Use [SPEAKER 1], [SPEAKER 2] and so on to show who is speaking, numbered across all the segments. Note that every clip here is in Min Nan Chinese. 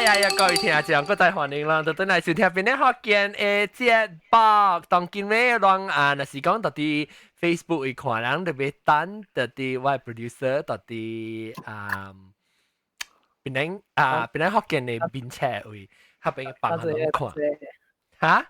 [SPEAKER 1] 呀呀！各位聽眾，閣再歡迎啦，就轉來收聽檳城福建的節目。當今日讓啊，若是講到佇 Facebook 會看人特別等，到佇我 producer 到佇啊，檳城啊，檳城福建的面冊位，彼邊放下攏看。哈？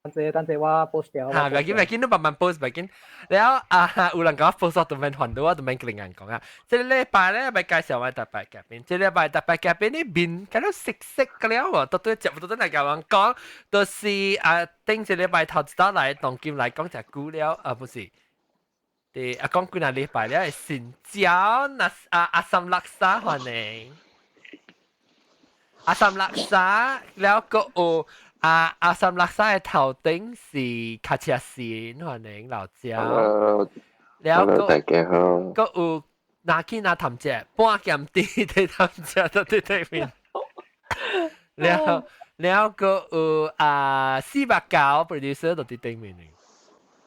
[SPEAKER 2] 等陣等陣我 post 掉。
[SPEAKER 1] 嚇，袂緊袂緊，你慢慢 post 袂緊。了啊，有人共我 post 都免煩惱，我都免跟人講啊。這個禮拜咧，欲介紹我特別嘉賓。這禮拜特別嘉賓的面，敢若熟悉個了喎，到底節目到底來共人講，就是啊，頂一禮拜頭一道來，當今來講誠久了，啊不是，對啊講幾若禮拜了，新椒那啊阿三叻沙歡迎，阿三叻沙了閣有。啊阿三叻沙的頭頂是卡車線，歡迎老椒。
[SPEAKER 3] 了大家好。
[SPEAKER 1] 閣有拿去拿頭隻半鹹甜的頭隻都佇對面。了了閣有啊四百九 producer 都佇頂面。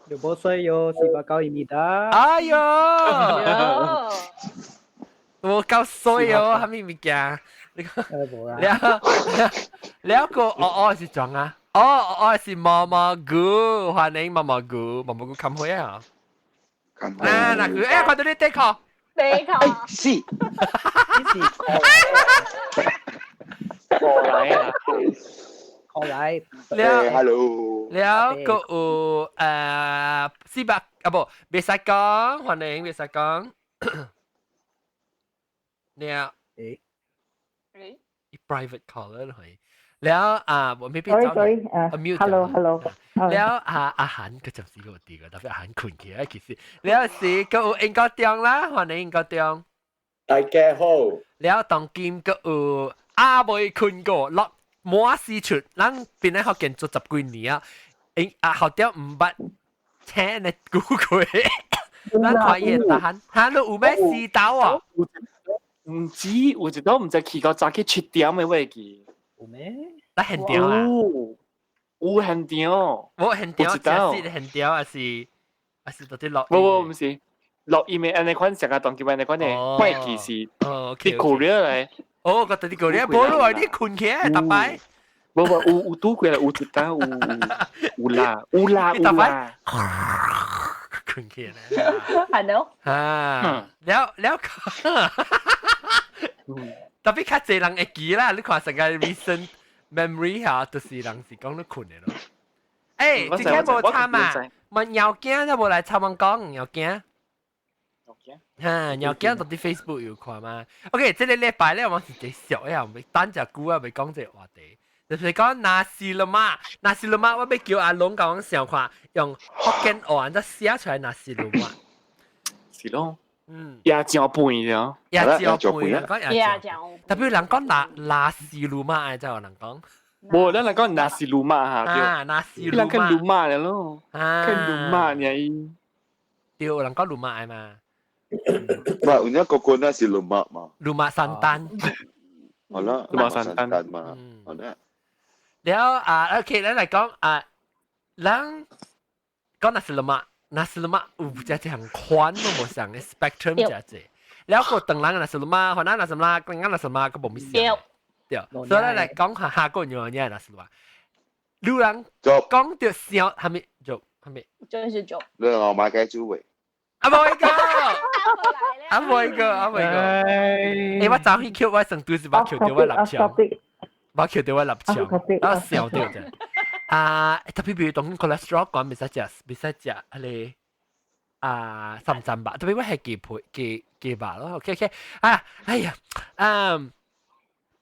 [SPEAKER 2] 有無水喲，489입니다。
[SPEAKER 1] 哎喲！無夠水哦，啥物物件？你講了了個哦哦是怎啊？哦哦是毛毛菇，歡迎毛毛菇，毛毛菇冚開啊！啊，嗱佢哎，看到你的確，
[SPEAKER 4] 的確，
[SPEAKER 3] 是，
[SPEAKER 2] 是
[SPEAKER 5] 過來啊，
[SPEAKER 2] 過來，
[SPEAKER 1] 了
[SPEAKER 3] ，hello，
[SPEAKER 1] 了個有四百啊無，袂使講，歡迎袂使講，了，
[SPEAKER 2] 誒。
[SPEAKER 1] Private caller 係，了啊，我未必
[SPEAKER 6] sorry sorry，誒，hello hello，
[SPEAKER 1] 了啊阿韓佢就是個啲個，特別阿韓困起來其實，了是閣有英國中啦，歡迎英國中，
[SPEAKER 7] 大家好，
[SPEAKER 1] 了當今閣有阿未困過，落滿四出，咱檳城福建做十幾年啊，因啊學長毋捌請你估過，咱看伊會答哈，你有咩試到啊？
[SPEAKER 5] 毋知有一道毋知去到早起7點的我記。
[SPEAKER 2] 有咩？
[SPEAKER 1] 咱現場啊？
[SPEAKER 5] 有現場。
[SPEAKER 1] 無現場，真實現場，還是到底錄？
[SPEAKER 5] 無無，毋是錄音的，按呢款成個當今按呢款的，我記是佇 Korea 來。
[SPEAKER 1] 哦，個佇 Korea，無你話你困起來逐擺。
[SPEAKER 5] 無無有有拄過來，有一單有有啦有啦有啦。
[SPEAKER 1] 困起來。
[SPEAKER 4] 係咯。
[SPEAKER 1] 啊，了了。特別較濟人會記啦，你看成個 recent memory 嚇，就是人是講你困的咯。欸，這個無參啊，問鳥驚都無來參問講鳥驚。哈，鳥驚到佇 Facebook 有看嘛？OK，這個禮拜咧，我是繼續呀，欲等誠久啊，欲講這個話題。就是講 nasi lemak，nasi lemak，我欲叫阿龍共我想看，用福建話按怎寫出來 nasi lemak。
[SPEAKER 5] 是咯。椰漿飯了，
[SPEAKER 1] 椰漿飯，講
[SPEAKER 4] 椰漿。
[SPEAKER 1] 特別人講 nasi lemak，就有人講。
[SPEAKER 5] 無，咱人講 nasi lemak 哈，
[SPEAKER 1] 啊，nasi
[SPEAKER 5] lemak。人講 lemak 了咯，講 lemak 爾。
[SPEAKER 1] 對，有人講 lemak 嘛。
[SPEAKER 3] 唔係，有個個 nasi lemak 嘛。
[SPEAKER 1] Lemak santan。
[SPEAKER 3] 好啦，
[SPEAKER 5] Lemak santan
[SPEAKER 3] 嘛，好啦。
[SPEAKER 1] 了啊，OK，咱來講啊，咱講 nasi lemak。Nasi lemak 有誠濟項款都無相的 spectrum 誠濟，了個唐人 nasi lemak，番仔 nasi lemak，更加 nasi lemak 閣無物相。對，所以咱來講下下個樣嘢 nasi lemak。你人講著想啥物做啥物？
[SPEAKER 4] 就是做。
[SPEAKER 3] 你我買雞煮味。
[SPEAKER 1] 啊無一個，啊無一個，啊無一個。欸，我昨昏抾我上拄是捌抾著我立場，捌抾著我立場，啊笑著啫。啊，特別比如當 cholesterol 懸袂使食，袂使食彼個啊三層肉，特別我係雞皮雞雞肉咯。OK OK，啊，哎呀，嗯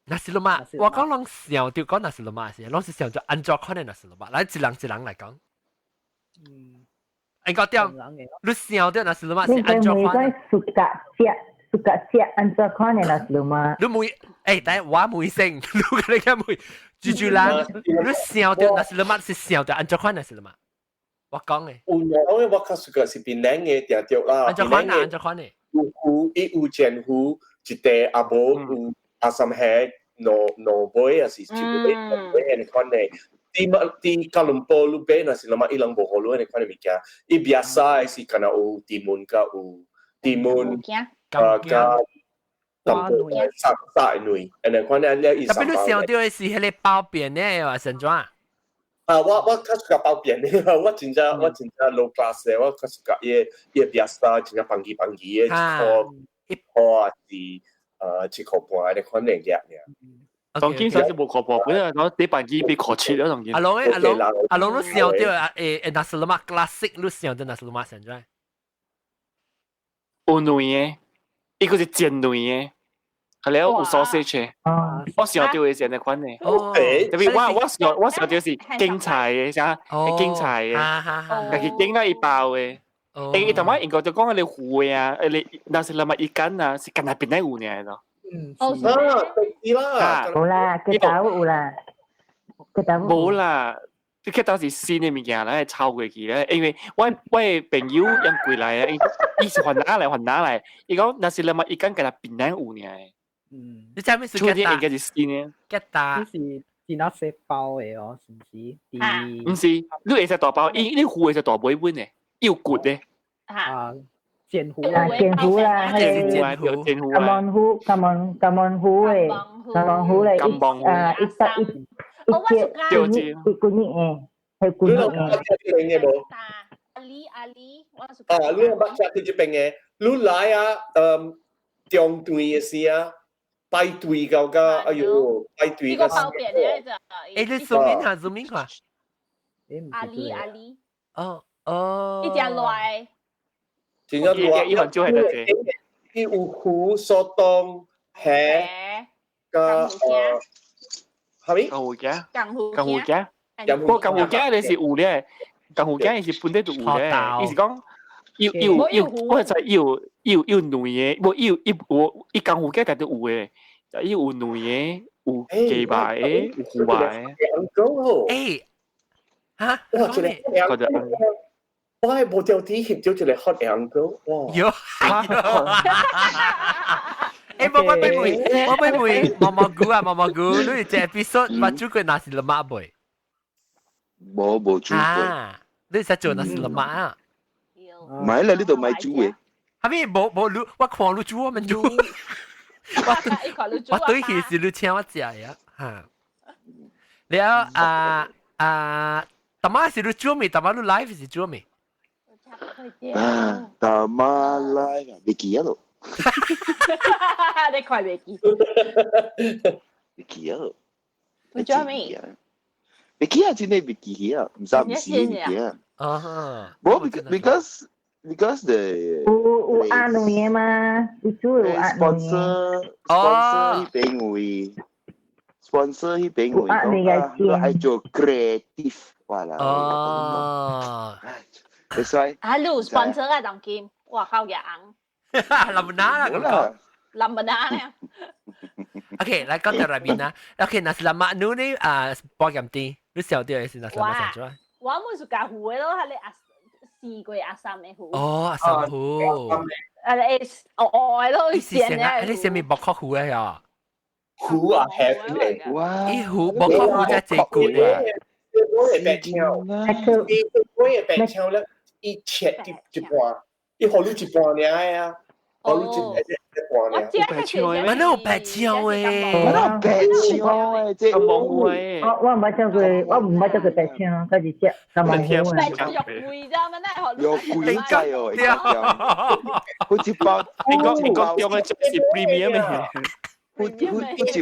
[SPEAKER 1] ，nasi lemak，我講攏想著講 nasi lemak 是，攏是想著按怎款的 nasi lemak，來一人一人來講。
[SPEAKER 2] 嗯。
[SPEAKER 1] 應該點？你想著 nasi lemak 是按怎款？
[SPEAKER 6] Suka 食，suka 食按怎款的 nasi lemak？
[SPEAKER 1] 你問，欸，等下我問先，你共你講問，豬豬人，你想著 nasi lemak 是想著按怎款 nasi lemak？我講的。
[SPEAKER 7] 有我我較 suka 是檳城的定著啦。
[SPEAKER 1] 按怎款啊？按怎款的？
[SPEAKER 7] 有魚，伊有煎魚，一塊啊無有阿三蝦兩兩尾，抑是一尾兩尾按呢款的。佇乜佇吉隆坡你買 nasi lemak，伊人無予你按呢款的物件，伊biasa 的是敢若有timun佮有 timun，啊佮淡薄殺殺卵，按呢款咧了伊。
[SPEAKER 1] Tapi 你想著的是彼个包扁的，還是怎？
[SPEAKER 7] 啊，我較喜歡包扁的，我真正 low class 的，我較喜歡伊個 biasa 真正放機放機的，一箍啊是1箍半按呢款的額爾。
[SPEAKER 5] 當今上是無箍半，本來講底板機比箍七了當今。
[SPEAKER 1] 阿龍誒，阿龍阿龍，你想著啊誒 nasi lemak classic，你想著 nasi lemak 怎樣？
[SPEAKER 5] 有卵的，伊個是煎卵的，係了有 sausage。我想著的是按呢款的。
[SPEAKER 1] 哦。
[SPEAKER 5] 特別我想著是精菜的，啥精菜的，但是煎到伊包的。因為頭先英國就講你糊的啊，你 nasi lemak ikan 啊，是干那邊有爾咯。
[SPEAKER 2] 嗯，
[SPEAKER 4] 哦，
[SPEAKER 7] 啊，對啦，
[SPEAKER 6] 有啦，吉打有啦，吉打
[SPEAKER 5] 無啦，你吉打是新的物件來抄過去咧，因為我的朋友用過來啊，伊是番哪來番哪來，伊講 nasi lemak ikan 干那檳榔有爾。
[SPEAKER 2] 嗯，
[SPEAKER 1] 你知咩是
[SPEAKER 5] 吉打？應該是新的。
[SPEAKER 1] 吉打
[SPEAKER 2] 是是那些包的哦，是毋是？
[SPEAKER 5] 毋是，你會使大包，伊你糊會使大尾本的，有骨的。
[SPEAKER 2] 啊，煎糊
[SPEAKER 6] 啦，煎糊啦，
[SPEAKER 1] 係煎糊，
[SPEAKER 5] 煎糊
[SPEAKER 6] 甘芒糊，甘芒甘芒糊的，甘芒糊咧，一啊一百一一隻一個月的，係個月的。
[SPEAKER 4] 阿里阿里，我
[SPEAKER 7] 啊，你捌食佇這邊的，你來啊，中段的時啊，排隊到甲，哎喲，排隊
[SPEAKER 4] 到。呢個包扁的就。
[SPEAKER 1] 欸，你 zoom in 下，zoom in 看。
[SPEAKER 4] 阿里阿里。
[SPEAKER 1] 哦哦。
[SPEAKER 4] 一隻來。
[SPEAKER 7] 真正熱，
[SPEAKER 5] 伊番少係得濟。
[SPEAKER 7] 伊有糊、蘇東、蝦、加蝦米？
[SPEAKER 5] 江湖羹。
[SPEAKER 4] 江湖
[SPEAKER 5] 江湖羹。不過江湖羹你是有咧，江湖羹伊是本底就有咧，伊是講有有有，我知有有有卵的，無有伊無伊江湖羹家己有的，伊有卵的，有雞肉的，有糊肉的。
[SPEAKER 1] 欸，哈？
[SPEAKER 7] 哇！這個我係無條天翕到一個 hot uncle，哇！
[SPEAKER 1] 有，欸，我欲問，我欲問，毛毛菇啊，毛毛菇，你這 episode 捌煮過 nasi lemak 未？
[SPEAKER 3] 無煮過。
[SPEAKER 1] 你識做 nasi lemak 啊？
[SPEAKER 3] 唔係啦，呢度咪煮嘅。
[SPEAKER 1] 係咪無無你？我看你煮，我免煮。我對起是你請我食呀，嚇。了啊啊，淡仔是你煮未？淡仔你 live 是煮未？
[SPEAKER 3] 啊，淡仔 live 啊，未記得咯。
[SPEAKER 4] 你快未記？
[SPEAKER 3] 未記得咯。
[SPEAKER 4] 你煮咩？
[SPEAKER 3] 未記啊，真係未記啊，唔知唔是未記啊。
[SPEAKER 1] 啊，
[SPEAKER 3] 無 because the
[SPEAKER 6] 有有鴨卵的嗎？有煮有鴨卵的。
[SPEAKER 3] sponsor 彼邊有 sponsor 彼邊有講啊，你愛做 creative，哇啦。
[SPEAKER 1] 哦。
[SPEAKER 3] That's why。
[SPEAKER 4] 啊，你有 sponsor 啊，當今，哇靠，嘢紅。
[SPEAKER 1] 林拿啦，咁講。
[SPEAKER 4] 林拿咧。
[SPEAKER 1] OK，來講到內面啦。OK，nasi lemak 你呢啊，包鹹甜，你小啲是 nasi lemak 啥？
[SPEAKER 4] 我們是加糊的咯，係你阿試過阿三的糊。
[SPEAKER 1] 哦，阿三糊。
[SPEAKER 4] 啊，你哦哦咯，
[SPEAKER 1] 你是啥啊？你啥物木殼糊的呀？
[SPEAKER 7] 糊啊，係嘅。
[SPEAKER 3] 哇！
[SPEAKER 1] 伊糊木殼糊才濟骨啊。
[SPEAKER 7] 我的白槍，伊我的白槍咧，伊切一半，伊予你一半爾啊，予你一半爾。
[SPEAKER 5] 白槍的，
[SPEAKER 1] 我哪有白槍的？
[SPEAKER 3] 我哪有白槍的？這
[SPEAKER 5] 金毛糊的。
[SPEAKER 6] 我毋捌食過，我毋捌食過白槍，家己食金毛糊
[SPEAKER 4] 白槍肉貴咋嘛？那
[SPEAKER 3] 肉貴仔哦，好似包，
[SPEAKER 5] 你講用的就是 premium 的。
[SPEAKER 3] 好似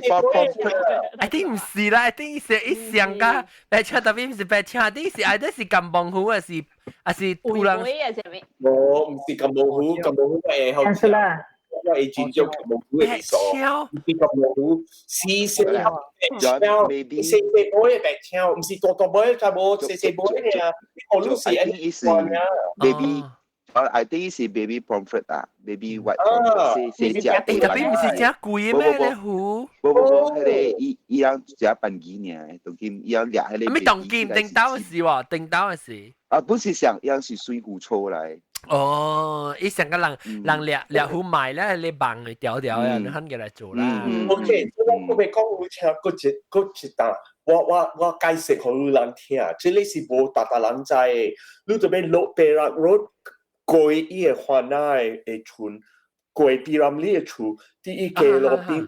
[SPEAKER 3] 包 pomfret。
[SPEAKER 1] I think 毋是啦，I think 是一上甲白槍，特別毋是白槍，啲是 either 是金毛糊，還是還是有人？
[SPEAKER 7] 無，毋是金毛糊，金毛糊會好食。我會真少金毛糊的味素，毋是金毛糊，是細白槍，細細杯的白槍，毋是大大杯，較無細細杯的啊。哦，你是
[SPEAKER 3] 按呢 baby。I think 是 baby pomfret 啊，baby white pomfret，細細隻。
[SPEAKER 1] 欸，特別毋是誠貴咩咧糊？
[SPEAKER 3] 無無無，彼個伊伊人食半幾爾，當今伊人掠彼個。
[SPEAKER 1] 咩當今頂刀的時喎，頂刀的時。
[SPEAKER 3] 啊，不是上，伊人是水壺搓來。
[SPEAKER 1] 哦，伊上個人人掠掠糊賣咧，你網去調調啊，你肯過來做啦。
[SPEAKER 7] OK，我欲講有聽，閣一單，我解釋予你人聽，這個是無逐逐人知的。你著欲落 Perak Road 過伊個番仔的村，過 P. Ramlee 的厝，佇伊街路邊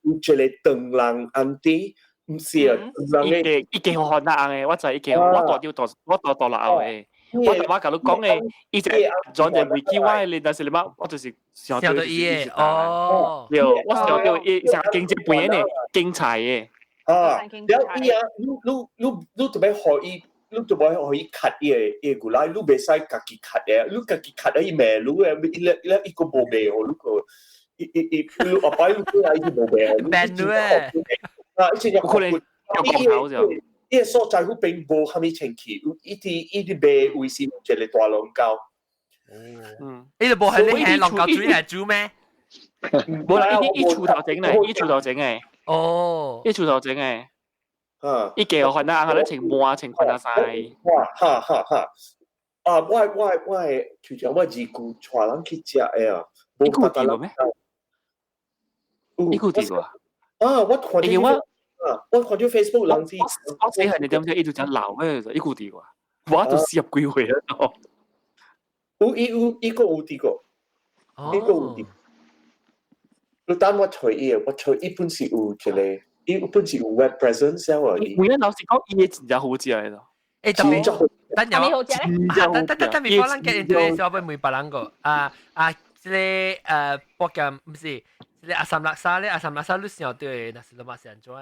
[SPEAKER 7] 有一個唐人 auntie，毋是啊，人
[SPEAKER 5] 伊個伊個好難的，我知伊個，我大條大我大大老的。我我共你講的，伊就轉就袂記我的，但是你媽，我就是想到
[SPEAKER 1] 伊的哦。
[SPEAKER 5] 對，我想到伊成經濟本的，經濟的。
[SPEAKER 7] 啊，了伊啊，你你你你特別予伊，你特別予伊 cut 伊的伊個來，你袂使家己 cut 的，你家己 cut 伊罵你的，伊咧伊個無罵予你個，伊伊伊你後擺你過來伊無罵予你。
[SPEAKER 1] 變你誒。
[SPEAKER 7] 啊，伊真正
[SPEAKER 5] 可能有講頭就。
[SPEAKER 7] 伊個所在嗰邊無蝦米清氣，伊佇伊佇賣位是有一個大龍溝。
[SPEAKER 1] 嗯，伊就無係你係龍溝水來煮咩？
[SPEAKER 5] 無啦，伊伊厝頭整嘅，伊厝頭整嘅。
[SPEAKER 1] 哦，
[SPEAKER 5] 伊厝頭整嘅。
[SPEAKER 7] 啊，
[SPEAKER 5] 伊叫番仔紅咧穿滿穿番仔衫。
[SPEAKER 7] 哇，哈哈哈！啊，我我我就像我二姑帶人去食的啊，
[SPEAKER 5] 無別個人咩？伊有佇過？
[SPEAKER 7] 啊，我看到我。我看到 Facebook 人是，
[SPEAKER 5] 我細漢你點知伊就真老嘅，伊有佇過，我都四十幾歲啦。
[SPEAKER 7] 有伊有伊個有佇過，伊個有佇。你等我揣伊，我揣伊本是有一個，伊本是有 web presence 啊。
[SPEAKER 5] 有影老實講，伊真正好食的咯。
[SPEAKER 1] 欸，特別等有，等等等等，未講咱結對小問問別人個，啊啊，這個博劍毋是，這個阿三垃圾咧，阿三垃圾你想著的，nasi lemak 是按怎的？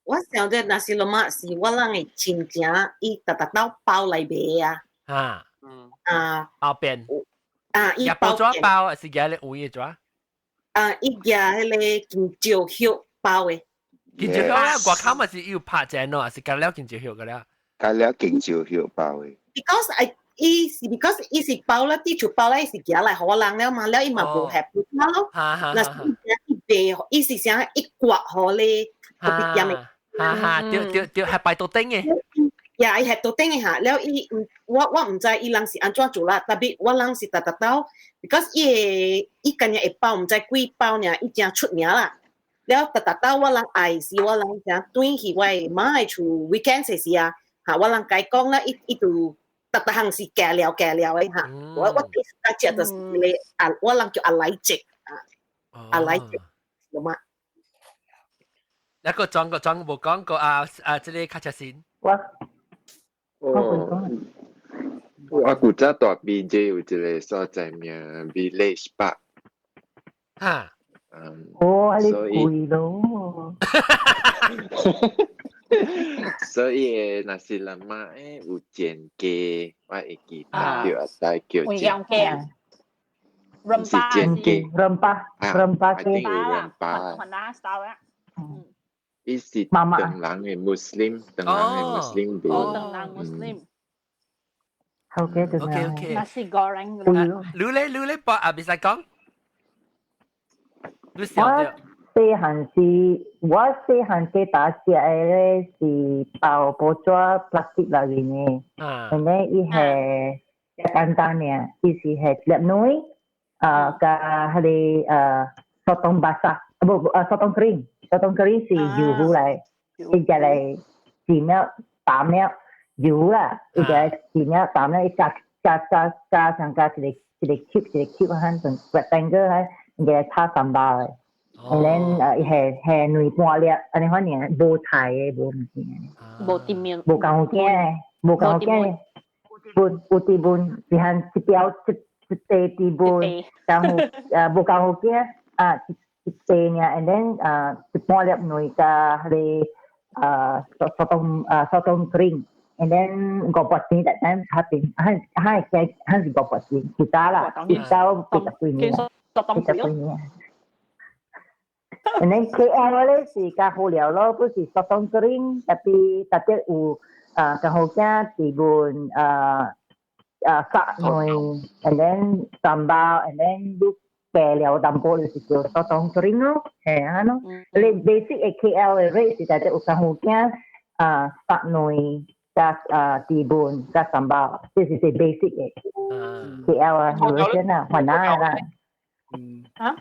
[SPEAKER 8] 我想著 nasi lemak 是我人的親情，伊逐逐兜包來賣啊。
[SPEAKER 1] 啊，
[SPEAKER 5] 嗯，
[SPEAKER 8] 啊，
[SPEAKER 1] 包邊，
[SPEAKER 8] 啊，伊
[SPEAKER 1] 包紙包，還是夾咧有的紙？
[SPEAKER 8] 啊，伊夾彼個香蕉葉包的。
[SPEAKER 1] 香蕉葉啊，外口嘛是有拍正咯，還是加了香蕉葉個了？
[SPEAKER 3] 加了香蕉葉包的。
[SPEAKER 8] Because I 伊是 because 伊是包了，佇厝包了，伊是寄來予我人了嘛，了伊嘛無 happy 咯。若是伊賣，伊是啥一割予咧特別店的。
[SPEAKER 1] 哈哈，對對對，係擺桌頂的。
[SPEAKER 8] 呀，伊係桌頂的哈，了伊我我毋知伊人是按怎做啦，特別我人是逐逐兜，because 伊會伊今日會包，毋知幾包爾，伊誠出名啦。了逐逐兜我人愛是我人誠轉去我的媽的厝 weekend 時啊，哈，我人共伊講啦，伊伊就逐逐項是加料加料的哈。我我第一次食就是個啊，我人叫阿來姐啊，阿來姐，有嗎？
[SPEAKER 1] 一個裝個裝無講過啊啊！這個卡車線。
[SPEAKER 6] 我
[SPEAKER 3] 哦，我古早蹛 PJ 有一個所在名 Village Park。
[SPEAKER 1] 哈。
[SPEAKER 3] 嗯。
[SPEAKER 6] 哦，你貴咯。
[SPEAKER 3] 所以 nasi lemak 誒有煎雞，我會記得叫阿大叫
[SPEAKER 4] 煎雞啊。
[SPEAKER 3] 是煎雞。
[SPEAKER 6] rempah rempah
[SPEAKER 3] 雞。rempah。伊是唐人的 Muslim，唐人的 Muslim
[SPEAKER 4] 哦，唐人 Muslim。
[SPEAKER 6] 好嘅，就
[SPEAKER 1] OK OK。
[SPEAKER 4] Nasi goreng。
[SPEAKER 1] 你咧你咧，博啊，袂使講。你想
[SPEAKER 6] 我細漢時，我細漢記得食的咧是包報紙 plastic 內面的，然後伊係簡單爾，伊是係粒卵，啊加彼個sotong basah，啊無啊 sotong kering。Sotong kering 是油糊來，伊食來煮了淡了油啦，伊就煮了淡了，伊加加加加上加一個一個 cube 一個 cube 反正 rectangle 啊，伊個炒 sambal 的。And then 伊係係兩半粒，按呢款爾，無菜的，無物件。
[SPEAKER 4] 無甜麵。
[SPEAKER 6] 無共有羹的，無共有羹的，無有甜麵，是含一條一一塊甜麵，然後無共有羹啊。一塊爾，and then 一半粒卵加彼個sotong sotong kering，and then 五百錢，that time 較平，還還係還是五百錢，其他啦，一到八十幾年，八十幾年。And then KL 咧是較好料咯，不是 sotong kering，tapi 特別有較好羹甜麵殺卵，and then sambal，and then 你加料淡薄就是叫 sotong kering 咯，係啊咯。你 basic 的 KL 的 rate 是大約有較好羹殺卵加甜麵加 sambal，這是最 basic 的 KL 啊，有先啊，雲南的啦。
[SPEAKER 2] 嗯。
[SPEAKER 4] 啊？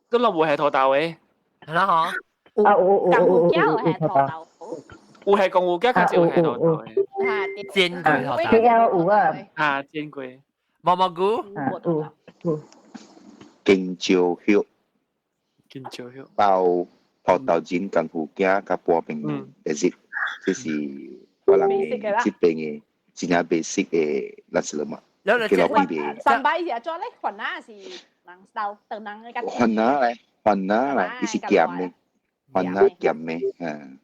[SPEAKER 5] 都落會係土豆的。
[SPEAKER 1] 係啦嗬。
[SPEAKER 6] 啊有有有
[SPEAKER 4] 有有係土豆。
[SPEAKER 5] 有係講有較較少係土豆的。
[SPEAKER 1] 煎過土豆。
[SPEAKER 6] KL 有啊。
[SPEAKER 5] 啊，煎過。
[SPEAKER 1] 毛毛菇。
[SPEAKER 6] 啊有有。
[SPEAKER 3] 京椒葉，
[SPEAKER 5] 京椒葉，
[SPEAKER 3] 包土豆煎功夫羹佮拌飯，就是這是我人的這邊的真正 basic 的 nasi lemak。
[SPEAKER 1] 了了，
[SPEAKER 3] 幾落比袂。
[SPEAKER 4] 上擺是按怎咧？番仔是人兜，當人個。
[SPEAKER 3] 番仔來，番仔來，伊是鹹的，番仔鹹的，嗯。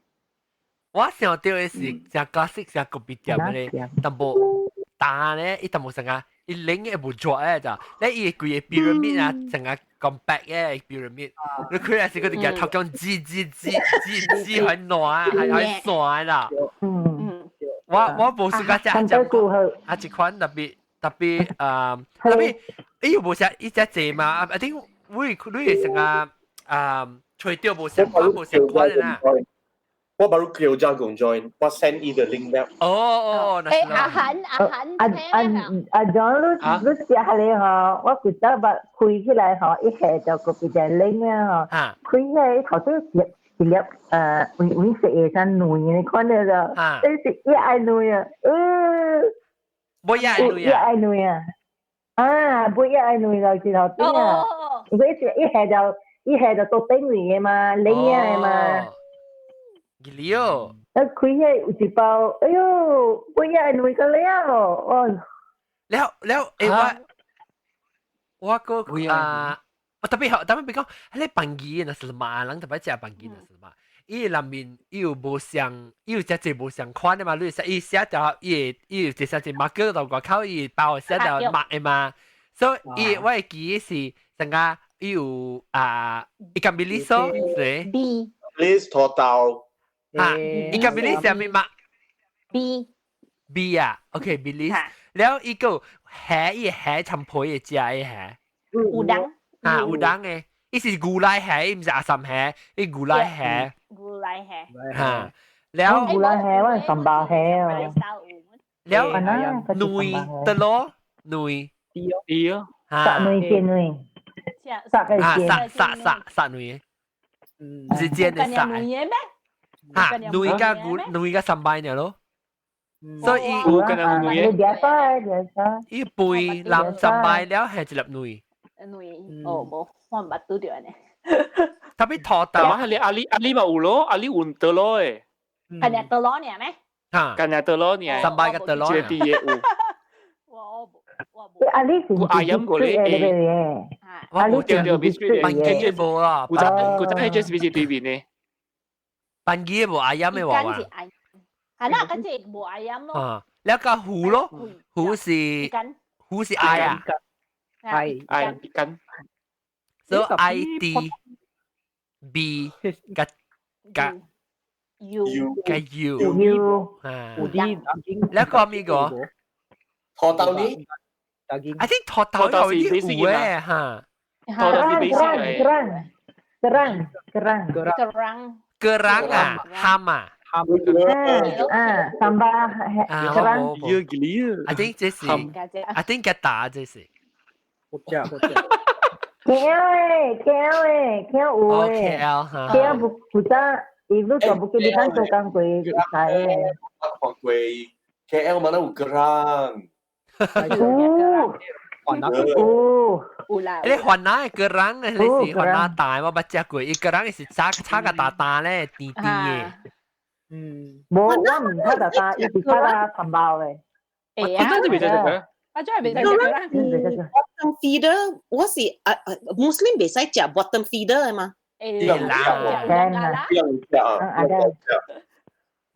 [SPEAKER 1] 我想到的是食 classic 食咖啡店的咧，淡薄淡咧，伊淡薄成個，伊冷的無熱的咋？咧伊規個 pyramid 啊，成個 compact 的 pyramid，你看來是佢哋頭講擠擠擠擠擠很軟，還很酸啦。我無暑假食食啊，一款特別特別啊，特別伊又無食伊食濟嘛，啊，I think 你你會成個啊，揣著無相款無相款的啦。
[SPEAKER 7] 我 baru 叫加工 join，我 send 伊個 link 了。
[SPEAKER 1] 哦哦，
[SPEAKER 4] 誒阿韓阿韓，
[SPEAKER 6] 阿阿阿 John，你你食下咧吼，我記得捌開起來吼，一下就個別隻冷啊吼，開起來頭先一一粒黃黃色的像卵的款的就，這是一愛卵啊，
[SPEAKER 1] 不一愛卵
[SPEAKER 6] 啊，一愛卵啊，啊，不一愛卵就是頭先啊，如果一一下就一下就到頂嚟的嘛，冷的嘛。
[SPEAKER 1] 料，
[SPEAKER 6] 啊開起有一包，哎喲，不一愛卵個了，哦。
[SPEAKER 1] 了了，誒我我個啊，我特別好，特別比講，彼飯魚若是嘛，人特別食飯魚若是嘛，伊內面伊有無相，伊有只隻無相款的嘛，你伊寫條伊伊有一寫隻馬哥到外口，伊包寫條墨的嘛，所以伊我會記是成個伊有啊，伊個 bilis 是
[SPEAKER 4] B
[SPEAKER 7] bilis 土豆。
[SPEAKER 1] 啊，伊個 bilis 啥物墨
[SPEAKER 4] ？B
[SPEAKER 1] B 啊，OK bilis，了伊個蝦伊蝦摻皮的食的蝦，
[SPEAKER 4] 有當
[SPEAKER 1] 啊有當的，伊是牛奶蝦，伊毋是阿三蝦，伊牛奶蝦，
[SPEAKER 4] 牛奶蝦，
[SPEAKER 1] 哈，了
[SPEAKER 6] 牛奶蝦我是三包蝦哦，
[SPEAKER 1] 了卵得咯，卵，
[SPEAKER 5] 對哦，
[SPEAKER 6] 殺卵煎卵，殺個
[SPEAKER 1] 啊殺殺殺殺卵，毋是煎的殺。哈，卵佮牛卵佮三擺爾咯。所以
[SPEAKER 5] 有跟人卵
[SPEAKER 6] 嘅，
[SPEAKER 1] 伊背人三擺了係一粒卵。
[SPEAKER 4] 卵哦，無，我毋捌拄著按呢。
[SPEAKER 1] 特別土豆，
[SPEAKER 5] 嘛係你阿里阿里嘛有咯，阿里有得咯誒。
[SPEAKER 4] 係你得咯爾咩？
[SPEAKER 1] 嚇，
[SPEAKER 5] 干日得咯爾。
[SPEAKER 1] 三擺個得咯。
[SPEAKER 5] 這個啲嘢有。
[SPEAKER 4] 我我無。
[SPEAKER 6] 阿里是
[SPEAKER 5] 阿飲過咧，
[SPEAKER 6] 阿里
[SPEAKER 5] 對對，別
[SPEAKER 1] 飯記無啦，
[SPEAKER 5] 古早古早 HSBC 對面呢。
[SPEAKER 1] 飯記無阿飲的話話。
[SPEAKER 4] 係啦，跟住無阿飲咯。
[SPEAKER 1] 啊，了個糊咯，糊是糊是 I 啊
[SPEAKER 2] ，I
[SPEAKER 5] I 跟，
[SPEAKER 1] 所以 I D B 加加
[SPEAKER 4] U
[SPEAKER 1] 加 U
[SPEAKER 6] U
[SPEAKER 1] 啊，了個咪個
[SPEAKER 7] 土豆呢
[SPEAKER 1] ？I think 土豆有啲糊誒嚇，
[SPEAKER 5] 土豆是 basic
[SPEAKER 6] 嘅。kerang kerang
[SPEAKER 4] kerang
[SPEAKER 1] kerang 啊，蝦啊。
[SPEAKER 6] 啊，sambal kerang。
[SPEAKER 5] 要幾
[SPEAKER 1] I think 這是，I think 嘅打這是。
[SPEAKER 2] 好食好食。
[SPEAKER 6] KL 誒，KL 誒，KL 有誒。
[SPEAKER 1] KL 哈。
[SPEAKER 6] KL 不負責，伊你全部叫你當做工過會使誒。
[SPEAKER 7] 我看過 KL 嘛，有 kerang。
[SPEAKER 6] 有。有。
[SPEAKER 4] 有啦。
[SPEAKER 1] 你雲南嘅 kerang 你是雲南大，我捌食過，伊 kerang 是炒炒個大大咧，甜甜嘅。
[SPEAKER 2] 嗯，
[SPEAKER 6] 無，我毋炒大大，伊是炒啊三包的。
[SPEAKER 4] 會
[SPEAKER 5] 啊，真係未食過。
[SPEAKER 4] 啊，真係未食過啦。
[SPEAKER 8] Bottom feeder，我是啊啊，Muslim 袂使食 bottom feeder 的嘛？
[SPEAKER 4] 會
[SPEAKER 7] 啦，
[SPEAKER 6] 啊，啊，
[SPEAKER 1] 有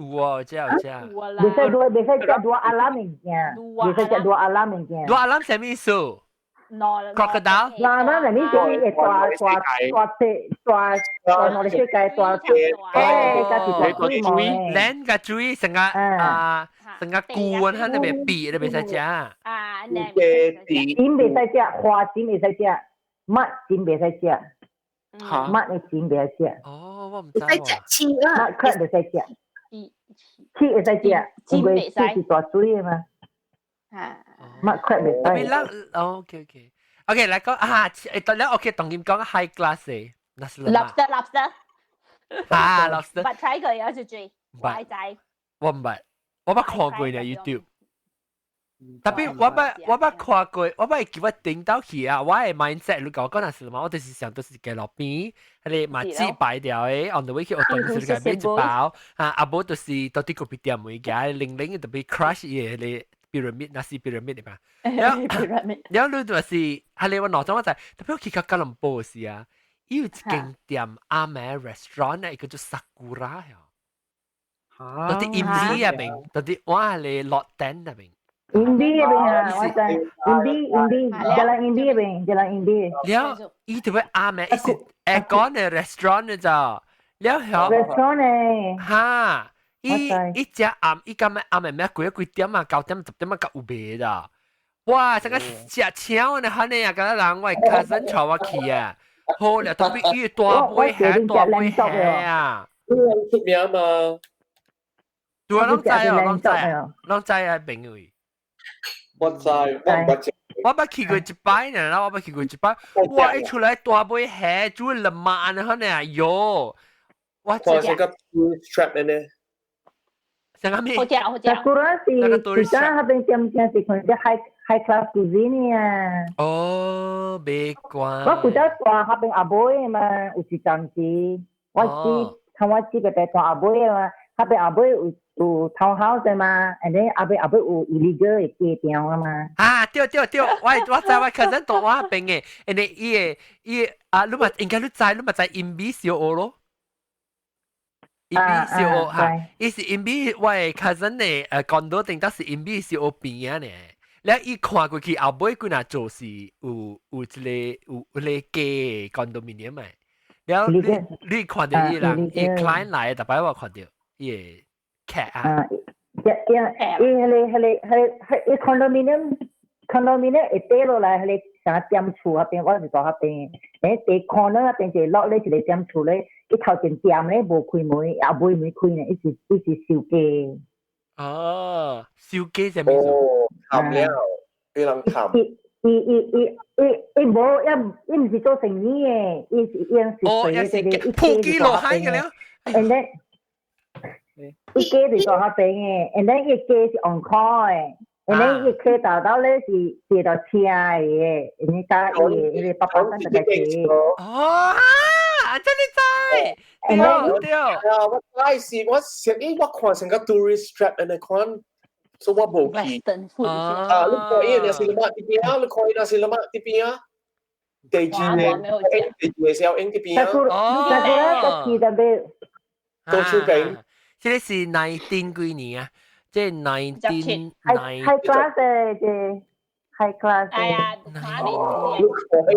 [SPEAKER 1] 哦，這有這。
[SPEAKER 6] 袂使dua，袂使食 dua alam 物件，袂使食 dua alam 物件。
[SPEAKER 1] dua alam 啥物意思？Crocodile。
[SPEAKER 6] dua alam 係咩意思？大大大隻大大兩個世界大誒，加是大水毛咧。
[SPEAKER 1] 咱個水成個啊，成個龜啊，那邊比你袂使食。
[SPEAKER 4] 啊，
[SPEAKER 6] 鱔袂使食，花鱔袂使食，墨鱔袂使食。墨的鱔袂使食。
[SPEAKER 1] 哦，我毋知。
[SPEAKER 8] 會使食刺啦，
[SPEAKER 6] 墨殼袂使食。刺會使食，因為刺是大水的嘛。
[SPEAKER 4] 啊，
[SPEAKER 6] 墨殼袂使。
[SPEAKER 1] 特別咱，OK OK。OK，來講啊，誒，當然 OK，當今講 high class 的，那是
[SPEAKER 4] lobster lobster。
[SPEAKER 1] 啊，lobster。
[SPEAKER 4] 捌睇過有一隻，我知。
[SPEAKER 1] 我毋捌，我捌看過呢 YouTube。特別我捌看過，我捌叫我頂到去啊！我的 mindset 你講講那是嘛，我就是想都是街路邊，彼個嘛紙擺掉的，on the way 去學堂時就買一包，啊，啊無就是到啲咖啡店物件，零零特別 crush 伊個 pyramid，那是 pyramid 嘛。然後然後你就是，係你我腦中我就特別我去到吉隆坡時啊，伊有一間店阿妹 restaurant 咧，叫做 Sakura 呀，到啲 Imbi 入邊，到啲我係你 Lot 10 入邊。
[SPEAKER 6] Imbi 嗰邊啊，我知 Imbi Imbi Jalan Imbi 嗰邊，Jalan Imbi。
[SPEAKER 1] 了，伊特別阿妹，伊是 aircon 的 restaurant 的咋，了後
[SPEAKER 6] restaurant 咧。
[SPEAKER 1] 哈，伊伊食暗，伊今日暗暝咩幾幾點啊？9點10點啊，夠有賣咋？哇！成個食搶呢，哈呢啊，個人我 cousin 帶我去啊，好了，特別伊大杯蝦，大杯蝦啊，
[SPEAKER 7] 出名嘛？
[SPEAKER 1] 對啊，攏知啊，攏知啊，攏知啊，朋友。
[SPEAKER 7] 我知，我毋捌食。
[SPEAKER 1] 我捌去過一擺呢，我捌去過一擺。哇！一出來大尾蝦煮兩萬呢，可能啊喲！我
[SPEAKER 7] 看成個 trap 呢？
[SPEAKER 1] 成個咩？
[SPEAKER 4] 好食好食。
[SPEAKER 6] Sakura 是是真嗰邊店正是看啲 high class cuisine 啊。
[SPEAKER 1] 哦，別關。
[SPEAKER 6] 我負責住嗰邊阿妹嘛，有一陣時，我知同我知個住阿妹嘛，嗰邊阿妹有 townhouse 的嘛，and then 阿妹阿妹有 illegal 的街店啊嘛。
[SPEAKER 1] 啊，對對對，我知我 cousin 住我邊的，and then 伊個伊啊，你嘛應該你知，你嘛知 Imbi 小學咯。Imbi 小學哈，伊是 Imbi 我的 cousin 的condo 頂得是 Imbi 小學邊啊呢。了伊看過去後尾幾若做是有一個有有個假 condominium 的，了你看到伊人伊 client 來，逐擺我看到伊個客啊。
[SPEAKER 6] 啊，一一伊彼個彼個彼彼 condominium 會跌落來，彼個啥店厝彼邊，我是住彼邊。誒，佇 corner 彼邊一個 lot 咧，一個店厝咧，伊頭前店咧無開門，後尾門開呢，伊是收價。
[SPEAKER 1] 哦，收價啥物意思？
[SPEAKER 7] 哦，冚了，伊人冚。
[SPEAKER 6] 伊伊伊伊伊伊無，伊伊毋是做生意的，伊是伊是
[SPEAKER 1] 哦，伊是鋪機落海嘅了。
[SPEAKER 6] And then 伊家是住彼邊的，and then 伊家是 on call 的。and then 伊客豆豆咧是坐到車的，因為加伊伊個爸爸跟大家坐。
[SPEAKER 1] 哦，真係知，對對。
[SPEAKER 7] 啊，我知是我上伊我看成個 tourist trap 安尼款，所以我無去。啊，你看伊 nasi lemak 佇邊啊？你看伊 nasi lemak 佇邊啊？地址呢？地址是要用佇邊啊？
[SPEAKER 1] 哦，
[SPEAKER 6] 哦，去特別。
[SPEAKER 7] 到處邊。
[SPEAKER 1] 這個是 nineteen 幾年啊？這 nineteen
[SPEAKER 6] nine。 high class 的，這 high class。
[SPEAKER 4] 哎呀，
[SPEAKER 7] 哦，你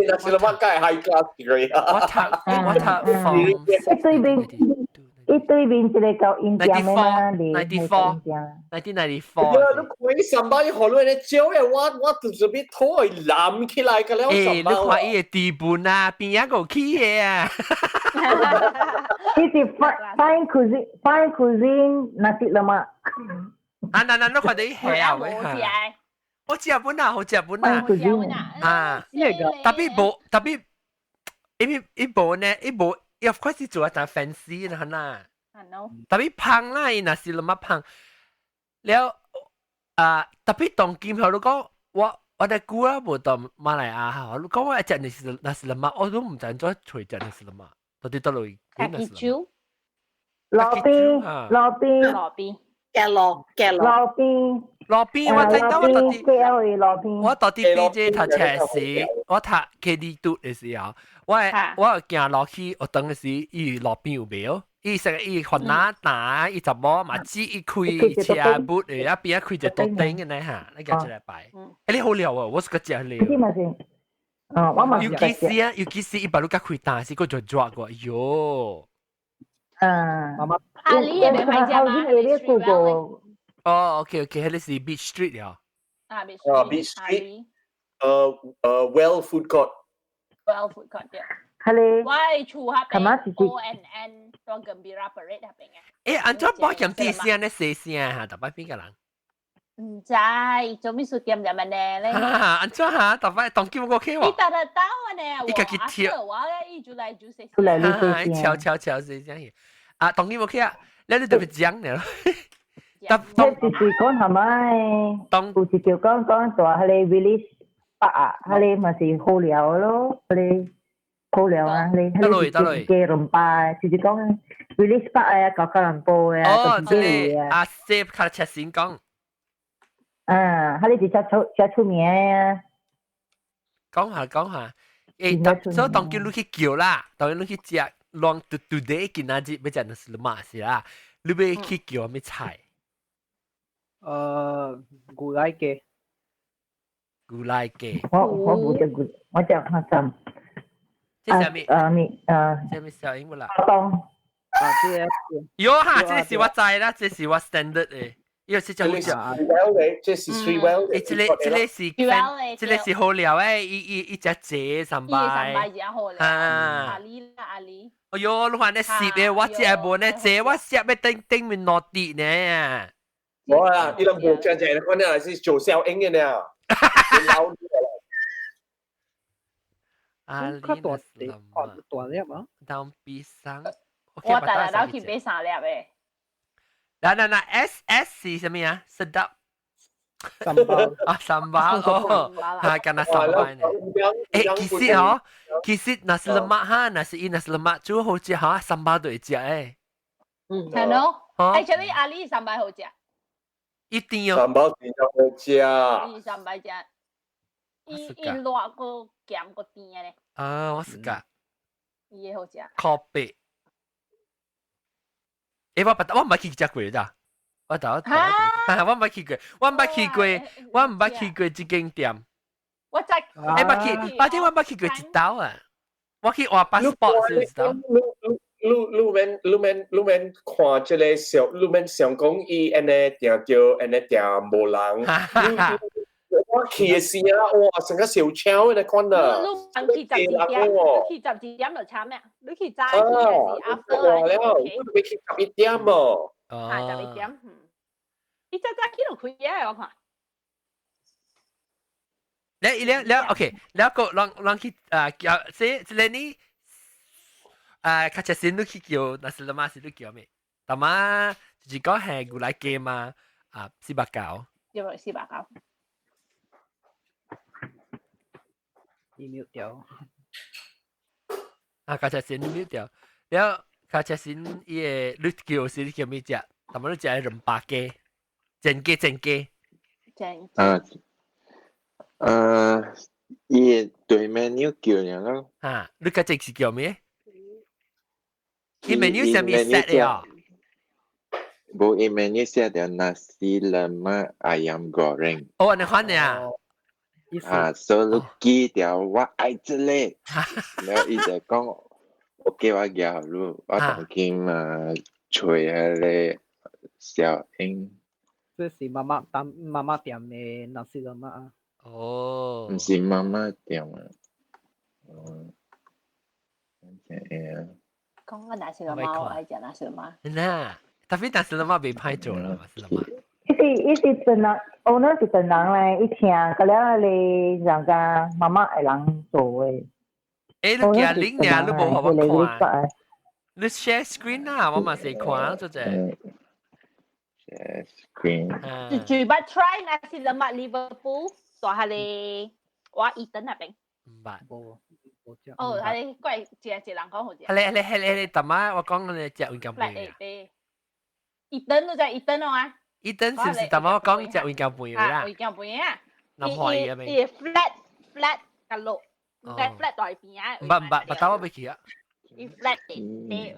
[SPEAKER 7] 看 nasi lemak 梗係 high class 嘅。
[SPEAKER 1] 我讀
[SPEAKER 6] 一對面，一對面一個交印店的嘛，
[SPEAKER 1] 94 1994。
[SPEAKER 7] 你看伊上班伊予你咧招的，我就準備拖伊攬起來個了。
[SPEAKER 1] 欸，你看伊的地盤啊，邊仔個起的啊。
[SPEAKER 6] 這是 fine cuisine fine cuisine nasi lemak。
[SPEAKER 1] 啊，嗱嗱，你看到伊蝦啊喂嚇。好食本啊，好食本啊。啊，特別無特別，因為伊無呢，伊無，伊 of course 是做一陣 fancy 啦，啦。特別芳啦，伊 nasi lemak 芳。了啊，特別當今後你講我哋估啊無到馬來亞嚇，你講我食 nasi lemak，我都毋知怎揣食 nasi lemak，到底佗落去？
[SPEAKER 6] 路邊路邊
[SPEAKER 4] 路邊，
[SPEAKER 8] 街路街路
[SPEAKER 6] 路邊
[SPEAKER 1] 路邊，我聽到我到底
[SPEAKER 6] 我
[SPEAKER 1] 到底 BJ 讀冊時，我讀 KD 2的時候，我行落去學堂的時，伊路邊有賣哦。伊成伊番仔打，伊查某嘛只伊開車 boot 的，啊邊仔開一個桌頂的呢哈，你行出來擺。欸，你好料哦，我是個食料。
[SPEAKER 6] 你嘛是，哦，我嘛是。
[SPEAKER 1] 尤其是啊，尤其是伊把你甲開單時，閣就抓過，喲。
[SPEAKER 6] 嗯。
[SPEAKER 2] 媽媽。
[SPEAKER 4] 啊，你也沒買家嗎？
[SPEAKER 1] 哦，OK OK，彼個是 Beach Street 了。
[SPEAKER 4] 啊，Beach
[SPEAKER 7] 啊，Beach Street。Well Food Court。
[SPEAKER 4] Well Food Court 對。
[SPEAKER 6] 係咧。
[SPEAKER 4] 我的厝彼邊 O N N 到 Gembira Parade 彼邊嘅。
[SPEAKER 1] 欸，按怎保險啲聲咧細聲哈？逐擺邊個人？
[SPEAKER 4] 毋知做咩事點入嚟咧？
[SPEAKER 1] 按怎哈？逐擺當今我去喎。
[SPEAKER 4] 伊逐日兜啊呢？
[SPEAKER 1] 伊家己跳。
[SPEAKER 4] 我咧，伊就來就細
[SPEAKER 6] 聲。出來你細聲。
[SPEAKER 1] 敲敲敲細聲去。啊，當今我去啊，你特別講了。當
[SPEAKER 6] 就是講係咪？
[SPEAKER 1] 當
[SPEAKER 6] 有是叫講講大彼個 village 北啊，彼個嘛是好料咯，彼個好料啊，彼個彼個是雞龍巴，就是講 village 北啊，搞吉隆坡啊，
[SPEAKER 1] 哦，這個阿 Sir 卡車先講。
[SPEAKER 6] 啊，彼個是較出名啊。
[SPEAKER 1] 講下講下，誒，所以當叫你去叫啦，當叫你去食，攏嘟嘟的今仔日欲食 nasi lemak 是啦，你欲去叫啥物菜？
[SPEAKER 2] 牛奶雞。
[SPEAKER 1] 牛奶雞。
[SPEAKER 6] 我無食牛，我食較浸。
[SPEAKER 1] 這啥物？
[SPEAKER 6] 啊咪啊。
[SPEAKER 1] 這物小英無啦？
[SPEAKER 6] 當。
[SPEAKER 2] 啊，這個。
[SPEAKER 1] 喲哈，這是我知啦，這是我 standard 的。因為這隻好食。
[SPEAKER 7] Well 嘅，這是 three well。
[SPEAKER 1] 誒，這個是，這個是好料誒，伊隻這三擺。
[SPEAKER 4] 三擺真好料。
[SPEAKER 1] 啊。
[SPEAKER 4] 阿里啦，阿里。
[SPEAKER 1] 哎喲，你看你攝的，我食無呢，這我攝要頂頂面落地呢。
[SPEAKER 7] 無啊，伊攏無正正，看你是做小英的呢。老
[SPEAKER 1] 阿里
[SPEAKER 2] 較大大大粒啊？
[SPEAKER 1] 當比上。
[SPEAKER 4] 我逐日都去買三粒的。
[SPEAKER 1] 嗱嗱嗱，S S 是啥物啊？Sedap。
[SPEAKER 2] Sambal
[SPEAKER 1] 啊，sambal 哦，嚇，敢若 sambal 呢？誒，其實嗬，其實 nasi lemak 哈，nasi 伊 nasi lemak 煮好食嚇，sambal 都會食誒。
[SPEAKER 4] 嗯，係咯。Actually，阿里 sambal 好食。
[SPEAKER 1] 一定要。
[SPEAKER 7] Sambal 真正好食。
[SPEAKER 4] 阿里 sambal 食，伊伊熱閣鹹閣甜咧。
[SPEAKER 1] 啊，我 suka。
[SPEAKER 4] 伊會好食。
[SPEAKER 1] 咖啡。誒，我毋捌去食過咋？我頭我毋捌去過，我毋捌去過，我毋捌去過這間店。
[SPEAKER 4] 我在
[SPEAKER 1] 誒，捌去，反正我捌去過一道啊。我去換 passport 是一道。
[SPEAKER 7] 你免看這個小，你免想講伊按呢定著按呢定無人。我去的時啊，哇，成個小超的款啊！
[SPEAKER 4] 你去11點，你去12點就慘咩？你去早去還是 after
[SPEAKER 7] 了？你去11點哦。
[SPEAKER 4] 啊，十一點，嗯。你早早去就開啊，我看。
[SPEAKER 1] 你你你 OK，你個人人去啊叫，這這個你啊，較切先你去叫，nasi lemak 是你叫咩？但嘛就是講係牛奶雞嘛，啊490。
[SPEAKER 4] 有490。
[SPEAKER 2] 伊 mute 掉。
[SPEAKER 1] 啊，較切先你 mute 掉，了較切先伊個你叫是你叫咩食？但嘛你食200雞，煎雞煎雞。
[SPEAKER 4] 煎。
[SPEAKER 3] 啊。伊對 menu 叫樣咯。
[SPEAKER 1] 啊，你較正是叫咩？伊 menu 上面 set 的哦。
[SPEAKER 3] 無，伊 menu 寫著 nasi lemak ayam goreng。
[SPEAKER 1] 哦，你看呢？
[SPEAKER 3] 啊，所以你記掉我愛這個，然後伊就講，我叫我舉予你，我當今啊揣彼個小英。
[SPEAKER 2] 這是媽媽當媽媽店的 nasi lemak 啊。
[SPEAKER 1] 哦，
[SPEAKER 3] 毋是媽媽店啊。嗯，等
[SPEAKER 4] 講個 nasi lemak，我愛食 nasi lemak。
[SPEAKER 1] 嗱，特別 nasi lemak 袂歹做啦，nasi lemak。
[SPEAKER 6] 伊是真人，owner 是真人咧，伊請個了你人家媽媽的人做的。
[SPEAKER 1] 誒，你寄 link 爾，你無予我看。你 share screen 啊，我嘛是看做者。
[SPEAKER 3] Share screen。
[SPEAKER 4] 就捌 try nasi lemak Liverpool，大下咧，我伊頓那邊。
[SPEAKER 1] 毋捌。
[SPEAKER 2] 無，無食。
[SPEAKER 4] 哦，係怪一個一個人講好食。
[SPEAKER 1] 係咧係咧係咧，逐擺我講你食雲甘飯啊。
[SPEAKER 4] 伊頓你知伊頓哦啊？
[SPEAKER 1] 伊頓是毋是逐擺我講食雲甘飯啦？
[SPEAKER 4] 雲甘飯啊。
[SPEAKER 1] 南海啊咩？
[SPEAKER 4] 伊 flat flat 甲落，flat flat 大邊啊。
[SPEAKER 1] 毋捌毋捌，捌到我欲去啊。
[SPEAKER 4] 伊 flat 地地。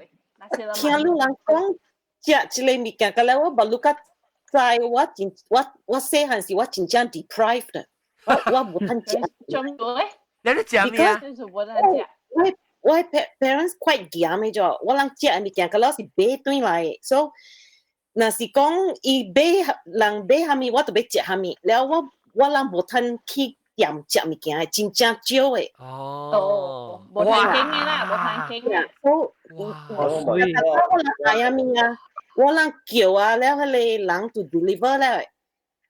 [SPEAKER 8] 聽你人講食這個物件，個咧我無愈較知，我真我我細漢時我真正 deprived，我無通食。
[SPEAKER 4] 做咩？
[SPEAKER 1] 你咧食咩啊？
[SPEAKER 8] 我 parents quite 嚴的咗，我人食的物件，個了是買轉來的，所以若是講伊買人買啥物，我就欲食啥物，了我人無通去店食物件的，真正少的。
[SPEAKER 1] 哦，
[SPEAKER 4] 無通經的啦，無通經的。
[SPEAKER 8] 我我人愛啥物啊，我人叫啊，了彼個人就 deliver 了，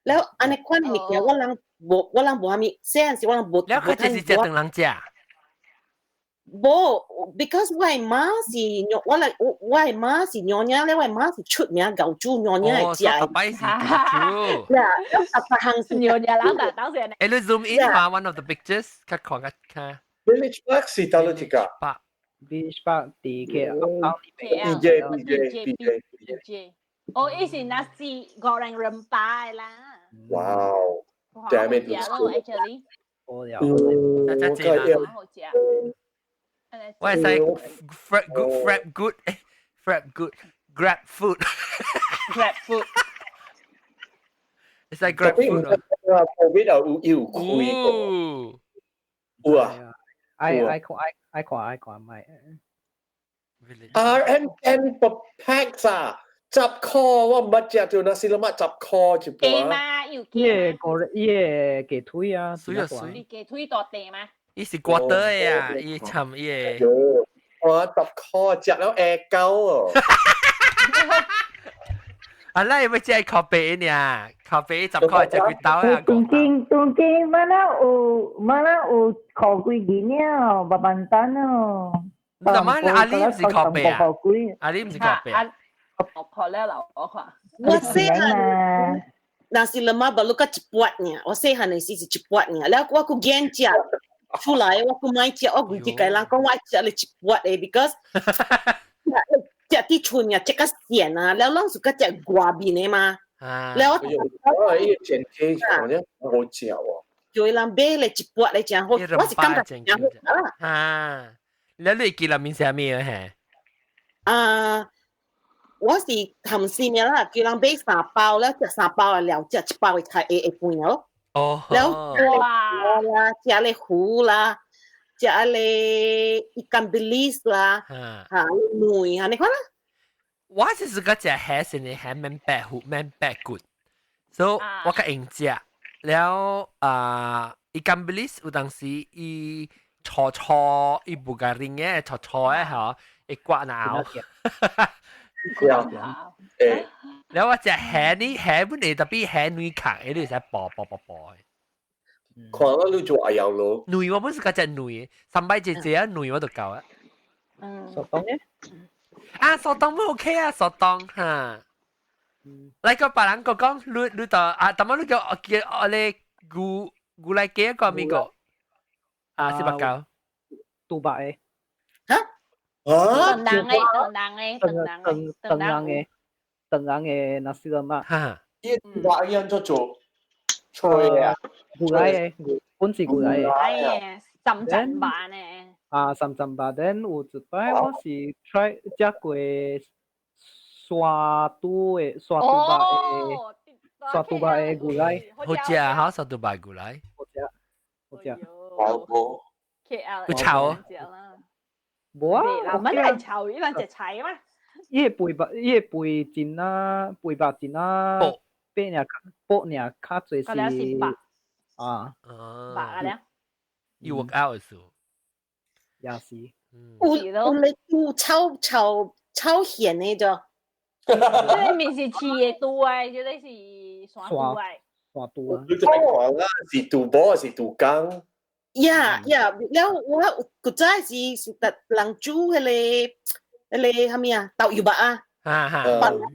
[SPEAKER 8] 了按呢款的物件，我人無我人無啥物，細漢時我人無。
[SPEAKER 1] 了佢就是食頓人食。
[SPEAKER 8] 無，because 我的媽是我來我的媽是娘娘咧，我的媽是出名𠢕煮娘娘
[SPEAKER 1] 哦，
[SPEAKER 8] 的食。
[SPEAKER 1] 逐擺是煮。
[SPEAKER 8] 呀，逐逐項是
[SPEAKER 4] 娘娘人但當時
[SPEAKER 1] 誒，你 zoom in 嘛，one of the pictures，較看較看。
[SPEAKER 7] Village Park 是佗落一個
[SPEAKER 2] Village Park 佇個
[SPEAKER 4] KL
[SPEAKER 7] BJ BJ BJ
[SPEAKER 4] BJ 哦，伊是 nasi goreng rempah 啦。
[SPEAKER 7] Wow, damn it, looks
[SPEAKER 4] 好
[SPEAKER 7] good.
[SPEAKER 4] actually。
[SPEAKER 2] 好了。
[SPEAKER 1] 真正
[SPEAKER 4] 好食。
[SPEAKER 1] 我係使 grab good grab good grab good grab food
[SPEAKER 4] grab food。
[SPEAKER 1] 會使 grab food
[SPEAKER 7] 啊，Covid 有有開過。有啊。
[SPEAKER 2] 愛愛看愛愛看愛看覓。
[SPEAKER 7] RM10 per pax 啊！十箍我毋捌食著 nasi lemak 十箍一盤。
[SPEAKER 4] 嘛，有
[SPEAKER 2] 伊個個伊個雞腿啊，
[SPEAKER 1] 水啊水。
[SPEAKER 4] 雞腿大塊嗎？
[SPEAKER 1] 伊是割的啊，伊摻伊個。
[SPEAKER 7] 我十箍食了下狗哦。
[SPEAKER 1] 啊，咱會食咖啡呢？咖啡十箍食幾兜啊？
[SPEAKER 6] 東京東京，mana 有 mana 有箍幾銀了，白板單哦。
[SPEAKER 1] 怎麼阿你毋是咖啡啊？阿你毋是咖啡啊？
[SPEAKER 4] 我看了啦，我看。
[SPEAKER 8] 我細漢，nasi lemak baru 個一盤爾，我細漢的時是一盤爾，了我閣見食出來，我閣買食，我規日共人講我愛食咧一盤的，because 食佇厝爾食較鹹啊，了攏是閣食外面的嘛。了
[SPEAKER 7] 我哦，伊個前提好像好食哦。
[SPEAKER 8] 叫伊人買咧一盤咧誠好，我是感覺誠好啦。
[SPEAKER 1] 啊，了你記得面啥物啊？嘿？
[SPEAKER 8] 啊。我是含絲麵啦，叫人買三包了，食三包啊，了食一包會開會會飯咯。
[SPEAKER 1] 哦，
[SPEAKER 8] 了哇啦，食咧糊啦，食咧 ikan bilis 啦，嚇糜啊，你看啦。
[SPEAKER 1] 我是自個食蝦先嘅蝦免白糊免白骨，所以我較用食。了啊，ikan bilis 有當時伊錯錯，伊無共零嘅錯錯嘅嗬，會刮腦。
[SPEAKER 7] 誒，
[SPEAKER 1] 了我食蝦呢，蝦本來特別蝦軟殼，伊你會使剝剝剝剝。
[SPEAKER 7] 看我你做阿油咯。
[SPEAKER 1] 軟我本是較食軟，三擺一隻啊軟我就夠啊。
[SPEAKER 4] 嗯。
[SPEAKER 2] Sotong 呢？
[SPEAKER 1] 啊，sotong 都 OK 啊，sotong 哈。來個別人個講，你你就啊，但係你叫叫我咧牛牛奶雞個咪個啊，四百九。
[SPEAKER 2] 杜白的。
[SPEAKER 8] 嚇？
[SPEAKER 7] 啊？
[SPEAKER 4] 長人的，長人的，長人的，
[SPEAKER 2] 長人的，長人的 nasi lemak。
[SPEAKER 1] 哈。
[SPEAKER 7] 伊杜白伊按怎做？菜啊？
[SPEAKER 2] 牛奶的，本是牛奶的。
[SPEAKER 4] 哎呀，三層肉呢？
[SPEAKER 2] 啊，三層肉，then 有一擺我是 try 食過沙肚的沙肚肉的沙肚肉的牛奶。
[SPEAKER 1] 好食哈，沙肚肉牛奶。
[SPEAKER 2] 好食，好食。
[SPEAKER 3] 好無？
[SPEAKER 4] KL
[SPEAKER 1] 有臭啊？
[SPEAKER 2] 無啊，
[SPEAKER 4] 我們係臭，伊人食菜嘛。
[SPEAKER 2] 伊個肥肉，伊個肥真啊，肥肉真啊，白爾薄爾較濟是啊，
[SPEAKER 4] 白了。
[SPEAKER 1] 要 work out 數。
[SPEAKER 2] 也是。
[SPEAKER 8] 有有咧有臭臭臭鹹的就。
[SPEAKER 4] 這個面是飼的肚的，這個是山肚的。
[SPEAKER 2] 山肚啊！
[SPEAKER 7] 你就講啦，是肚婆還是肚公？
[SPEAKER 8] Yeah yeah，了我古早是是逐人煮彼個彼個啥物啊，豆油肉啊。
[SPEAKER 1] 哈哈。
[SPEAKER 8] 豆油肉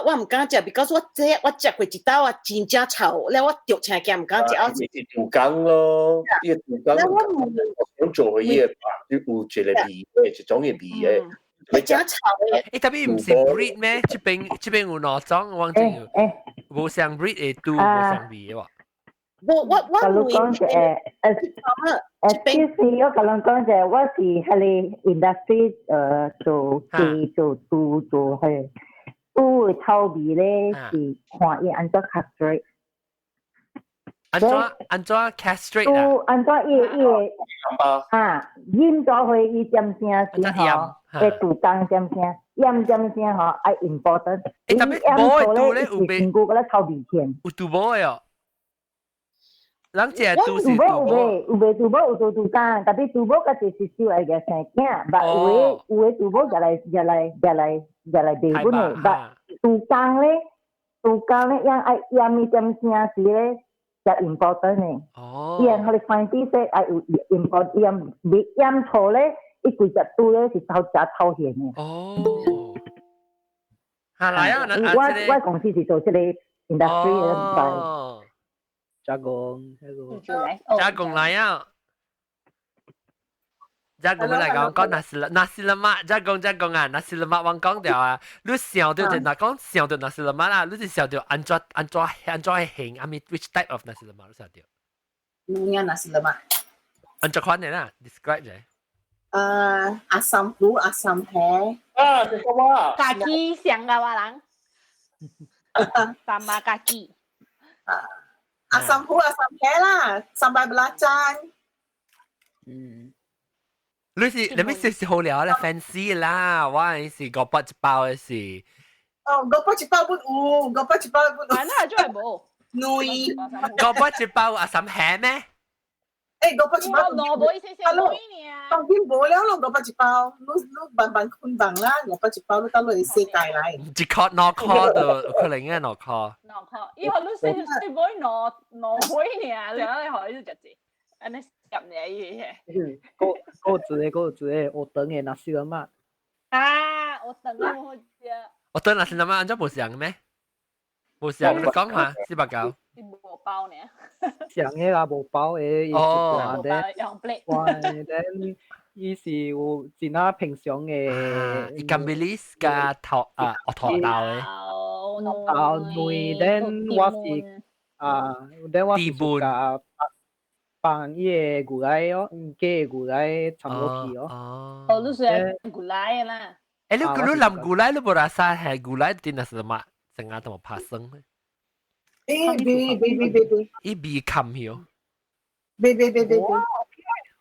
[SPEAKER 8] 我毋敢食，because 我這我食過一道啊，真正臭，了我著青驚毋敢食。
[SPEAKER 7] 是肚公咯，伊個肚公。
[SPEAKER 8] 了我
[SPEAKER 7] 想做伊個肉，有一個味的，一種的味的。
[SPEAKER 8] 會真臭的。
[SPEAKER 1] 欸，特別毋是 breed 咩？這邊這邊有兩種，我知有。無相 breed 的豬，無相味的喎。
[SPEAKER 8] 無我我
[SPEAKER 6] 甲你講者，其實我共人講者，我是彼个 industry 做雞做豬做彼豬的臭味咧，是看伊按怎 castrate。
[SPEAKER 1] 按怎按怎 castrate 啊？
[SPEAKER 6] 按怎伊伊會啊，飲咗會伊點聲是吼，會肚公點聲，醃點聲吼，愛 important。
[SPEAKER 1] 欸，特別無的豬咧有
[SPEAKER 6] 身軀閣咧臭味添。
[SPEAKER 1] 有肚母的哦。人食豬是
[SPEAKER 6] 有無有賣豬母有做豬公，特別豬母較濟是小愛個生囝，但有的有的豬母入來入來入來入來賣本的，但豬公咧，豬公咧，樣愛醃一點聲時咧，就 important 的。
[SPEAKER 1] 哦。
[SPEAKER 6] 伊按予你 scientist 愛有 important，醃醃錯咧，伊規隻豬咧是頭食頭型嘅。
[SPEAKER 1] 哦，嚇來啊！
[SPEAKER 6] 我公司是做這個 industry 嘅。
[SPEAKER 1] 哦，
[SPEAKER 2] 加工，那個
[SPEAKER 1] 加工來啊！加工來講講 nasi nasi lemak，加工加工啊，nasi lemak 我講掉啊，你想到就嗱講想到 nasi lemak 啦，你是想到按怎按怎按怎型，I mean which type of nasi lemak 你想到？
[SPEAKER 8] 咩 nasi lemak？
[SPEAKER 1] 按怎款的啦，describe 者。
[SPEAKER 8] Asam 糊 asam 蝦。
[SPEAKER 7] 啊，這個話。
[SPEAKER 4] 家己想嘅話人，sama 家己。
[SPEAKER 8] 啊，asam 糊 asam 蝦啦，sambal belacan。
[SPEAKER 1] 你是你咩是是好料啦，fancy 啦，我係是五百一包嘅是。
[SPEAKER 8] 哦，五百一包本有，五百一包本有。
[SPEAKER 4] 啊，那就係冇。
[SPEAKER 8] 女。
[SPEAKER 1] 五百一包 asam 蝦咩？
[SPEAKER 8] 誒，五百一包。
[SPEAKER 4] 攞杯少少杯呢？
[SPEAKER 8] 當然無了咯，五百一包，你你慢慢捆綁啦，五百一包你到你世界來。
[SPEAKER 1] 一塊兩塊就可能嘅兩塊。
[SPEAKER 4] 兩塊，以後你四四杯兩兩杯呢？然後你可以食住，按呢入嚟嘢。
[SPEAKER 2] 嗯，嗰嗰個一個嗰個學長嘅 nasi lemak。
[SPEAKER 4] 啊，學長啊，好食。
[SPEAKER 1] 學長 nasi lemak 按怎無像咩？無像你講下490。
[SPEAKER 4] 無包呢？
[SPEAKER 2] 像嘅啦，無包嘅，
[SPEAKER 1] 哦，
[SPEAKER 4] 用 plate。
[SPEAKER 2] 哇，then 伊是有真啊平常嘅。
[SPEAKER 1] Ikan bilis 加頭啊，學頭豆嘅。
[SPEAKER 2] 啊，內 then 我是啊，then 我是加放伊個牛奶哦，加牛奶摻落去哦。
[SPEAKER 4] 哦，你是牛奶啦。
[SPEAKER 1] 誒，你你淋牛奶你無 rasa 係牛奶佇 nasi lemak 成日都冇拍生。
[SPEAKER 8] 誒，別別別別別，
[SPEAKER 1] 伊味冚曉。
[SPEAKER 8] 別別別別別，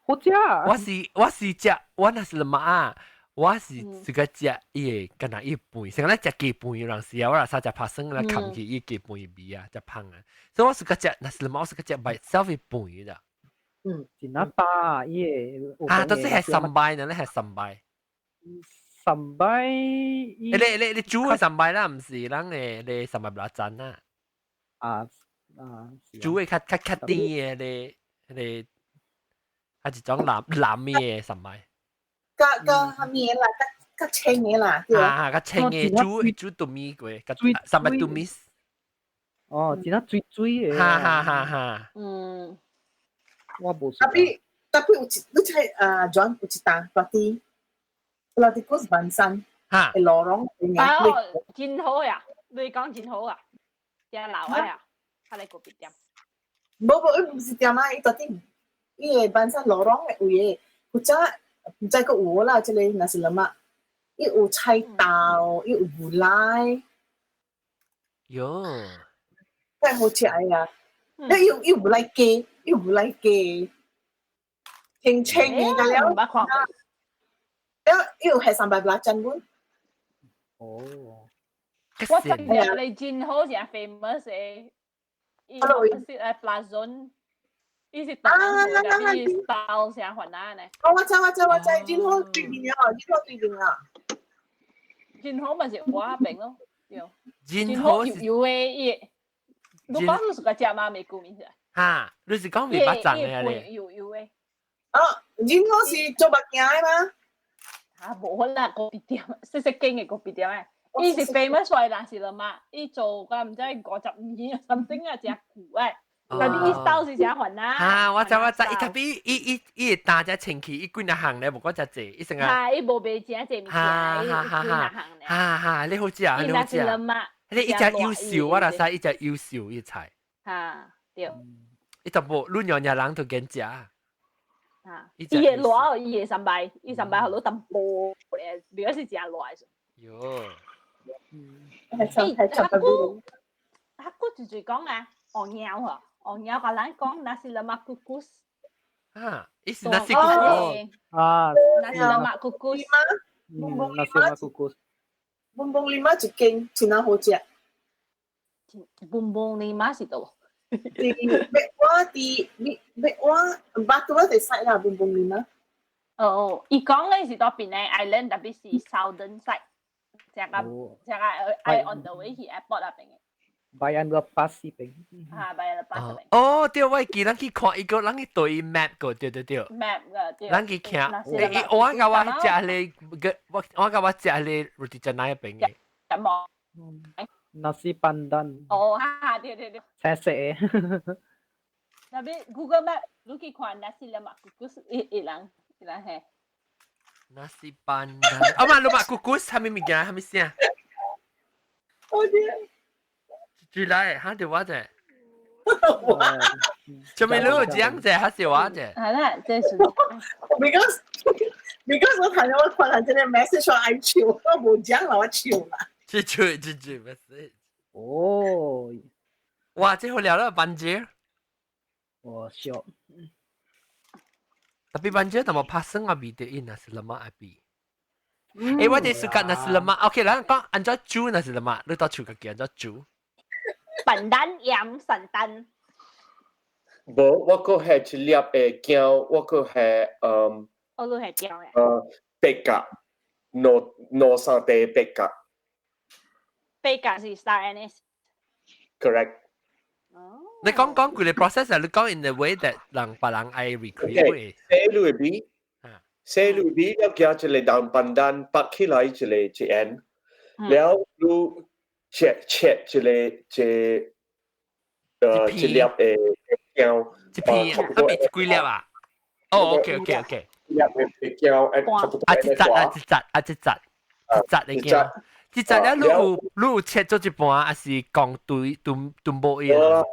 [SPEAKER 2] 好食。
[SPEAKER 1] 我是食我 nasi lemak 啊，我是自個食伊個敢若伊飯，成日食雞飯有陣時啊，我若啥食拍生來冚去伊雞飯味啊，食芳啊，所以我是個食 nasi lemak，我是個食 by itself 飯的。
[SPEAKER 2] 嗯，真啊飽，伊個。
[SPEAKER 1] 啊，都是係 sambal 呢？你係 sambal。
[SPEAKER 2] Sambal。
[SPEAKER 1] 你煮嘅 sambal 啦，唔是咱嘅你 sambal belacan 啊。
[SPEAKER 2] 啊啊！
[SPEAKER 1] 煮嘅較較較甜嘅，你你係一種藍藍嘅 sambal。
[SPEAKER 8] 加加蝦米啦，較較清嘅啦，
[SPEAKER 1] 對啊，較清嘅煮煮豆米過，較 sambal tumis。
[SPEAKER 2] 哦，真係水水嘅。
[SPEAKER 1] 哈哈哈哈。
[SPEAKER 2] 我無。
[SPEAKER 8] Tapi tapi 有一你知啊，John 有一單大啲，Platypus 板山，
[SPEAKER 1] 哈，
[SPEAKER 8] lorong。
[SPEAKER 4] 哦，真好呀！你講真好啊！正老啊，佢哋個別店。
[SPEAKER 8] 無無，伊毋是店啊，伊到底伊個板山 lorong 的位的，古早毋知閣有無啦，這個 nasi lemak，伊有菜豆，伊有牛奶。
[SPEAKER 1] 喲，
[SPEAKER 8] 太好食呀！你又又唔來雞，又唔來雞，清清嘅個了。了又係 sambal belacan 本。
[SPEAKER 2] 哦。
[SPEAKER 4] 我知道你真好食 famous 嘅，伊是誒 Plazon，伊是當伊 style 成雲南呢。
[SPEAKER 8] 哦，我知我知我知，真好對面啊，真好對面啊。
[SPEAKER 4] 真好咪是我邊咯，對。
[SPEAKER 1] 真好
[SPEAKER 4] 有有嘅伊，你講你是個食嗎？未顧名字。
[SPEAKER 1] 哈，你是講未捌長嘅咧？
[SPEAKER 4] 有有嘅。
[SPEAKER 8] 哦，真好是做目鏡的嗎？
[SPEAKER 4] 啊，無啦，咖啡店，細細間嘅咖啡店誒。伊是 famous for nasi lemak，伊做個毋知55年 something 啊，真久誒。但是伊 style 是真煩啊。
[SPEAKER 1] 啊，我知我知，伊 tapi 伊伊伊會擔只清氣，伊幾若項咧，無講真濟，伊成個。
[SPEAKER 4] 哈，伊無賣真濟物件，伊幾若項咧。
[SPEAKER 1] 哈哈，你好食啊，你好食。你伊只優秀，我若知伊只優秀伊菜。
[SPEAKER 4] 哈，對。
[SPEAKER 1] 伊就無，你娘娘人都揀食。
[SPEAKER 4] 啊，伊會熱，伊會 sambal，伊 sambal 好多淡薄咧，比較是真熱。
[SPEAKER 1] 喲。
[SPEAKER 4] 欸，阿姑，阿姑就就講啊，紅鳥嗬，紅鳥甲咱講 nasi lemak kukus。
[SPEAKER 1] 啊，伊是 nasi kukus。
[SPEAKER 2] 啊
[SPEAKER 4] ，nasi lemak kukus。
[SPEAKER 2] 嗯，nasi lemak kukus。
[SPEAKER 8] Bumbung lima 一間真啊好食。
[SPEAKER 4] Bumbung lima 是佗？
[SPEAKER 8] 佇我佇你我巴多佇 side 啦，Bumbung lima。
[SPEAKER 4] 哦，伊講嘅是佗邊嘅 island，特別是 southern side。成個成個愛 on the way 去 airport 那邊嘅。
[SPEAKER 2] Bayan Lepas 呢邊。
[SPEAKER 4] 嚇，Bayan Lepas 邊。
[SPEAKER 1] 哦，對，我記咱去看一個，咱去對 map 個，對對對。
[SPEAKER 4] map 個對。
[SPEAKER 1] 咱去看，我共我食咧個，我共我食咧 roti canai 邊嘅。
[SPEAKER 4] 咁冇。
[SPEAKER 2] Nasi pandan。
[SPEAKER 4] 哦，哈，對對對。
[SPEAKER 2] 青色嘅。
[SPEAKER 4] Tapi Google Map 你去看 nasi lemak kukus 伊伊人伊人係。
[SPEAKER 1] Nasi pandan。啊嘛，lemak kukus 係咩物件？係咩聲？
[SPEAKER 8] 我知。
[SPEAKER 1] 住來，哈對我啫。做咩你有講啫？還是我啫？
[SPEAKER 4] 係啦，這是。
[SPEAKER 8] Because 我睇到我看到這個 message 我愛笑，我無講啦，我笑啦。
[SPEAKER 1] 這句這句 message。
[SPEAKER 2] 哦。
[SPEAKER 1] 哇！這好聊了，banjir。
[SPEAKER 2] 我笑。
[SPEAKER 1] Tapi banjir tak mau pasang abi dia in nasi lemak abi。誒，我哋 suka nasi lemak。OK，咱講按怎煮 nasi lemak，你到厝家己按怎煮？
[SPEAKER 4] Pandan 鹽 santan。
[SPEAKER 7] 無，我閣係一粒的薑，我閣係
[SPEAKER 4] 我都係薑嘅。
[SPEAKER 7] 八角，兩兩三塊八角。
[SPEAKER 4] 八角是 star anise。
[SPEAKER 7] Correct。
[SPEAKER 1] 你講講佢哋 process 你講 in the way that 人別人愛 recreate。
[SPEAKER 7] 洗落米，洗落米，了加一個 daun pandan 拔起來一個一円，了你切切一個一一粒的薑，
[SPEAKER 1] 一片，啊，別幾粒啊？哦，OK。
[SPEAKER 7] 一粒的薑，
[SPEAKER 1] 啊，一紮啊，一紮啊，一紮，一紮的薑。一紮了，你有切做一半，還是講對對對無伊？
[SPEAKER 7] 我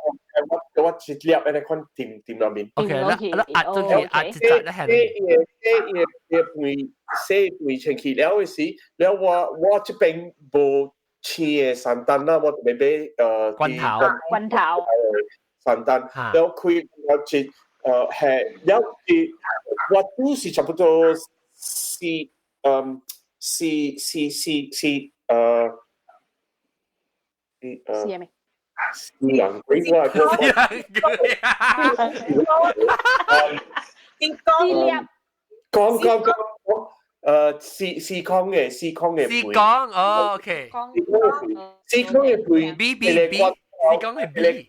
[SPEAKER 7] 我一粒按呢款掂掂內面。
[SPEAKER 1] OK，你你壓咗佢壓一紮咧係。
[SPEAKER 7] 伊個伊個肥洗肥清氣了的時，了我我這邊無青的 santan 啦，我就欲買
[SPEAKER 1] 罐頭
[SPEAKER 4] 罐頭
[SPEAKER 7] santan，了開了一係了是我煮是差不多四四四四四
[SPEAKER 4] 四咩？
[SPEAKER 7] 四人鬼我
[SPEAKER 1] 四人鬼
[SPEAKER 8] 講
[SPEAKER 7] 講講講四四空嘅四空嘅
[SPEAKER 1] 四講哦，OK，
[SPEAKER 7] 四空嘅配
[SPEAKER 1] B B B，四講係 B。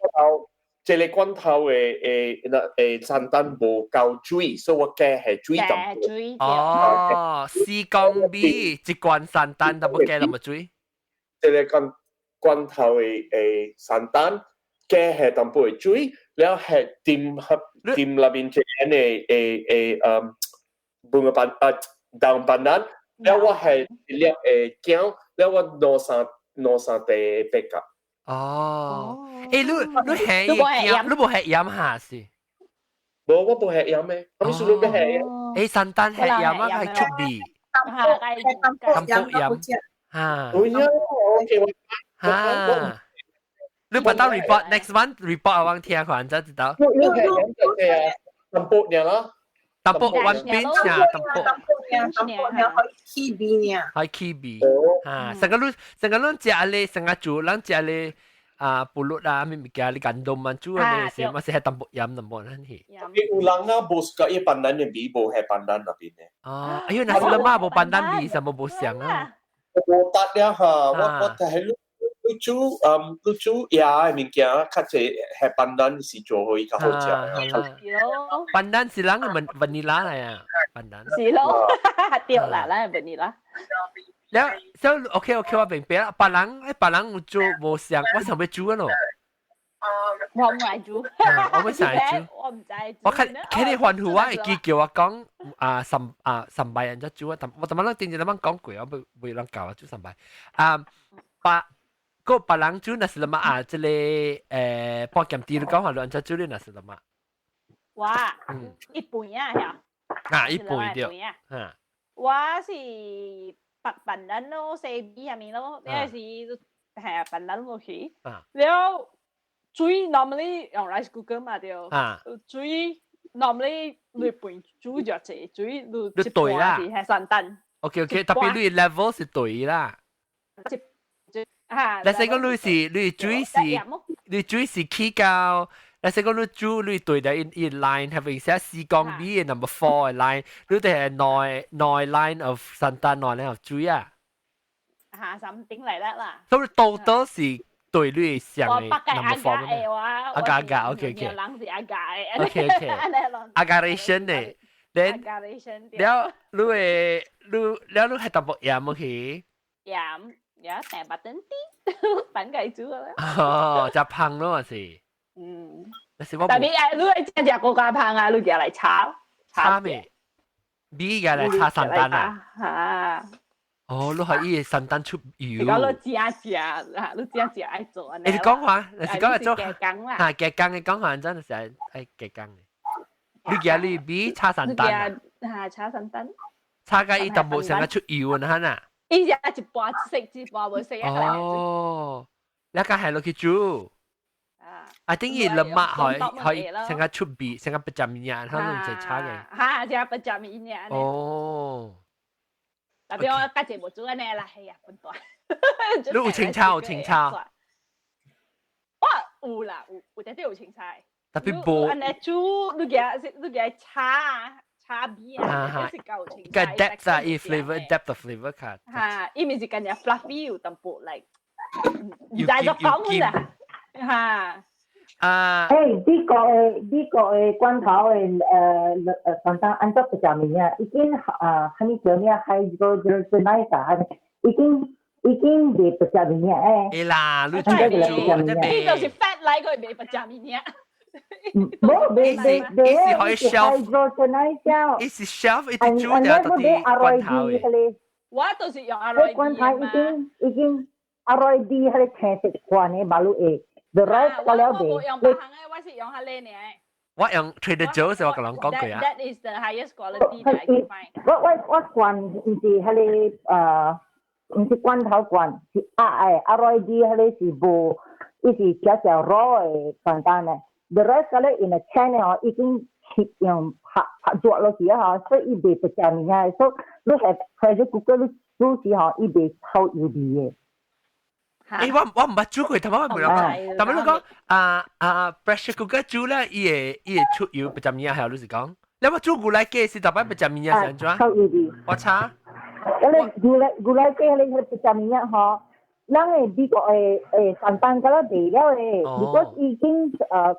[SPEAKER 7] 這個罐頭的的那的 santan 無夠水，所以我加係水淡薄。
[SPEAKER 1] 哦，四公米一罐 santan，但無加那麼水。
[SPEAKER 7] 這個罐罐頭的的 santan 加係淡薄的水，了係掂合掂內面一個的的的半個pandan啊 daun pandan，了我係一粒的薑，了我兩三兩三塊八角。
[SPEAKER 1] 哦，誒，你你係鹽，你無係鹽下是？
[SPEAKER 7] 無，我無係鹽嘅，我咪說你欲係鹽。
[SPEAKER 1] 誒，santan 係鹽啊，係出味。
[SPEAKER 8] 淡薄
[SPEAKER 1] 鹽嚇。
[SPEAKER 7] 對呀，OK 我。
[SPEAKER 1] 嚇。你不到 report next month report 我聽看，才知道。
[SPEAKER 7] 你係鹽就係啊，淡薄爾啦。
[SPEAKER 1] 淡薄 one pinch 啊，淡薄。
[SPEAKER 8] 淡薄爾，淡薄爾可以起味爾。
[SPEAKER 1] 可以起味。嚇，成個你成個你食咧，成個煮，咱食咧。啊，pulut 啊，咩物件你 gandum 啊，煮啊，是嘛是係淡薄鹽淡薄咱去。
[SPEAKER 7] 有人啊，無 suka 伊 pandan 的味，無係 pandan 那邊的。
[SPEAKER 1] 哦，哎呦，nasi lemak 無 pandan 味，什麼無像啊？
[SPEAKER 7] 無得了哈，我我係你你煮你煮椰的物件，較濟係 pandan 是做好伊較好食。
[SPEAKER 1] Pandan 是人嘅 vanilla 嚟啊，pandan。
[SPEAKER 4] 是咯，對啦，咱係 vanilla。
[SPEAKER 1] 了，所以 OK OK，我明白啦。別人誒，別人有煮無像，我想欲煮咯。
[SPEAKER 4] 我唔愛煮。
[SPEAKER 1] 我欲想愛煮。
[SPEAKER 4] 我唔知。
[SPEAKER 1] 我看看你歡呼，我會記叫我講啊，三啊 sambal 人家煮啊，但我怎麼攏頂一禮講過，我未未人教我煮 sambal 啊，別個別人煮 nasi lemak 啊，這個半鹹甜你講話人家煮的 nasi lemak。
[SPEAKER 4] 哇，一半啊，係
[SPEAKER 1] 啊，一半對。啊。
[SPEAKER 4] 我是白 pandan 咯，洗米係咪咯？你係是係啊，pandan 落去。了水 normally 用 rice cooker 嘛對。水 normally 你半煮就濟，水你
[SPEAKER 1] 你對啦。
[SPEAKER 4] 係 santan。
[SPEAKER 1] OK，特別你 level 是對啦。
[SPEAKER 4] 啊！
[SPEAKER 1] 你說講你是你水是你水是起到，你說講你煮你對的一 line 係咪寫四公米的 number four 的 line，你哋係內內 line of santan 內 line of 水啊？
[SPEAKER 4] 嚇，something like that 啦。
[SPEAKER 1] 所以 total 是對你上嘅
[SPEAKER 4] number
[SPEAKER 1] four。
[SPEAKER 4] 阿
[SPEAKER 1] 加加，OK OK。
[SPEAKER 4] 人是阿加嘅。
[SPEAKER 1] OK OK。阿加 ration 呢？then 了你會你了你係淡薄鹽冇去？
[SPEAKER 4] 鹽，有成白燈啲，反計煮啦。
[SPEAKER 1] 哦，就胖咯，是。
[SPEAKER 4] 嗯。特別誒，你係真食國家胖啊，你夾來炒。
[SPEAKER 1] 炒咩？米夾來炒山丹啊？
[SPEAKER 4] 嚇！
[SPEAKER 1] 哦，你可以山丹出油。
[SPEAKER 4] 你講你食食啊，你食食愛做啊。
[SPEAKER 1] 你講話，你是講係做
[SPEAKER 4] 加工啦。
[SPEAKER 1] 嚇，加工嘅講話真係愛加工嘅。你夾你米炒山丹啊？
[SPEAKER 4] 嚇，炒山丹。
[SPEAKER 1] 炒個伊淡薄成個出油啊，哈呐。
[SPEAKER 4] 伊食一半食，一半無食啊。
[SPEAKER 1] 哦，你個係落去煮。I think 伊 lemak 可以可以成個出味，成個不加物啊，可能唔使炒嘅。
[SPEAKER 4] 嚇，食不加物啊。
[SPEAKER 1] 哦。
[SPEAKER 4] 特別我家己無煮按呢啦，係啊，笨蛋。
[SPEAKER 1] 你有清炒有清炒？
[SPEAKER 4] 我有啦，有有啲啲有清炒。
[SPEAKER 1] 特別無。
[SPEAKER 4] 按呢煮，你夾你夾炒炒味啊，是夠清
[SPEAKER 1] 炒。個 depth 啊，伊 flavor depth of flavor 卡。
[SPEAKER 4] 嚇，伊咪是干只 fluffy 有淡薄 like，唔知就講啦，嚇。
[SPEAKER 1] 啊！
[SPEAKER 6] 誒，呢個嘅罐頭嘅簡單按照不食物啊，已經啊，哈咪叫咩？係個就是哪一個？已經袂不食物啊！誒。
[SPEAKER 1] 會啦，你煮煮，
[SPEAKER 4] 呢個是 fat 來個袂不食物啊。
[SPEAKER 6] 冇，袂袂袂，
[SPEAKER 1] 伊是可以 shelf，伊是 shelf 一直煮掉到啲罐頭嘅。
[SPEAKER 4] 我都是用阿瑞
[SPEAKER 6] 罐頭已經阿瑞啲係青色罐嘅馬路會。The rice 我了
[SPEAKER 4] 未？我用別行嘅，我是用下呢呢。
[SPEAKER 1] 我用 Trader Joe's 我同人講過啊。
[SPEAKER 4] That is the highest quality that I can find。
[SPEAKER 6] 我罐唔是彼個毋是罐頭罐，是鴨的，阿瑞啲彼個是無，伊是食食 raw 的簡單的。The rice 嗰個 in a can 哦，已經用拍拍熱落去啊，所以伊袂不食物件，所以你係 pressure cooker 你煮時吼，伊袂臭油味的。
[SPEAKER 1] 誒，我毋捌煮過，頭先我冇講。但係你講啊啊，pressure cooker 煮咧，伊會出油不食物件，係你是講？你我煮牛奶雞是特別不食物件是按怎？
[SPEAKER 6] 臭油味。
[SPEAKER 1] 我查。
[SPEAKER 6] 嗰個牛奶雞，你彼不食物件吼，咱的美國的山丹敢若賣了的，because 已經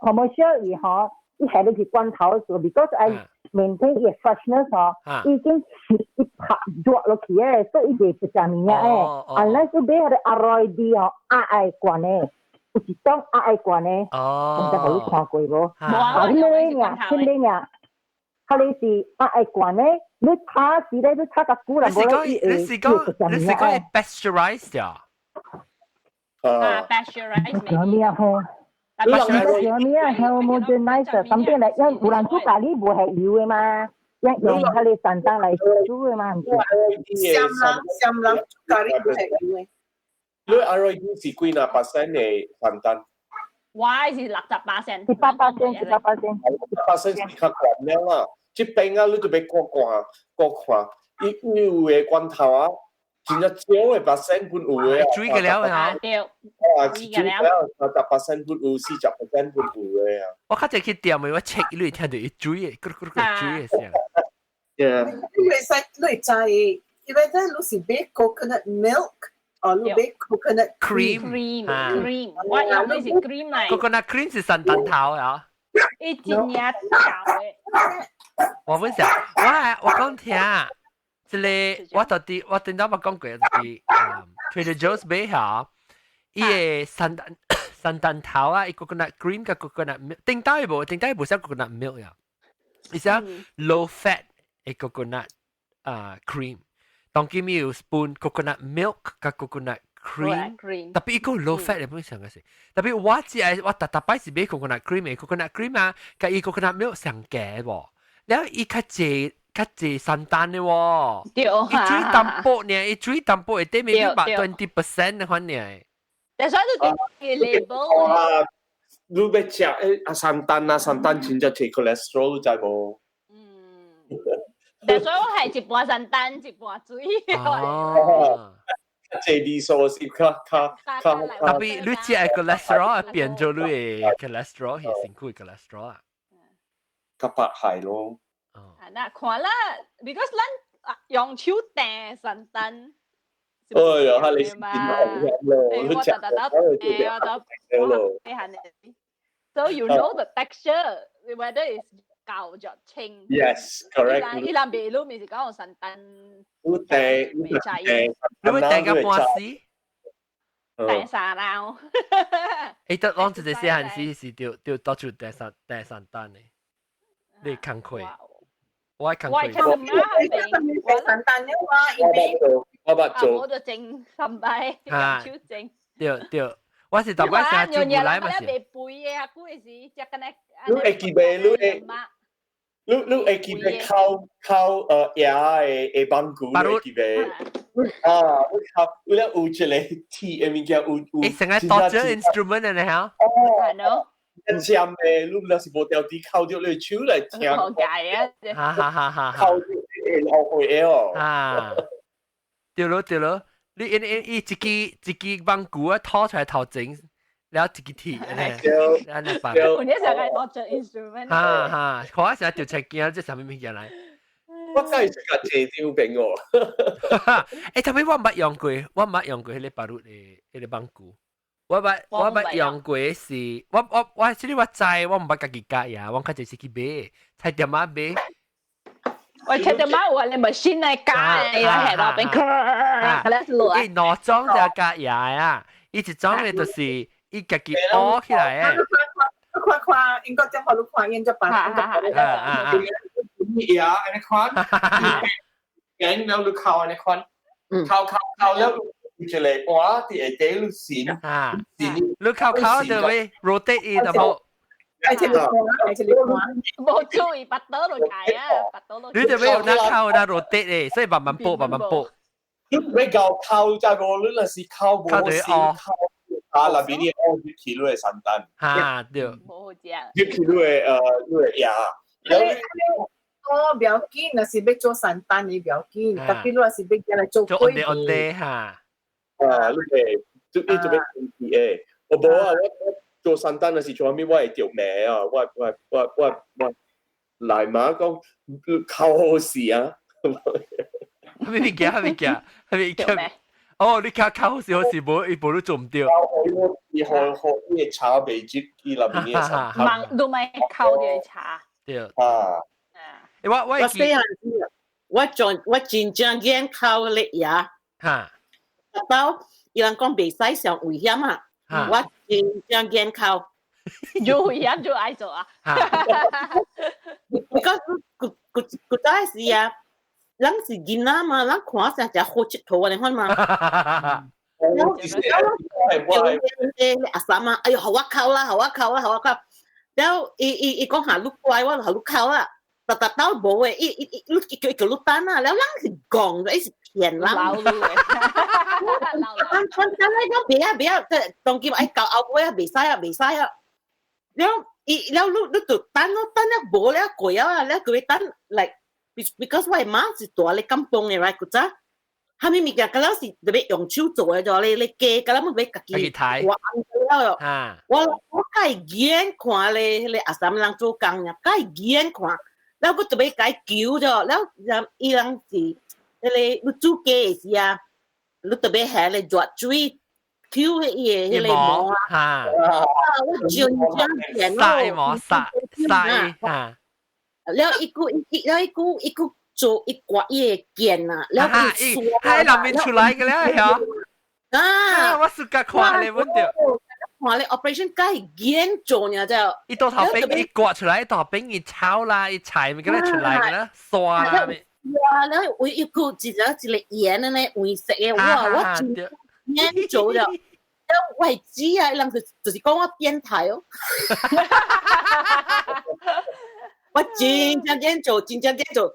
[SPEAKER 6] commercial 伊吼，伊下落去罐頭做，because 愛 maintain 伊 freshness 吼，已經是一拍熱落去的，所以伊袂不食物件的。unless 你買彼個阿瑞啲吼，鴨的罐的，有一種鴨的罐的，唔知予你看過無？
[SPEAKER 4] 啊，
[SPEAKER 6] 彼個爾，彼個爾，彼個是鴨的罐的，你炒時咧，你炒較久啦，
[SPEAKER 1] 無咧伊會你是講 pasteurized 啊？
[SPEAKER 4] 啊，pasteurized。
[SPEAKER 6] 叫咩啊？吼？叫咩啊？Homogenizer，something like，因為有人煮咖喱無係油的嘛，用用彼個山丹來煮的嘛，毋是？
[SPEAKER 8] 鹹人鹹人煮咖喱無係油的。
[SPEAKER 7] 你 ROD 是幾若 percent 的山丹？
[SPEAKER 4] 我是68%。
[SPEAKER 6] 18%，18%。
[SPEAKER 7] 18% 是較懸了啦。這邊啊，你就欲過看過看，伊有的罐頭啊，真正少的 percent 本有的啊。
[SPEAKER 1] 水個了啊。
[SPEAKER 4] 對。
[SPEAKER 7] 啊，水個了，30% 本有，40% 本有的啊。
[SPEAKER 1] 我較濟去店的，我 check 你聽到伊水的，咕嚕咕嚕水的聲。
[SPEAKER 7] Yeah。
[SPEAKER 8] 你會使，你會知，因為你是買 coconut milk。哦，你買 coconut
[SPEAKER 1] cream
[SPEAKER 4] cream cream，我用的是 cream 來。
[SPEAKER 1] coconut cream 是山丹頭啊。
[SPEAKER 4] 伊真正厚的。
[SPEAKER 1] 我本想，我講聽，這個我到底我頂早捌講過，就是 Trader Joe's 買下，伊個山丹頭啊，伊 coconut cream 佮 coconut milk，頂底無，頂底無寫 coconut milk 呀，伊寫 low fat 的 coconut 啊 cream。當今有 spoon coconut milk 佮 coconut cream，特別伊個 low fat 的本上個是，特別我只係我逐逐擺是買 coconut cream 的 coconut cream 啊，佮伊 coconut milk 上濟無，了伊較濟較濟山丹的喎，伊水淡薄呢，伊水淡薄會得 maybe 百 20% 的款呢。
[SPEAKER 4] 但所以就 label
[SPEAKER 7] 啊，你欲食誒啊山丹啊山丹真正濟 cholesterol 知無？
[SPEAKER 4] 嗯。但所以我係一半山丹，一半水。
[SPEAKER 1] 哦。
[SPEAKER 7] 這啲數是較較較
[SPEAKER 1] 特別你食 cholesterol 變做你的 cholesterol 係身軀 cholesterol 啊。
[SPEAKER 7] 較白係咯。
[SPEAKER 4] 啊，那看啦，because 咱用手掟山丹，
[SPEAKER 7] 哎呀，哈你是點紅咯？
[SPEAKER 4] 我特特特，誒我就 So you know the texture, whether it's 厚著清。
[SPEAKER 7] Yes, correct.
[SPEAKER 4] 伊人袂滷咪是講三單。
[SPEAKER 7] 有訂有訂，
[SPEAKER 1] 你會訂個半死？
[SPEAKER 4] 訂三樓。
[SPEAKER 1] 欸，得講一個細漢時是著著到處訂三單的，你工課。我工課。
[SPEAKER 4] 我其實唔係
[SPEAKER 8] 訂三單嘅話，因為
[SPEAKER 7] 我捌做。
[SPEAKER 4] 我就整三擺，手整。
[SPEAKER 1] 對對，我是逐擺成日做來嘛是。
[SPEAKER 4] 袂肥的啊，久的時食敢若。
[SPEAKER 7] 你會記袂？你會？你會記袂？靠靠椰的棒骨，你會記袂？啊，你靠，有了有一個鐵的物件，有。
[SPEAKER 1] 欸，成個 torture instrument 的嚇。
[SPEAKER 4] 哦。
[SPEAKER 7] 一尖的，你若是無條滴靠著你手來聽。
[SPEAKER 4] 好解啊！
[SPEAKER 1] 哈哈哈哈！
[SPEAKER 7] 靠著會後悔的哦。
[SPEAKER 1] 啊，對咯對咯，你因因伊一支一支棒骨啊，拖出來頭前，然後一支鐵，按呢辦。
[SPEAKER 4] 我呢成個 torture instrument。
[SPEAKER 1] 哈哈，看成日就出鏡，這啥物物件來？
[SPEAKER 7] 我真係食個謝丟餅哦。
[SPEAKER 1] 欸，特別我毋捌用過，我毋捌用過彼個 parut 的彼個棒骨。我捌用過是，我這個我知，我毋捌家己教呀，我較濟是去買，菜店仔買。
[SPEAKER 4] 我菜店仔有你 machine 來教的，來下落邊，佢咧是落。
[SPEAKER 1] 伊兩種就教牙啊，伊一種咧就是伊家己挖起來的。
[SPEAKER 8] 看看，英國政府你看𪜶這辦，
[SPEAKER 7] 牙按呢款，頸了你扣按呢款，扣扣扣了。有一個碗佇下底你旋，旋
[SPEAKER 1] 你扣扣就會 rotate 伊就無。
[SPEAKER 8] 而且你看，而且你看，
[SPEAKER 4] 無注意拔刀落來啊，拔刀落。
[SPEAKER 1] 你就要用那扣那 rotate 的，所以慢慢撥，慢慢撥。
[SPEAKER 7] 你欲搞扣這個，你若是扣無先扣，啊，內面你按入去你會三單。
[SPEAKER 1] 哈，對。
[SPEAKER 4] 無好食。
[SPEAKER 7] 入去你會你會牙。
[SPEAKER 8] 哦，不要緊，若是欲做三單你不要緊，特別你若是欲來做
[SPEAKER 1] 做按地按地哈。
[SPEAKER 7] 啊，你會你做咩誒？我無啊，我做三單的時陣，我會著命啊！我來嘛講靠好勢啊！
[SPEAKER 1] 啥物物件？啥物件？啥物件？哦，你靠靠好勢好勢，無伊無你做毋著。
[SPEAKER 7] 伊予予伊的茶袂入去內面的茶。
[SPEAKER 4] 忙都咪靠著茶。
[SPEAKER 1] 對。
[SPEAKER 7] 啊。
[SPEAKER 1] 我
[SPEAKER 8] 我細漢時，我做我真正厭哭咧牙。
[SPEAKER 1] 哈。
[SPEAKER 8] 到伊人講袂使上危險啊！我真正厭哭。
[SPEAKER 4] 有危險就愛做啊！
[SPEAKER 8] because 古古古早時啊，咱是囡仔嘛，咱看成誠好𨑨迌按呢款嘛。阿三啊，哎喲，予我哭啦，予我哭啦，予我哭。了，伊伊伊講下你乖，我就予你哭啦。逐逐兜無的，伊伊伊，你叫伊叫你等啊，了人是戇的，伊是騙人。
[SPEAKER 4] 老路的。
[SPEAKER 8] 咱咱來講袂啊袂啊，當今愛到後尾啊，袂使啊袂使啊。了伊了你你就等咯，等了無了過啊，了叫伊等來，because 我的媽是蹛咧甘榜的，right 古早。啥物物件，敢若是特別用手做的，就咧咧加，敢若欲家己我按了。我較眼看咧，彼個阿三人做工爾，較眼看，了我特別共伊求著，了伊人是彼個你煮雞的時啊，你特別下咧熱水抽彼個彼個毛啊，我真正騙
[SPEAKER 1] 咯，毛殺殺啊！
[SPEAKER 8] 了伊閣伊了伊閣伊閣做伊割伊个劍啊，了伊
[SPEAKER 1] 刷，喺內面出來嘅咧，嚇！
[SPEAKER 8] 啊！
[SPEAKER 1] 我暑假看咧，阮著。
[SPEAKER 8] 看咧 operation 介嚴重爾，就
[SPEAKER 1] 伊倒頭餅伊割出來，頭餅伊炒啦，伊菜咪叫咧出來嘅啦，刷啦。
[SPEAKER 8] 哇！了有一個一個一個鹽的呢，黃色的，哇！我真嚴重了。我會知啊，人就是講我變態哦。我真正嚴做，真正嚴做。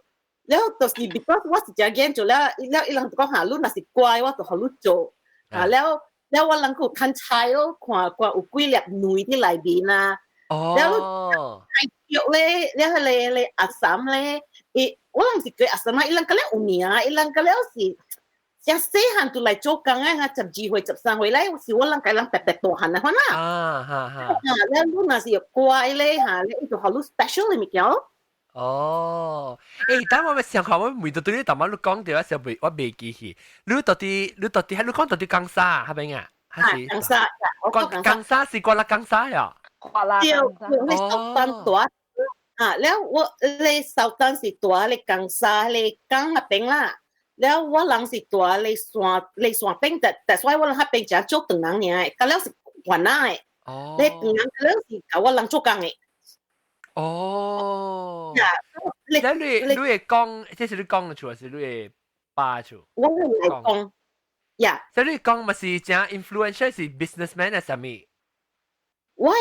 [SPEAKER 8] 了就是 because 我是真嚴做了，了伊人就講哈，你若是乖，我就予你做。啊，了了我人閣有趁菜咯，看看有幾粒卵佇內面啊。
[SPEAKER 1] 哦。
[SPEAKER 8] 太腳咧，了彼個彼個阿嬸咧，伊我人是叫阿嬸啊，伊人敢若有名，伊人敢若是。誠細漢就來做工啊，12歲、13歲來，是我人共人白白大漢啊，款啦。
[SPEAKER 1] 啊哈哈。
[SPEAKER 8] 啊，了你若是乖咧，哈，伊就予你 special 的物件咯。
[SPEAKER 1] 哦，等我咪想看我每到對你頭毛你講到，我未我未記起，你到底你講到底江沙係咪啊？
[SPEAKER 8] 還是江沙？
[SPEAKER 1] 江沙是瓜拉江沙呀？
[SPEAKER 4] 瓜拉
[SPEAKER 8] 對，你蘇丹大啊，了我你蘇丹是大你江沙你江那邊啦。了我人是住咧山咧山頂，但所以我人彼邊誠少唐人爾，甲了是越南的。
[SPEAKER 1] 哦。
[SPEAKER 8] 咧唐人甲了是共我人做工的。
[SPEAKER 1] 哦。你你會講，這是你講的厝，還是你的爸厝？
[SPEAKER 8] 我來講，呀。
[SPEAKER 1] 所以你講嘛是誠 influential 是 businessman 還是啥物？
[SPEAKER 8] 我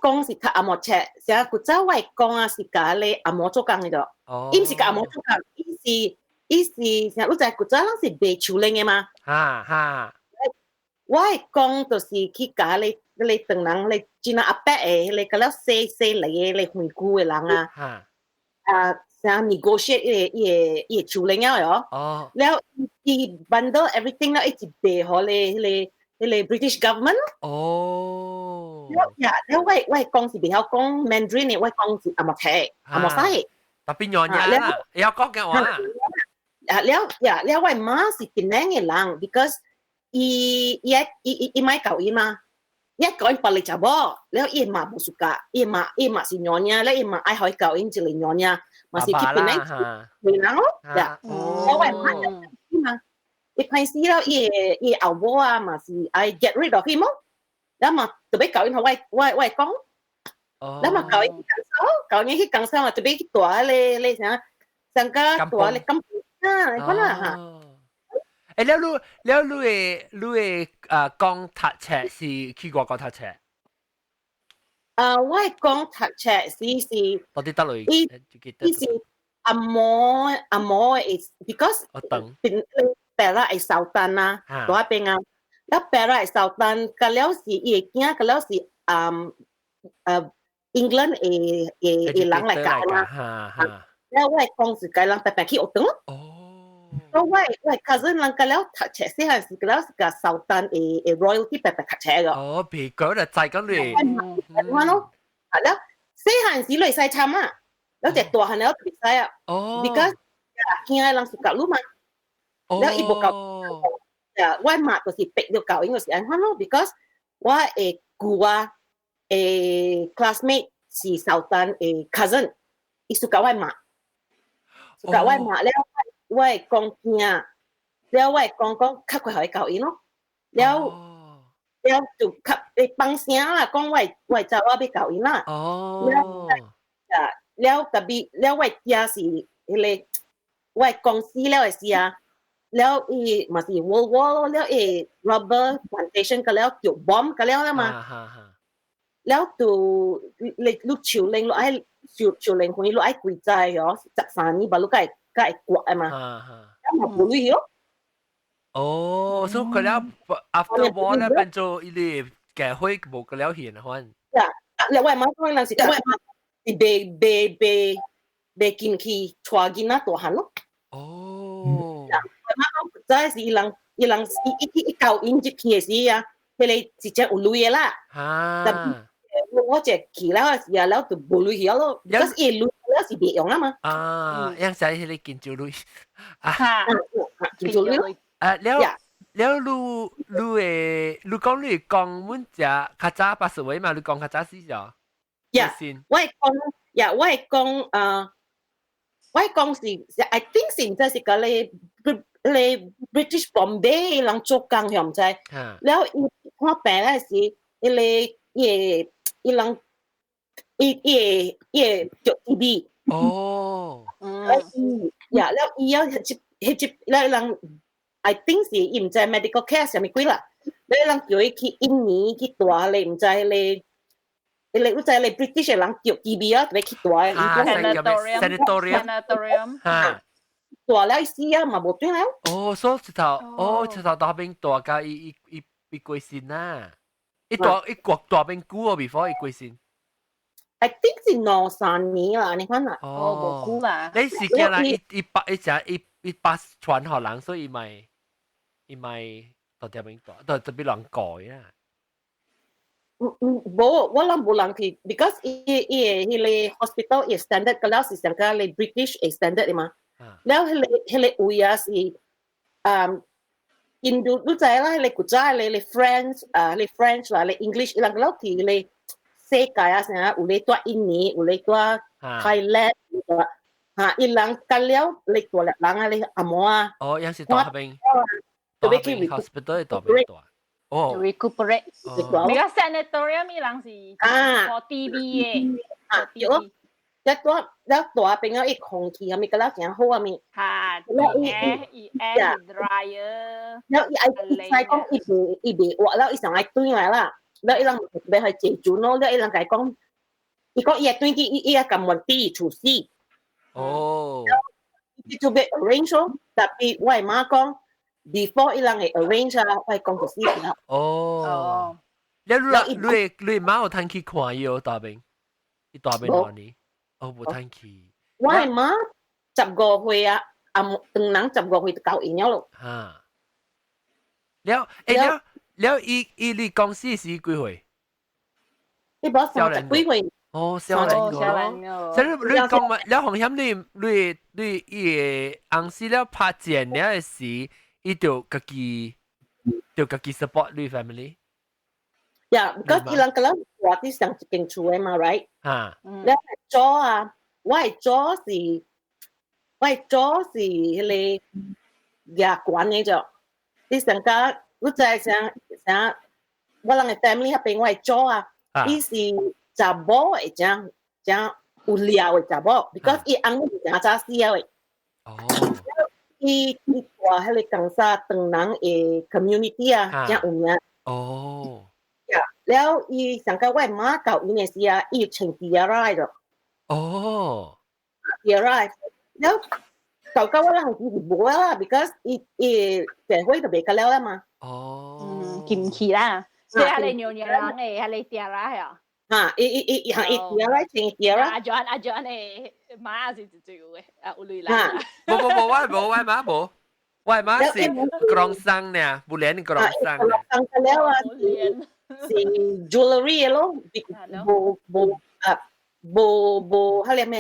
[SPEAKER 8] 講是較紅毛冊，啥古早我講啊是共咧紅毛做工的著。
[SPEAKER 1] 哦。
[SPEAKER 8] 伊毋是共紅毛做工，伊是。伊是啥？你知古早攏是賣樹奶的嘛？
[SPEAKER 1] 哈哈。
[SPEAKER 8] 我講就是去共咧咧唐人咧，真阿伯的，彼个共了細細來的咧園區的人啊。啊，啥 negotiate 伊個伊個伊個樹奶了喲。
[SPEAKER 1] 哦。
[SPEAKER 8] 了伊 bundle everything 了，一直賣予咧彼個彼個 British government。
[SPEAKER 1] 哦。
[SPEAKER 8] 了呀，了我講是袂曉講 Mandarin 的，我講是紅毛冊，紅毛西。
[SPEAKER 1] 特別娘娘啦，會曉講嘅話。
[SPEAKER 8] 啊了呀了，我媽是檳城的人，because 伊伊伊伊伊買教伊嘛，伊教𪜶別个查某，了伊媽無 suka，伊媽伊媽是娘娘，了伊媽愛予伊教𪜶一個娘娘，嘛是去檳城回人咯，呀，了我媽伊嘛，伊開始了伊的伊後母啊嘛是愛 get rid of him 咯，了嘛特別教𪜶予我我我講，了嘛教𪜶去江沙，教𪜶去江沙嘛特別去住咧咧啥，上加住咧甘啊，你看啦嚇。
[SPEAKER 1] 了你了你的你的啊講讀冊是去外國讀冊？
[SPEAKER 8] 啊，我講讀冊是
[SPEAKER 1] 到底佗落？
[SPEAKER 8] 伊伊是紅毛紅毛 is because
[SPEAKER 1] 我等
[SPEAKER 8] 邊白啦會蘇丹啊，佇彼邊啊，了白啦會蘇丹，佮了是伊的囝，佮了是England 的的的人來教嘛。了我講是共人白白去學堂咯。
[SPEAKER 1] 哦。
[SPEAKER 8] 所以我 cousin 人佮了讀冊細漢時，佮了是共蘇丹的的 royalty 白白讀冊個。
[SPEAKER 1] 哦，別講就知講你。
[SPEAKER 8] 我咯，啊了細漢時你會使參啊，了隻大漢了就袂使啊。
[SPEAKER 1] 哦。
[SPEAKER 8] because 囝的人是教你嘛。了伊無教。啊，我媽就是逼著教𪜶就是按怎咯，because 我的舅啊，的 classmate 是蘇丹的 cousin，伊 suka 我媽，suka 我媽了，我的公囝，了我的公講較快予伊教𪜶咯，了了就較會放聲啦，講我我查某欲教𪜶啦。
[SPEAKER 1] 哦。
[SPEAKER 8] 了啊，了特別了我爹是彼個我的公司了的時啊。了伊嘛是 World War 咯，了伊 rubber plantation 個了著 bomb 個了啦嘛，了就你你樹奶你愛樹樹奶園你愛幾載哦，13年吧，你才會才會割的嘛，了嘛無鐳哦。
[SPEAKER 1] 哦，所以佢了 after war 咧變做伊個教會無個了現款。
[SPEAKER 8] 呀，了我媽講人是我媽是袂袂袂袂進去帶囡仔大漢咯。
[SPEAKER 1] 哦。
[SPEAKER 8] 我媽講實在是伊人伊人伊伊伊教𪜶入去的時啊，彼個是真有鐳的啦。
[SPEAKER 1] 啊。
[SPEAKER 8] 我一去了時啊，了就無鐳去咯，可是伊鐳了是袂用啊嘛。
[SPEAKER 1] 啊，樣使彼個金蕉鐳。
[SPEAKER 4] 啊，
[SPEAKER 8] 金蕉鐳。
[SPEAKER 1] 啊，了了，你你會你講你講阮遮較早八十位嘛？你講較早死咗。
[SPEAKER 8] 呀，我會講，呀，我會講，啊，我講是，I think 是毋知是共你你 British Bombay 人做工，曉毋知？了伊看病咧是，彼個伊個伊人伊伊個伊個著 TB。
[SPEAKER 1] 哦。
[SPEAKER 8] 伊呀，了伊要翕翕了人，I think 是伊毋知 medical care 啥物鬼啦，了人叫伊去印尼去蹛咧，毋知咧。你你知你 British 人著 TB 啊，特別去蹛。
[SPEAKER 1] 啊，sanatorium。
[SPEAKER 4] sanatorium。
[SPEAKER 1] 嚇。
[SPEAKER 8] 蹛了伊死啊，嘛無轉了。
[SPEAKER 1] 哦，所以一頭，哦，一頭大邊蹛甲伊伊伊伊過身啊！伊蹛伊過蹛邊久哦，before 伊過身。
[SPEAKER 8] I think 是兩三年啦，你看啦。
[SPEAKER 4] 哦，無久啦。
[SPEAKER 1] 你是驚啦？伊伊把伊只伊伊把傳予人，所以伊咪伊咪到條邊蹛，特特別人改啊。
[SPEAKER 8] 無，我諗無人去，because 伊伊個彼個 hospital 伊 standard 個了是上個你 British 嘅 standard 的嘛。了彼個彼個位啊是，印度你知啦，彼個古早你你 French 啊，你 French 啦，你 English 伊人個了去彼個世界啊，啥有咧住印尼，有咧住 Thailand，嚇，伊人隔了你大粒人啊，你阿嬤啊。
[SPEAKER 1] 哦，也是大邊，大邊 hospital 大邊大。哦
[SPEAKER 4] ，recuperate。你個 sanatorium 伊人是
[SPEAKER 8] 啊
[SPEAKER 4] ，for TB 嘅。
[SPEAKER 8] 啊，對咯。一大一大邊啊，伊空氣啊，咪個了誠好啊咪。
[SPEAKER 4] 嚇，air 伊 air dryer。
[SPEAKER 8] 了伊愛伊知講伊袂伊袂活了，伊上愛轉來啦。了伊人欲去濟船咯，了伊人共伊講，伊講伊會轉去，伊伊會甘願佇厝死。
[SPEAKER 1] 哦。
[SPEAKER 8] 伊就欲 arrange 咯，tapi 我的媽講，before 伊人會 arrange 啊，我會講就死啦。
[SPEAKER 1] 哦。你你你你媽有通去看伊哦，大邊，伊大邊哪裡？哦，無通去。
[SPEAKER 8] 我的媽15歲啊，啊，當人十五歲就交緣了咯。
[SPEAKER 1] 哈。了，欸了了，伊伊你公司是幾歲？
[SPEAKER 8] 你無30幾歲。
[SPEAKER 1] 哦，少年個咯。所以你講嘛，了紅險你你你伊個翁死了拍戰了的時，伊就家己就家己 support 你 family。
[SPEAKER 8] 呀，because 伊人個人活佇上一間厝的嘛，right？
[SPEAKER 1] 啊。
[SPEAKER 8] 了祖啊，我的祖是，我的祖是彼個額懸的著。你上家，你知啥啥？我人的 family 彼邊，我的祖啊，伊是查某會誠誠有料的查某，because 伊翁是誠早死了的。
[SPEAKER 1] 哦。
[SPEAKER 8] 伊伊住彼個江沙唐人的 community 啊，誠有名。
[SPEAKER 1] 哦。
[SPEAKER 8] 了，伊上個我媽教伊的時啊，伊穿 tiara 的。
[SPEAKER 1] 哦。
[SPEAKER 8] tiara，了，舊舊我人是無啦，because 伊伊社會就袂個了啦嘛。
[SPEAKER 1] 哦。
[SPEAKER 4] 嗯，金器啦，即係你娘娘人的，係你 tiara 係啊。
[SPEAKER 8] 嚇，伊伊伊伊伊 tiara 穿 tiara。
[SPEAKER 4] 阿 John 阿 John 的媽是最有的，啊有類啦。
[SPEAKER 1] 無無無，我無我媽無。我媽是廣生呢，不連廣生。
[SPEAKER 8] 廣生了啊，是 jewelry 咯，無無啊，無無，彼個咩？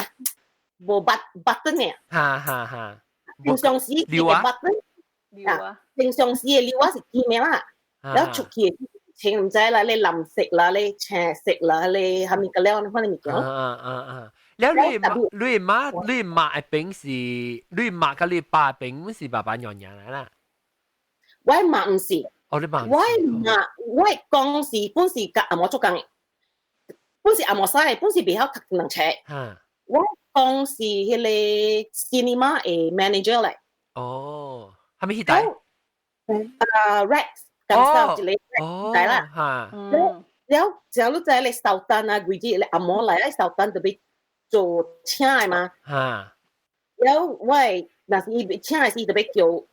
[SPEAKER 8] 無 button 嘅。
[SPEAKER 1] 哈哈哈。
[SPEAKER 8] 平常時嘅 button，啊，平常時嘅料啊是金的啦，然後出去穿毋知啦，你藍色啦，你青色啦，你蝦米個料，你反正物件。
[SPEAKER 1] 啊啊啊！了你你媽你媽的邊是你媽佮你爸邊是爸爸娘娘來啦？
[SPEAKER 8] 我媽毋是。
[SPEAKER 1] 哦，你媽。
[SPEAKER 8] 我媽我公是本是佮阿嬤做工的，本是阿嬤師，本是袂曉讀兩冊。我講是彼個 cinema 的 manager 來。
[SPEAKER 1] 哦，蝦米彼台？
[SPEAKER 8] 啊，Rex，咁一個 Rex 來啦。
[SPEAKER 1] 嚇。
[SPEAKER 8] 了，只要你知你收單啊，規日你阿嬤來，你收單就欲做請的嘛。
[SPEAKER 1] 嚇。
[SPEAKER 8] 了，我若是伊請的時，就欲叫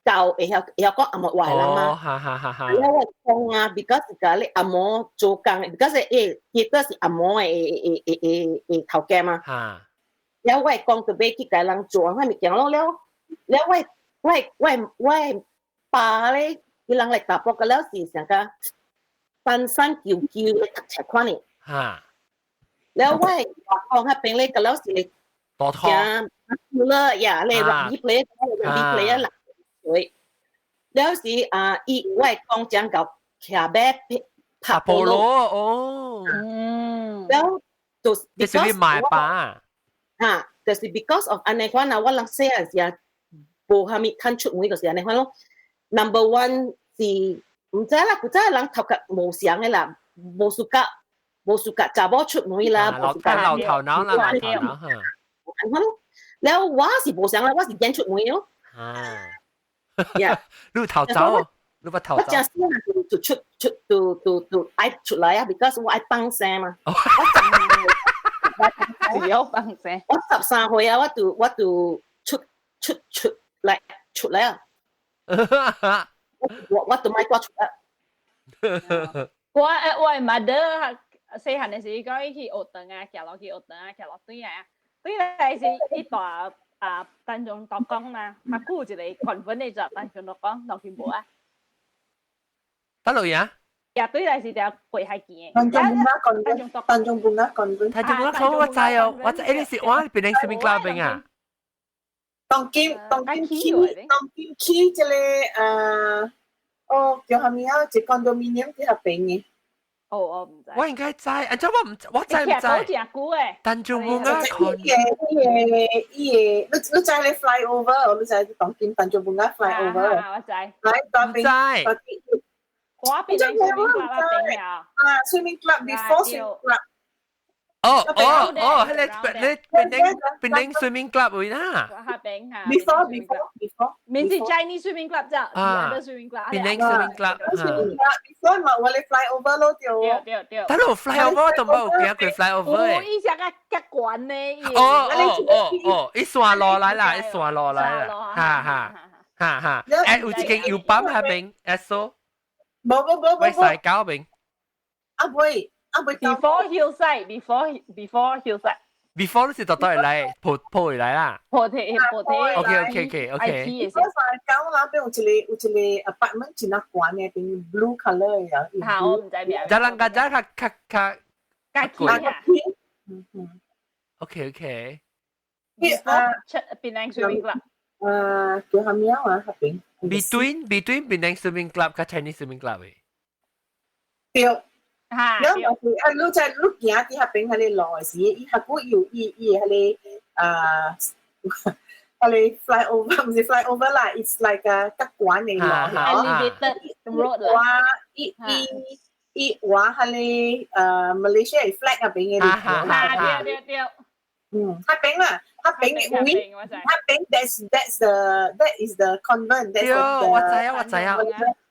[SPEAKER 8] 教會曉會曉講紅毛話的人嘛。
[SPEAKER 1] 哦，哈哈哈哈。
[SPEAKER 8] 了我講啊，because 共你紅毛做工，because 誒，結果是紅毛的的的的的頭家嘛。
[SPEAKER 1] 嚇。
[SPEAKER 8] 了我講就欲去共人做遐物件咯，了了我我我我爸咧，伊人來查埔個了是上個單身求求咧讀冊款的。
[SPEAKER 1] 嚇。
[SPEAKER 8] 了我外公彼邊咧個了是
[SPEAKER 1] 大拖。
[SPEAKER 8] 了呀，咧 rugby player，rugby player 啦。對，了是啊，伊我講講到騎馬
[SPEAKER 1] 拍波羅哦，
[SPEAKER 8] 了就是
[SPEAKER 1] 你是你買吧？
[SPEAKER 8] 嚇，就是 because of 按呢款啊，我人細漢時啊，無蝦米趁出門就是按呢款咯。Number one 是毋知啦，古早人頭殼無相的啦，無 suka 無 suka 查某出門啦，
[SPEAKER 1] 無 suka 老頭腦啦，老頭腦嚇。
[SPEAKER 8] 按款咯，了我是無相啦，我是驚出門咯。
[SPEAKER 1] 啊。
[SPEAKER 8] 呀，
[SPEAKER 1] 你逃走，你不逃走。
[SPEAKER 8] 我真細漢就出出就就就愛出來啊，because 我愛放聲嘛。
[SPEAKER 4] 我只有放聲。
[SPEAKER 8] 我13歲啊，我就我就出出出來出來啊。我我就莫帶出來。
[SPEAKER 4] 我我 mother 細漢的時講伊去學堂啊，行落去學堂啊，行落轉來啊，轉來是伊蹛啊，丹絨道講啦，較久一個 convent 的就丹絨道講，落去無啊？
[SPEAKER 1] 得落去啊？
[SPEAKER 4] 也對來是條過海墘的。
[SPEAKER 8] Tanjung Bunga Convent, Tanjung Bunga Convent。
[SPEAKER 1] Tanjung Bunga 我知哦，我知，你是我 Penang Swimming Club 邊啊？
[SPEAKER 8] 當今當今起當今起這個哦叫啥物啊？一 condominium 佇遐邊嘅。
[SPEAKER 4] 哦，我唔知。
[SPEAKER 1] 我應該知，啊，這我唔，我知唔知？
[SPEAKER 4] 好真久誒。
[SPEAKER 1] Tanjung Bunga
[SPEAKER 8] 伊個伊個伊個，你知咧 flyover，你知當今 Tanjung Bunga flyover。
[SPEAKER 4] 我知。
[SPEAKER 8] 來當邊。
[SPEAKER 1] 知。
[SPEAKER 4] 我邊 swimming club 邊啊。
[SPEAKER 8] 啊，swimming club before swimming club。
[SPEAKER 1] 哦哦哦，迄個你 Penang Swimming Club 位啦。
[SPEAKER 4] 邊嚇。
[SPEAKER 8] Before before before。
[SPEAKER 4] 免是 Chinese swimming club 啫，other swimming club。
[SPEAKER 1] Penang Swimming Club。
[SPEAKER 8] Swimming club before 嘛，我咧 flyover 咯對。
[SPEAKER 4] 對對。
[SPEAKER 1] 但係 flyover 都冇行過 flyover
[SPEAKER 4] 誒。伊只個較懸呢。
[SPEAKER 1] 哦哦哦哦，伊山路來啦，伊山路來啦，哈哈哈哈。誒，有一間油泵喺邊，Esso。
[SPEAKER 8] 冇冇冇冇。
[SPEAKER 1] 威西九邊。
[SPEAKER 8] 啊喂。
[SPEAKER 4] Before hillside, before hillside.
[SPEAKER 1] Before 你是到倒來，鋪鋪回來啦。
[SPEAKER 4] 鋪鐵鋪鐵。
[SPEAKER 1] OK。
[SPEAKER 8] Before 西九那邊有一個 apartment 真係懸嘅，變 blue color 嘅。
[SPEAKER 4] 嚇，我唔知邊。
[SPEAKER 1] 就人家家較較較
[SPEAKER 4] 較貴啊。
[SPEAKER 1] OK。
[SPEAKER 4] Before Penang Swimming Club。
[SPEAKER 8] 叫啥名啊？嗰邊。
[SPEAKER 1] Between Penang Swimming Club 佮 Chinese Swimming Club 嘅。
[SPEAKER 8] 對。
[SPEAKER 4] 嚇！
[SPEAKER 8] 了就是啊，你在你行佇遐邊彼個路的時，伊較久有伊伊彼個啊，彼個 flyover 毋是 flyover 啦，it's like a 較懸的路。
[SPEAKER 4] Elevated road 啦。
[SPEAKER 8] 哇！伊伊伊畫彼個Malaysia flag 那邊的路。
[SPEAKER 4] 嚇！對對對。
[SPEAKER 8] 嗯，遐邊啦，遐邊的位，遐邊 that is the convent。
[SPEAKER 1] 對，我知啊，我知啊。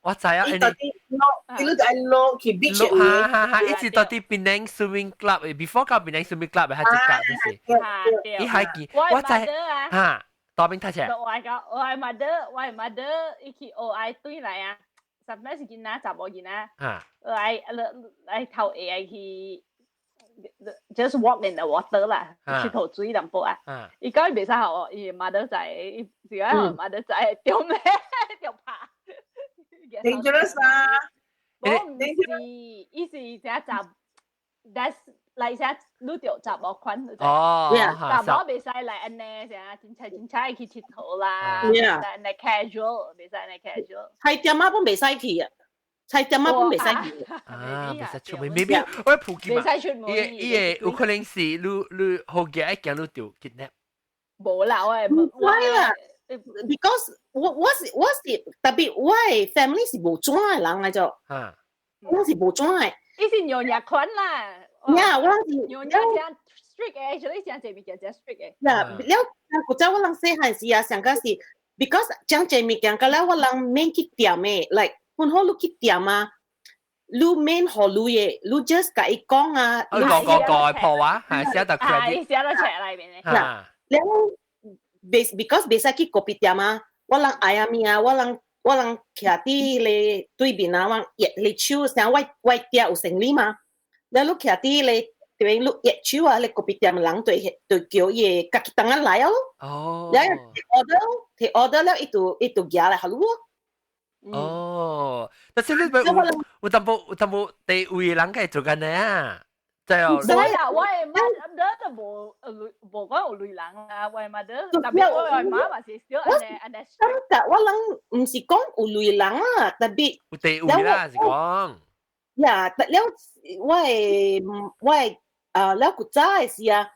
[SPEAKER 1] 我知啊，
[SPEAKER 8] 伊到底落，伊就愛落去 beach
[SPEAKER 1] 哈哈哈，一直到底 Penang Swimming Club，before 到 Penang Swimming Club 係一格就是，伊還記，我知嚇，到邊睇車？
[SPEAKER 4] 我講，我係 mother，我係 mother，伊去學愛對來啊，sometimes 是囡仔，查某囡仔，來來頭下去。just walk in the water 啦，佚佗水淡薄啊。伊講伊袂使學，伊 mother 在，伊是講 mother 在丟咩丟拍。
[SPEAKER 8] Dangerous 啊！
[SPEAKER 4] 無毋是，伊是啥查，that's 來啥愈著查某款。
[SPEAKER 1] 哦，
[SPEAKER 4] 查某袂使來按呢，啥真彩真彩去𨑨迌啦，按呢 casual，袂使按呢 casual。
[SPEAKER 8] 菜店仔本袂使去啊，菜店仔本袂使去。
[SPEAKER 1] 啊，袂使出門，maybe 我普及嘛。
[SPEAKER 4] 袂使出門。
[SPEAKER 1] 伊伊個有可能是你你好嘅一行你就 kidnap。
[SPEAKER 4] 無啦，我
[SPEAKER 8] 唔會啦。because 我是特別我的 family 是無怎的人來做，我是無怎的。
[SPEAKER 4] 伊是娘惹款啦。
[SPEAKER 8] 呀，我是
[SPEAKER 4] 娘惹真 strict 的，actually 真濟物件真 strict 的。
[SPEAKER 8] 呀，了，古早我人細漢時啊，上個是 because 講濟物件，個了我人免去掂的，like 分好你去掂啊，你免予錢的，你 just 共伊講啊。
[SPEAKER 1] 講講講破話，係寫到 credit。
[SPEAKER 4] 寫到冊內面的。
[SPEAKER 8] 嗱，了。because 袂使去 kopitiam 啊，我人愛啊物啊，我人徛佇咧對面啊，我掖咧手，像我爹有生理嘛，了你徛佇咧對面你掖手啊，咧 kopitiam 人對叫伊家己當仔來哦。
[SPEAKER 1] 哦。
[SPEAKER 8] 了提 order 提 order 了，伊就寄來予你咯。
[SPEAKER 1] 哦，但是你有有淡薄有淡薄地位人會做按呢啊？對哦。
[SPEAKER 4] 無啦，我的媽都無無講有鐳人啦，我的媽特別我的媽嘛是小按呢按呢。
[SPEAKER 8] 感覺我人毋是講有鐳人啊，特別
[SPEAKER 1] 有地位啦，是講。
[SPEAKER 8] 呀，但了我的啊，了古早的時啊，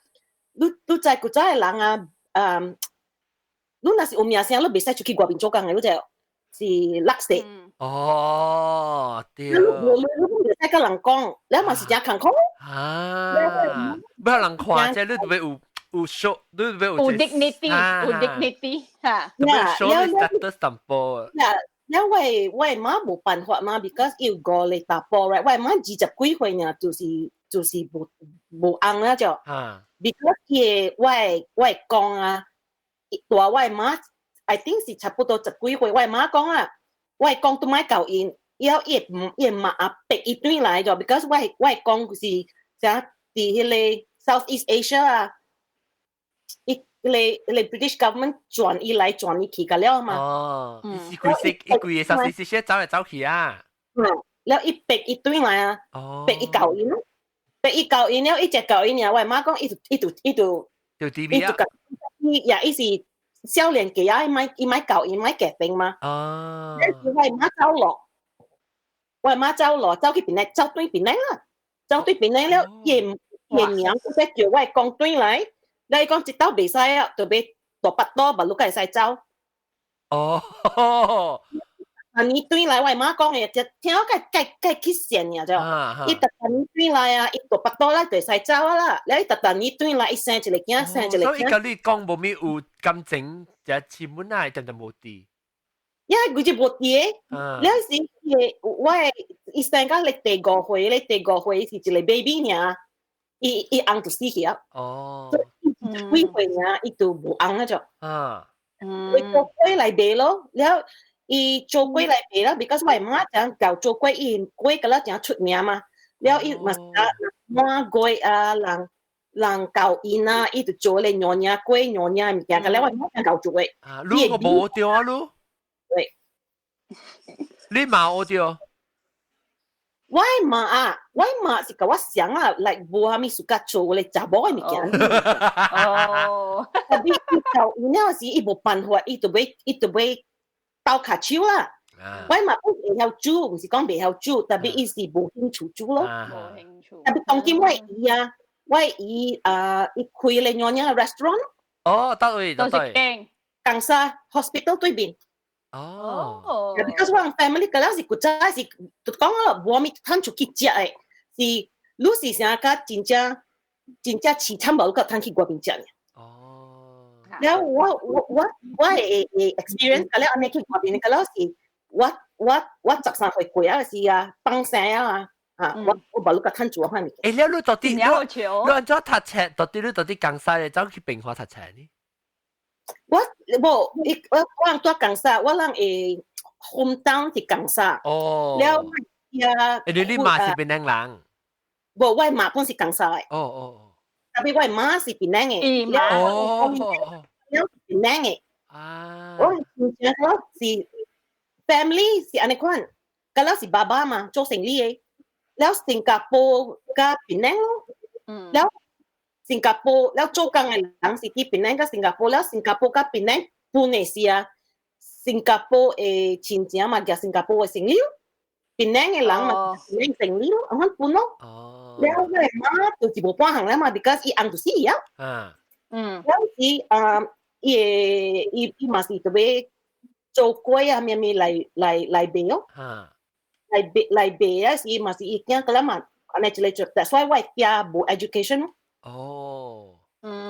[SPEAKER 8] 你知古早的人啊，嗯，你若是有名聲，你袂使出去外面做工的，你就是落勢。
[SPEAKER 1] 哦，對。
[SPEAKER 8] 你袂使佮人講，你嘛是誠艱苦。
[SPEAKER 1] 啊，不要人看，這你特別有 show，你特別有
[SPEAKER 4] 有 dignity，有 dignity 嚇。
[SPEAKER 1] 特別 show status 淡薄。
[SPEAKER 8] 呀，了我的媽無辦法嘛，because 伊有五個查埔，right？我的媽20幾歲爾，就是無紅啦就。because 伊的我的公啊，大我的媽，I think 是差不多十幾歲，我的媽講啊，我的公都莫教𪜶，以後伊會媽啊逼伊轉來就，because 我的公就是啥佇彼個 Southeast Asia 啊，伊彼個 British government 轉伊來轉伊去個了嘛。
[SPEAKER 1] 哦，伊是規個伊規個 Southeast Asia 走來走去啊。
[SPEAKER 8] 嗯，了伊逼伊轉來啊，逼伊教𪜶咯，逼伊教𪜶了，伊只教𪜶爾，我媽講伊就伊就伊就
[SPEAKER 1] 就 DB 啊，
[SPEAKER 8] 伊也伊是少年家啊，伊莫伊莫教𪜶莫結婚嘛。
[SPEAKER 1] 哦。
[SPEAKER 8] 我媽走落，我媽走落，走去檳城，走對檳城啦，走對檳城了，伊伊娘閣叫我講轉來，了伊講這兜袂使啊，就欲大腹肚，嘛你會使走。
[SPEAKER 1] 哦。
[SPEAKER 8] 啊！你轉來，我媽講的，就聽我計計計去線爾就，伊逐逐年轉來啊，伊大腹肚啦就會使走啊啦。了伊逐逐年轉來，伊生一個囝，生一個囝。
[SPEAKER 1] 所以佮你講無咪有感情，就親本啊，就就無佇。
[SPEAKER 8] 因為佢就無佇的，了時伊個我的伊生到咧第五歲，咧第五歲是一個 baby 爾，伊伊翁就死去啊。
[SPEAKER 1] 哦。
[SPEAKER 8] 幾歲爾，伊就無翁啊就。
[SPEAKER 1] 啊。
[SPEAKER 8] 伊做粿來賣咯，了。伊做粿來賣啦，because 我媽講教做粿，伊粿個了誠出名嘛。了伊嘛是啊，滿粿啊，人人教𪜶啊，伊就做咧娘惹粿、娘惹物件，個了我媽講教做的。
[SPEAKER 1] 啊，你個無對啊，你？
[SPEAKER 8] 對。
[SPEAKER 1] 你嘛學對？
[SPEAKER 8] 我媽啊，我媽是共我想啊，like 無啥物 suka 做咧查某的物件。
[SPEAKER 4] 哦。
[SPEAKER 8] Tapi 伊教𪜶了時，伊無辦法，伊就欲伊就欲鬥跤手啦。我嘛不會曉煮，毋是講袂曉煮，tapi 伊是無興趣煮咯。
[SPEAKER 4] 無興趣。
[SPEAKER 8] Tapi 當今我姨啊，我姨啊，伊開咧娘惹 restaurant。
[SPEAKER 1] 哦，佗位，佗位。
[SPEAKER 8] 江沙 hospital 對面。
[SPEAKER 1] 哦。
[SPEAKER 8] Because 我 family 個了是古早是，就講了無物通出去食的，是你是啥個真正真正凄慘無，你閣通去外面食爾。
[SPEAKER 1] 哦。
[SPEAKER 8] 了我我我我的的 experience 個了按呢去外面個了是，我我我13歲過啊時啊，放生啊，啊，我我無你閣通做款物件。
[SPEAKER 1] 欸，了你到底你你按怎讀冊？到底你到底江沙咧，走去平華讀冊呢？
[SPEAKER 8] 我無，伊我我人住江沙，我人會 hometown 是江沙。
[SPEAKER 1] 哦。
[SPEAKER 8] 了呀。
[SPEAKER 1] 欸，你你媽是檳城人？
[SPEAKER 8] 無，我媽本是江沙的。
[SPEAKER 1] 哦哦哦。
[SPEAKER 8] Tapi 我媽是檳城的。
[SPEAKER 1] 哦哦。
[SPEAKER 8] 了檳城的。
[SPEAKER 1] 啊。
[SPEAKER 8] 我真正我是 family 是按呢款，個了是爸爸嘛做生意的，了新加坡佮檳城咯。了新加坡了做工的人是佇檳城佮新加坡，了新加坡佮檳城本的是啊，新加坡的親情嘛，舉新加坡的生意，檳城的人嘛檳城生意咯，按款分咯。
[SPEAKER 1] 哦。
[SPEAKER 8] 了我的媽就是無半項了嘛，because 伊翁就死了。
[SPEAKER 1] 啊。
[SPEAKER 8] 了是啊，伊的伊伊嘛是特別做粿啊，咩咩來來來賣咯。
[SPEAKER 1] 啊。
[SPEAKER 8] 來賣來賣啊，是嘛是伊囝個了嘛，按呢一個做，所以我的囝無 education 咯。
[SPEAKER 1] 哦。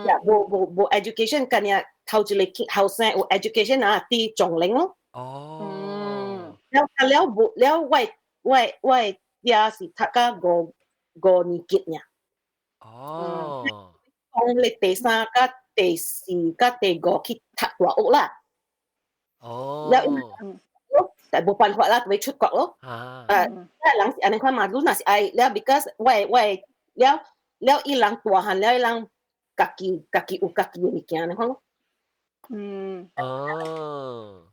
[SPEAKER 8] 呀，無無無 education，今日頭一個後生有 education 啊，佇中齡咯。
[SPEAKER 1] 哦。
[SPEAKER 8] 了了無了，我我我囝是讀到五五年級爾。
[SPEAKER 1] 哦。
[SPEAKER 8] 講你第三佮第四佮第五去讀大學啦。
[SPEAKER 1] 哦。
[SPEAKER 8] 了，但無辦法啦，就欲出國咯。
[SPEAKER 1] 啊。
[SPEAKER 8] 人是按呢款嘛，你若是愛了，because 我我了了伊人大漢了，伊人家己家己有家己的物件，你看咯。
[SPEAKER 1] 哦。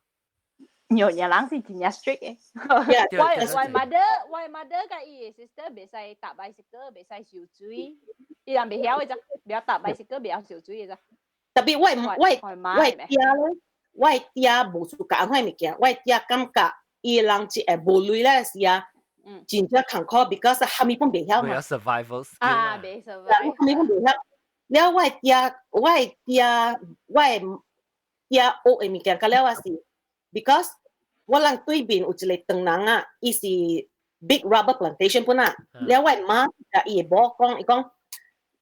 [SPEAKER 4] 娘惹人是真正 strict 的。我我 mother 我 mother 佮伊的 sister 袂使搭 bicycle，袂使游水，伊人袂曉的咋，袂曉搭 bicycle，袂曉游水的咋。
[SPEAKER 8] Tapi 我我我爹咧，我爹無 suka 按款物件，我爹感覺伊人一會無鐳咧時啊，真正艱苦，because 蝦米攏袂曉嘛。
[SPEAKER 1] survival skill
[SPEAKER 4] 啊，袂 survive。
[SPEAKER 8] 蝦米攏袂曉。了我爹，我爹，我爹學的物件，佮了我是，because 我人對面有一個唐人啊，伊是 big rubber plantation 本啊。了我媽共伊的某講，伊講，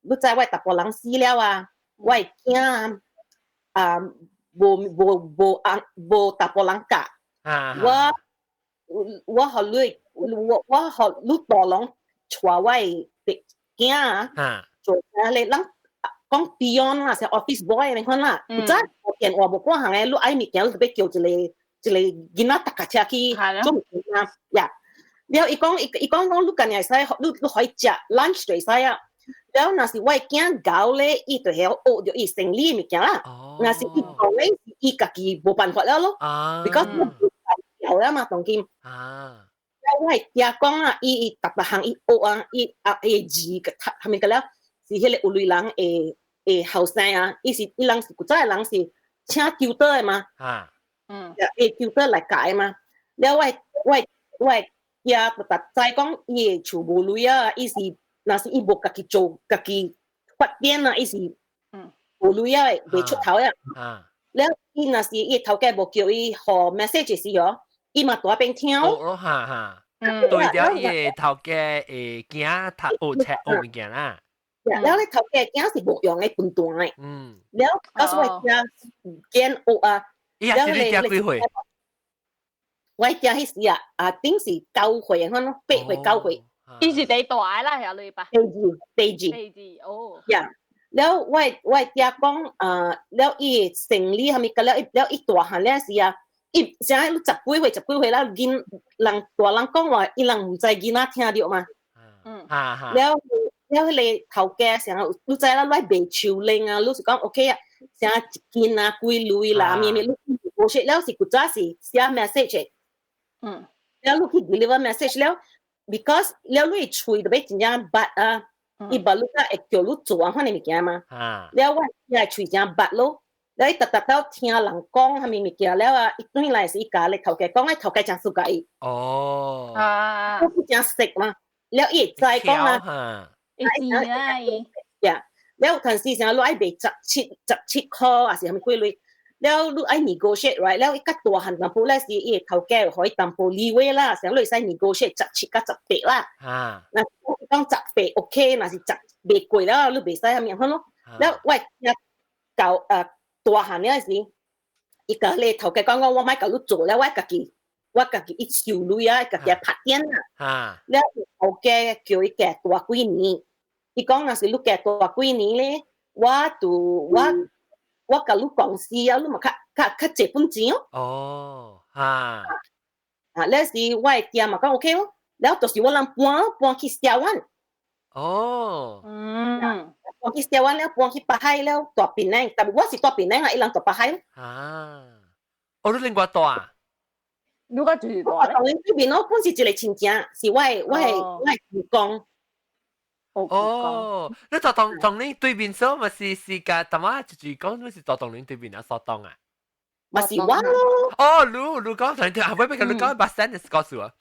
[SPEAKER 8] 你知我查埔人死了啊，我的囝啊，啊，無無無翁無查埔人教，我我予你，我我予你大龍帶我的囝啊，做啥咧？人講 peon 啦，是 office boy 你看啦，有早無電話無半項的，你愛物件你就欲叫一個一個囡仔踏跤車去做物件啊，呀。了伊講伊伊講講你干會使，你你可以食 lunch 就會使啊。了若是我的囝𠢕咧，伊就曉學著伊生理的物件啦。若是伊講咧，伊家己無辦法了咯。Because 我了嘛，當今。
[SPEAKER 1] 啊。
[SPEAKER 8] 了我會聽講啊，伊伊逐逐項伊學啊，伊啊伊字個讀係咪個了？是彼個有類人會會後生啊，伊是伊人是古早的人是請 tutor 的嘛，
[SPEAKER 1] 啊，
[SPEAKER 8] 會 tutor 來教的嘛。了我我我聽逐逐知講伊的厝無鐳啊，伊是若是伊無家己做家己發展啊，伊是無鐳啊，袂出頭啊。了伊若是伊頭家無叫伊予 message 時哦，伊嘛蹛邊聽。
[SPEAKER 1] 哦，哈哈。對著伊個頭家會囝讀學冊學物件啦。
[SPEAKER 8] 了你頭家囝是無用的笨蛋的。了，到時我囝見學啊。
[SPEAKER 1] 伊也是你囝幾歲？
[SPEAKER 8] 我囝彼時啊，啊頂是9歲，可能8歲9歲。
[SPEAKER 4] 伊是第大啦，係你吧？
[SPEAKER 8] 第二，第二。
[SPEAKER 4] 第二，哦。
[SPEAKER 8] 呀，了我我囝講啊，了伊生理啥物，了了伊大漢了時啊。伊啥十幾歲十幾歲啦，囡人大人講話，伊人毋知囡仔聽著嘛。了了，彼個頭家啥，你知啦，來賣樹奶啊，你是講 OK 啊，啥一斤啊，幾鐳啦，咩咩，你無說了是古早是寫 message。了你去 deliver message 了，because 了你喙就欲真正捌啊，伊捌你才會叫你做啊，款的物件嘛。了我也喙真捌咯。你逐逐到聽人講啥物物件了啊，伊轉來是伊共咧頭家講，咧頭家真 suka 伊。
[SPEAKER 1] 哦。
[SPEAKER 8] 佢真識嘛，了伊會知講啊。
[SPEAKER 4] 會知啊伊。
[SPEAKER 8] 呀，了有陣時啥你愛賣17、17箍，抑是啥物幾鐳，了你愛 negotiate right，了伊較大漢淡薄咧是伊個頭家予伊淡薄leeway 啦，啥你會使 negotiate 17甲18啦。若講十八 OK，若是十袂過了，你袂使啥物款咯。了我聽到大漢了時，伊共咧頭家講講，我莫共你做了，我家己一收鐳啊，家己拍點啦。了頭家叫伊加大幾年，伊講若是你加大幾年咧，我就我我共你公司啊，你嘛較較較濟本錢哦。
[SPEAKER 1] 哦，哈。
[SPEAKER 8] 啊，了時我的爹嘛講 OK 咯，了就是我人搬搬去台灣。搬去台灣了，搬去北海了，蹛檳城，但我是蹛檳城啊，伊人蹛北海。
[SPEAKER 1] 啊，哦，你另外蹛啊？
[SPEAKER 4] 你個就是蹛。
[SPEAKER 8] 我當然對面咯，本是一個親戚，是我的我的我的舅公。
[SPEAKER 1] 哦，你蹛當當你對面所嘛是是個，淡仔就是講你是蹛當你對面啊，所當啊。
[SPEAKER 8] 嘛是我咯。
[SPEAKER 1] 哦，你你講當對啊，喂，俾你講把聲就告訴我。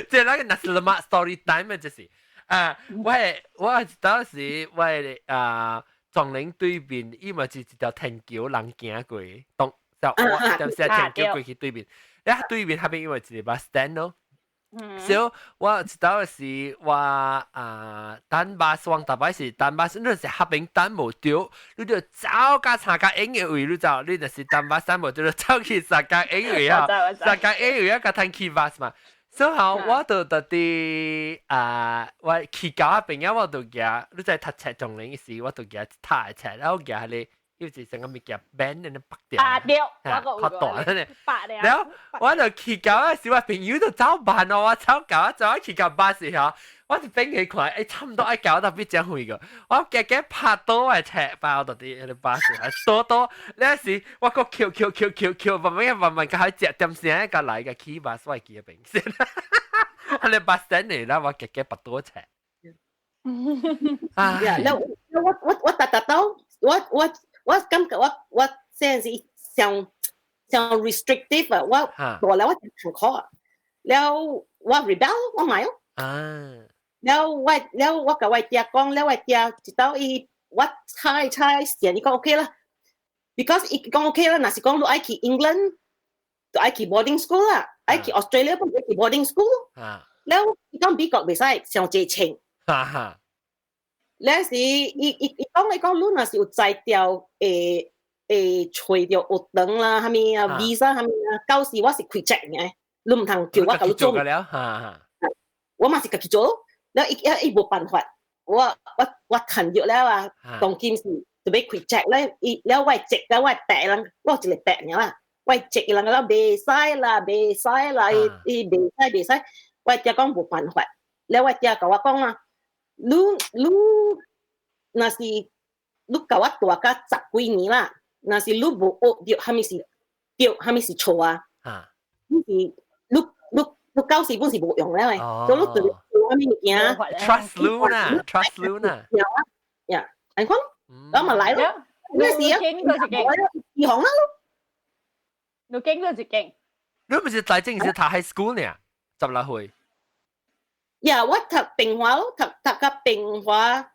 [SPEAKER 1] 即係那個 nasi lemak story time 就是啊，我我當時我啊，莊林對面，伊嘛是一條天橋人行過，當就我就寫天橋過去對面，咧對面彼邊因為一個 bus stand 咯。所以我一道是我啊等巴士，逐擺是等巴士，你是彼邊等無著，你就走到三角影的位，你走，你就是等巴士無著，你走去三角影位啊，三角影位啊，共趁去巴士嘛。所以我就佇佇啊，我去到彼邊啊，我就舉，你在讀冊中年時，我就舉一塔的冊，然後舉彼個。有一成個物件 band 那拔掉，
[SPEAKER 4] 啊對，我
[SPEAKER 1] 較大咧。然後我就去到啊，時我朋友就走慢哦，我走到走去到巴士吼，我就變起看，欸，差毋多愛到特別真遠個，我加加拍倒我冊包到佇彼個巴士，倒倒，那時我閣抾抾抾抾抾，慢慢慢慢共食點聲，共來個起巴士，我會記得邊先，彼個巴士呢，啦我加加拔倒冊。
[SPEAKER 8] 啊，了我我我逐逐到，我我。我感覺我我這是像像 restrictive 啊，我大了我真苦啊，了我 rebel 我莫哦。了我了我共我爹講，了我爹一道伊我猜猜線，伊講 OK 啦，because 伊講 OK 啦，若是講你愛去 England，就愛去 boarding school 啦，愛去 Australia 不愛去 boarding school。了伊講美國袂使傷濟錢。了時伊伊伊講你講，你若是有才調會會揣著學堂啦，啥物啊 visa 啥物啊，到時我是開職嘅，你毋通叫我共你做。我嘛是家己做，了伊伊伊無辦法，我我我趁著了啊，當今是就欲開職咧，伊了我職了我伯人，我有一個伯爾啦，我職人了袂使啦，袂使啦，伊伊袂使袂使，我爹講無辦法，了我爹共我講啊。你你若是你共我蹛甲十幾年啦，若是你無學著啥物是對，啥物是錯啊？你是你你教時本是無用了嘅，所以你對做啥物物件
[SPEAKER 1] ，trust Luna，trust Luna，
[SPEAKER 8] 呀，按看，咁咪來咯，咩事啊？銀行啦咯，
[SPEAKER 4] 你經都一間。
[SPEAKER 1] 你唔是在正是讀 high school 呢？16歲。
[SPEAKER 8] 呀，我讀平華咯，讀甲平華。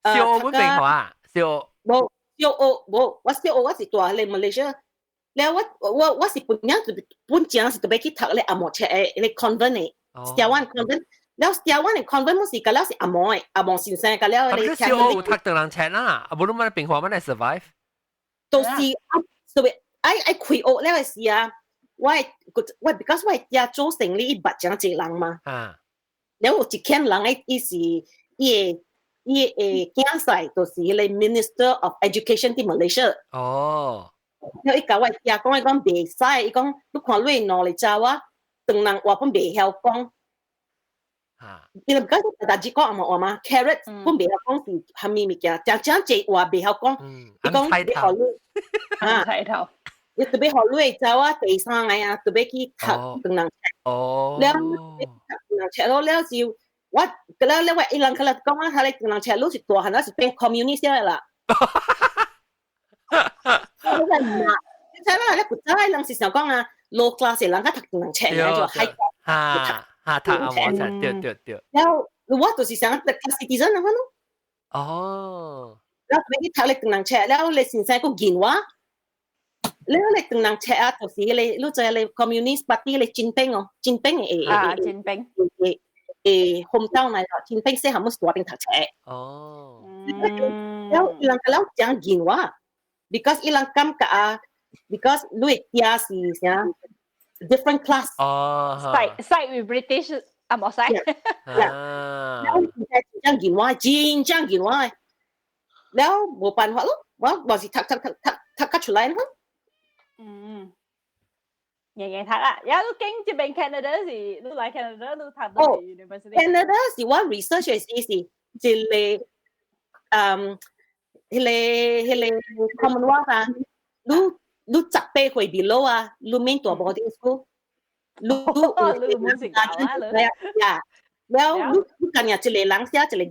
[SPEAKER 1] 小學本平華，小
[SPEAKER 8] 無小學無，我小學我是住喺馬來西亞。了我是本本正是特別去讀咧紅毛冊的咧 convent 的，台灣 convent。了台灣的 convent 是個了是紅毛的，紅毛先生個了
[SPEAKER 1] 咧。小學有讀唐人冊啦，啊無你乜平華乜來 survive？
[SPEAKER 8] 都是啊，所以愛開學了的時啊，我 because 我家做生意伊捌誠濟人嘛。了有一間人的伊是伊的囝婿，就是彼個 Minister of Education 佇 Malaysia。了伊共我聽講，伊講袂使，伊講你看你兩個查某，唐人話本袂曉講。伊就講大家講紅毛話嘛，carrot 本袂曉講是啥物物件，誠誠濟話袂曉講。伊講欲予你
[SPEAKER 4] 啊，菜頭。
[SPEAKER 8] 伊特別予你查某第三個啊，特別去讀唐人冊。了讀唐人冊咯，了就我了了我伊人可能講啊，彼個唐人冊你是大漢，是變 communist 的啦。我話嘛，你知啦，你古早人是想講啊，low class 的人較讀唐人冊，就 high class
[SPEAKER 1] 哈哈讀紅毛冊，對對對。
[SPEAKER 8] 了我就是想讀 citizen 那款咯。了欲去讀咧唐人冊，了你先生閣見我，了你唐人冊啊，就是彼個你知咧 Communist Party 咧金兵哦，金兵的
[SPEAKER 4] 啊，金兵
[SPEAKER 8] 的 hometown 來咯，金兵細漢毋是大邊讀冊。了伊人了誠見我，because 伊人感覺啊，because 你的家是啥 different class。
[SPEAKER 4] Side with British 啊，冇使。
[SPEAKER 8] 了真正見我，真正見我，了無辦法咯，我我是讀讀讀讀讀較出來咯。
[SPEAKER 4] 嗯，仍然讀啦，有你經這邊 Canada 是，你來 Canada 你讀到 university。
[SPEAKER 8] Canada 是我 research 的時是一個彼個 Commonwealth 啊，你18歲 below 啊，你免蹛 boarding school，你
[SPEAKER 4] 你冇時間啦，
[SPEAKER 8] 呀，了你今日一個人寫一個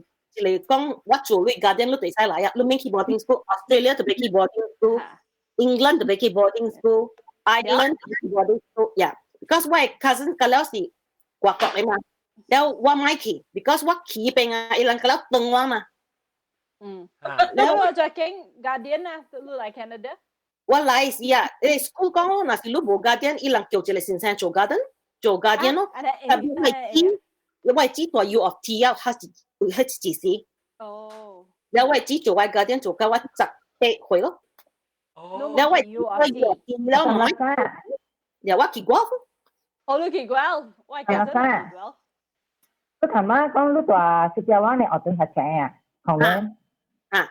[SPEAKER 8] 一個講，我做你 guardian 你就會使來啊，你免去 boarding school，Australia 就袂去 boarding school，England 就袂去 boarding school，Ireland 就去 boarding school，呀，because 我的 cousin 個了是外國的嘛，了我莫去，because 我去邊啊，伊人個了斷我嘛。
[SPEAKER 4] 你我再經 guardian 啊，你來 Canada？
[SPEAKER 8] 我來是啊，school 講咯，若是你無 guardian，伊人叫一個先生做 guardian，做 guardian 咯。特別我姊蹛 U of T 啊，較是彼一時。了我姊做我 guardian 做到我18歲咯。了我 U of T，了唔係，了我去 Guelph。
[SPEAKER 4] 哦，你去 Guelph，我係記得去 Guelph。
[SPEAKER 6] 你頭媽講你蹛新加坡的學堂讀冊啊，convent？
[SPEAKER 8] 啊，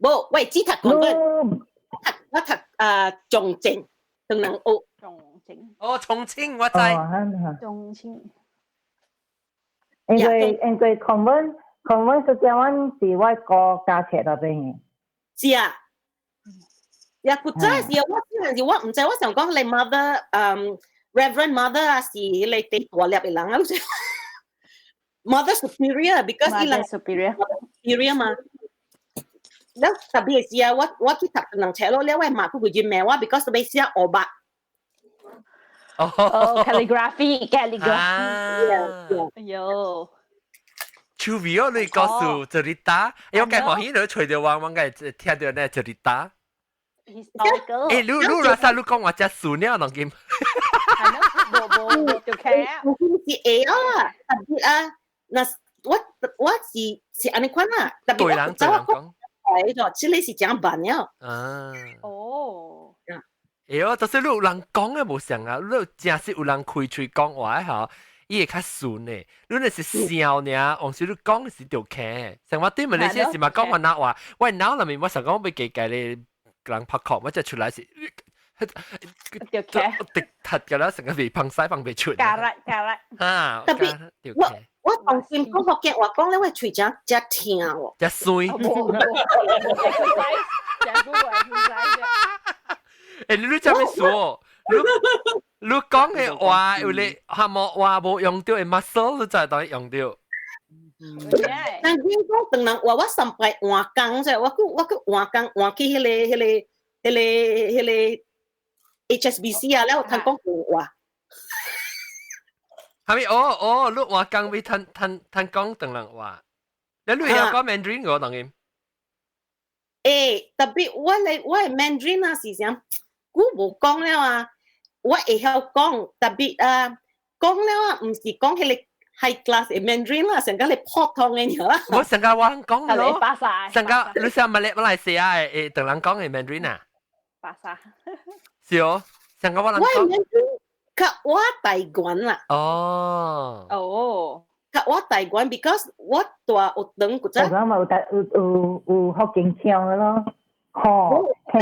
[SPEAKER 8] 無，我姊讀 convent，我讀啊重症，唐人學。
[SPEAKER 4] 重症。
[SPEAKER 1] 哦，重慶我知。
[SPEAKER 4] 重慶。
[SPEAKER 6] 因為 convent 新加坡是我哥加冊那邊的。
[SPEAKER 8] 是啊。呀，古早時啊，我嗰陣時我毋知，我想講你 mother，Reverend Mother 啊，是彼個第大粒的人啊，Mother Superior，because 伊人
[SPEAKER 4] Superior
[SPEAKER 8] Superior 嘛。了特別是啊，我去讀兩冊咯，了我媽佢佢認我，because 欲寫烏目。
[SPEAKER 4] 哦，calligraphy，calligraphy，哎呦。
[SPEAKER 1] 趣味哦，你告訴這裡打，我計歡喜你揣著我，我該聽到呢這裡打。
[SPEAKER 4] historical。
[SPEAKER 1] 你拉薩你講話只數呢，當今。
[SPEAKER 4] 係咯，無無就 care。
[SPEAKER 8] 我是會啊，特別啊，那我是按呢款啊，特別
[SPEAKER 1] 對人對人講。
[SPEAKER 8] 係咗，這個是誠慢了。
[SPEAKER 1] 啊。
[SPEAKER 4] 哦。
[SPEAKER 1] 會哦，就是你有人講的無像啊，你真是有人開喙講話吼，伊會較順的。你若是笑爾，往時你講是著聽。像我對馬來西亞是嘛講雲南話，我腦內面我想講欲加加咧人拍殼，我就出來是，
[SPEAKER 4] 著聽。
[SPEAKER 1] 直突㗎啦，成個袂芳屎放袂出。
[SPEAKER 4] 加力加力。
[SPEAKER 1] 啊，
[SPEAKER 8] 特別我當時講福建話講咧，我喙誠誠疼喎。
[SPEAKER 1] 誠酸。
[SPEAKER 4] 誠久話
[SPEAKER 1] 欸，你你這麼說？你講嘅話有你係冇話無用到嘅 muscle，你就係當用到。
[SPEAKER 8] 但應講當人話我上擺換工啫，我閣換工換去彼個 HSBC 啊，了聽講話。
[SPEAKER 1] 係咪？哦哦，你換工會聽聽聽講當人話，你會曉講 Mandarin 個當然。
[SPEAKER 8] 欸，特別我嚟我係 Mandarin 啊，是啥？久無講了啊，我會曉講，特別啊，講了啊，毋是講彼個 high class 的 Mandarin 啦，成個係普通的啦。
[SPEAKER 1] 我成個我講咯，成個你想馬來西亞的當人講的 Mandarin 啊？
[SPEAKER 4] 巴沙。
[SPEAKER 1] 是哦，成個我人講。
[SPEAKER 8] 較我台灣啦。
[SPEAKER 1] 哦。
[SPEAKER 4] 哦。
[SPEAKER 8] 較我台灣，because 我蹛學堂古早。
[SPEAKER 6] 我講有台有有有福建腔的咯，吼嘿。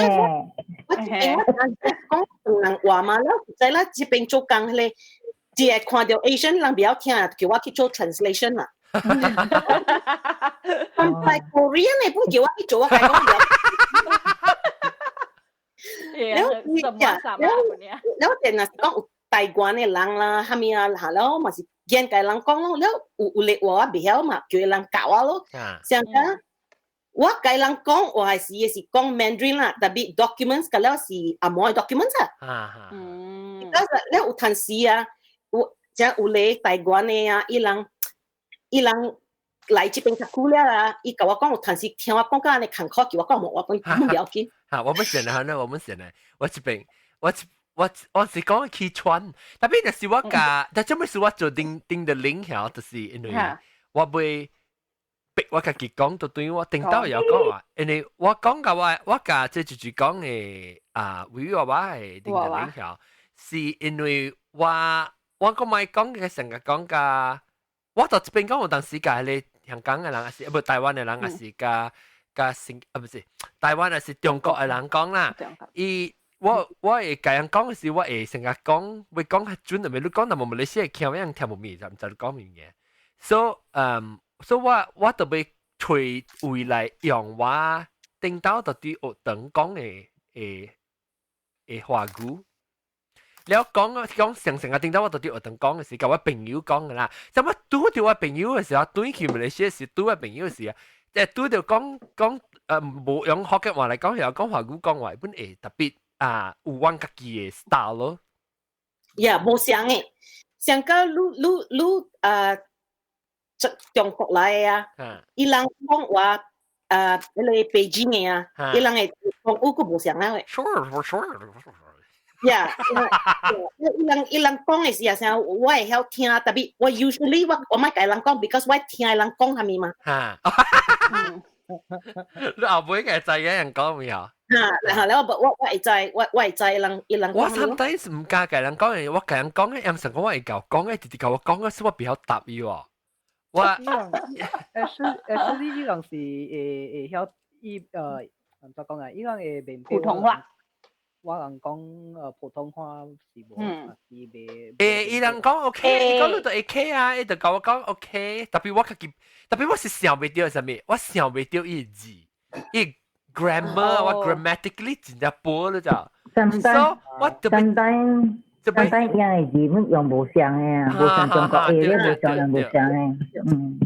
[SPEAKER 8] 我這邊我講唐人話嘛，了知啦，這邊做工彼個，只會看到 Asian 人袂曉聽，叫我去做 translation 啦。但係 Korean 的本叫我去做，我共伊講袂曉。了了了，電若是講有台灣的人啦，啥物啊，哈了嘛是見共人講咯，了有有咧話我袂曉嘛，叫伊人教我咯。像講我共人講話是是講 Mandarin 啦，特別 documents 個了是紅毛的 documents 啊。嗯。了有陣時啊，有像有咧台灣的啊，伊人來這邊較久了啊，伊共我講有陣時聽我講甲按呢艱苦，叫我講無，我講毋要緊。
[SPEAKER 1] 嚇，我們先來，我們先來，我這邊我我我是講去傳，特別就是我共，但做咩事我做定定的 link 曉，就是因為我袂逼我家己講，就對我頂到也講話，因為我講共我我共這就是講的啊，維我我的定的 link 曉，是因為我我個咪講嘅成日講共，我到這邊講有當時共彼個香港的人，還是不台灣的人，還是共共新啊，不是台灣，還是中國的人講啦，伊。我我會共人講的時，我會成日講，會講較準，特別你講，但馬來西亞聽樣聽無明，就毋知你講物件。所以，所以我我特別揣位來用我頂到到底學堂講的的華語。了講講成成個頂到我到底學堂講的時，共我朋友講的啦。怎麼拄著我朋友的時候，轉去馬來西亞時拄我朋友的時啊，即係拄著講講無用福建話來講，又講華語講話，本會特別。啊，有阮家己的 style 咯。
[SPEAKER 8] 呀，無相的，像個你你你啊，中國來的啊，伊人講話啊，彼個北京的啊，伊人會講有閣無相了的。
[SPEAKER 1] Sure。
[SPEAKER 8] 呀，伊人伊人講的時啊，啥我會曉聽，特別我 usually 我我莫共人講，because 我聽伊人講啥物嘛。
[SPEAKER 1] 哈，你後尾個知影人講未啊？
[SPEAKER 8] 哈，然後了我我我會知，我我會知人伊人。
[SPEAKER 1] 我 sometimes 毋敢共人講，我共人講的，人成講我會𠢕講的，直直共我講的，是我袂曉答伊喎。我
[SPEAKER 2] actually 伊人是會會曉伊按怎講啊？伊人會明白
[SPEAKER 4] 普通話。
[SPEAKER 2] 我人講普通話是無，是袂。
[SPEAKER 1] 欸，伊人講 OK，伊講你就 OK 啊，伊就共我講 OK，特別我家己，特別我是想袂著啥物，我想袂著伊字，伊 grammar 我 grammatically 真正薄了咋。
[SPEAKER 6] 所以我特別 sometimes 伊個字本用無相的啊，無像中國話咧，無相人無相的，嗯。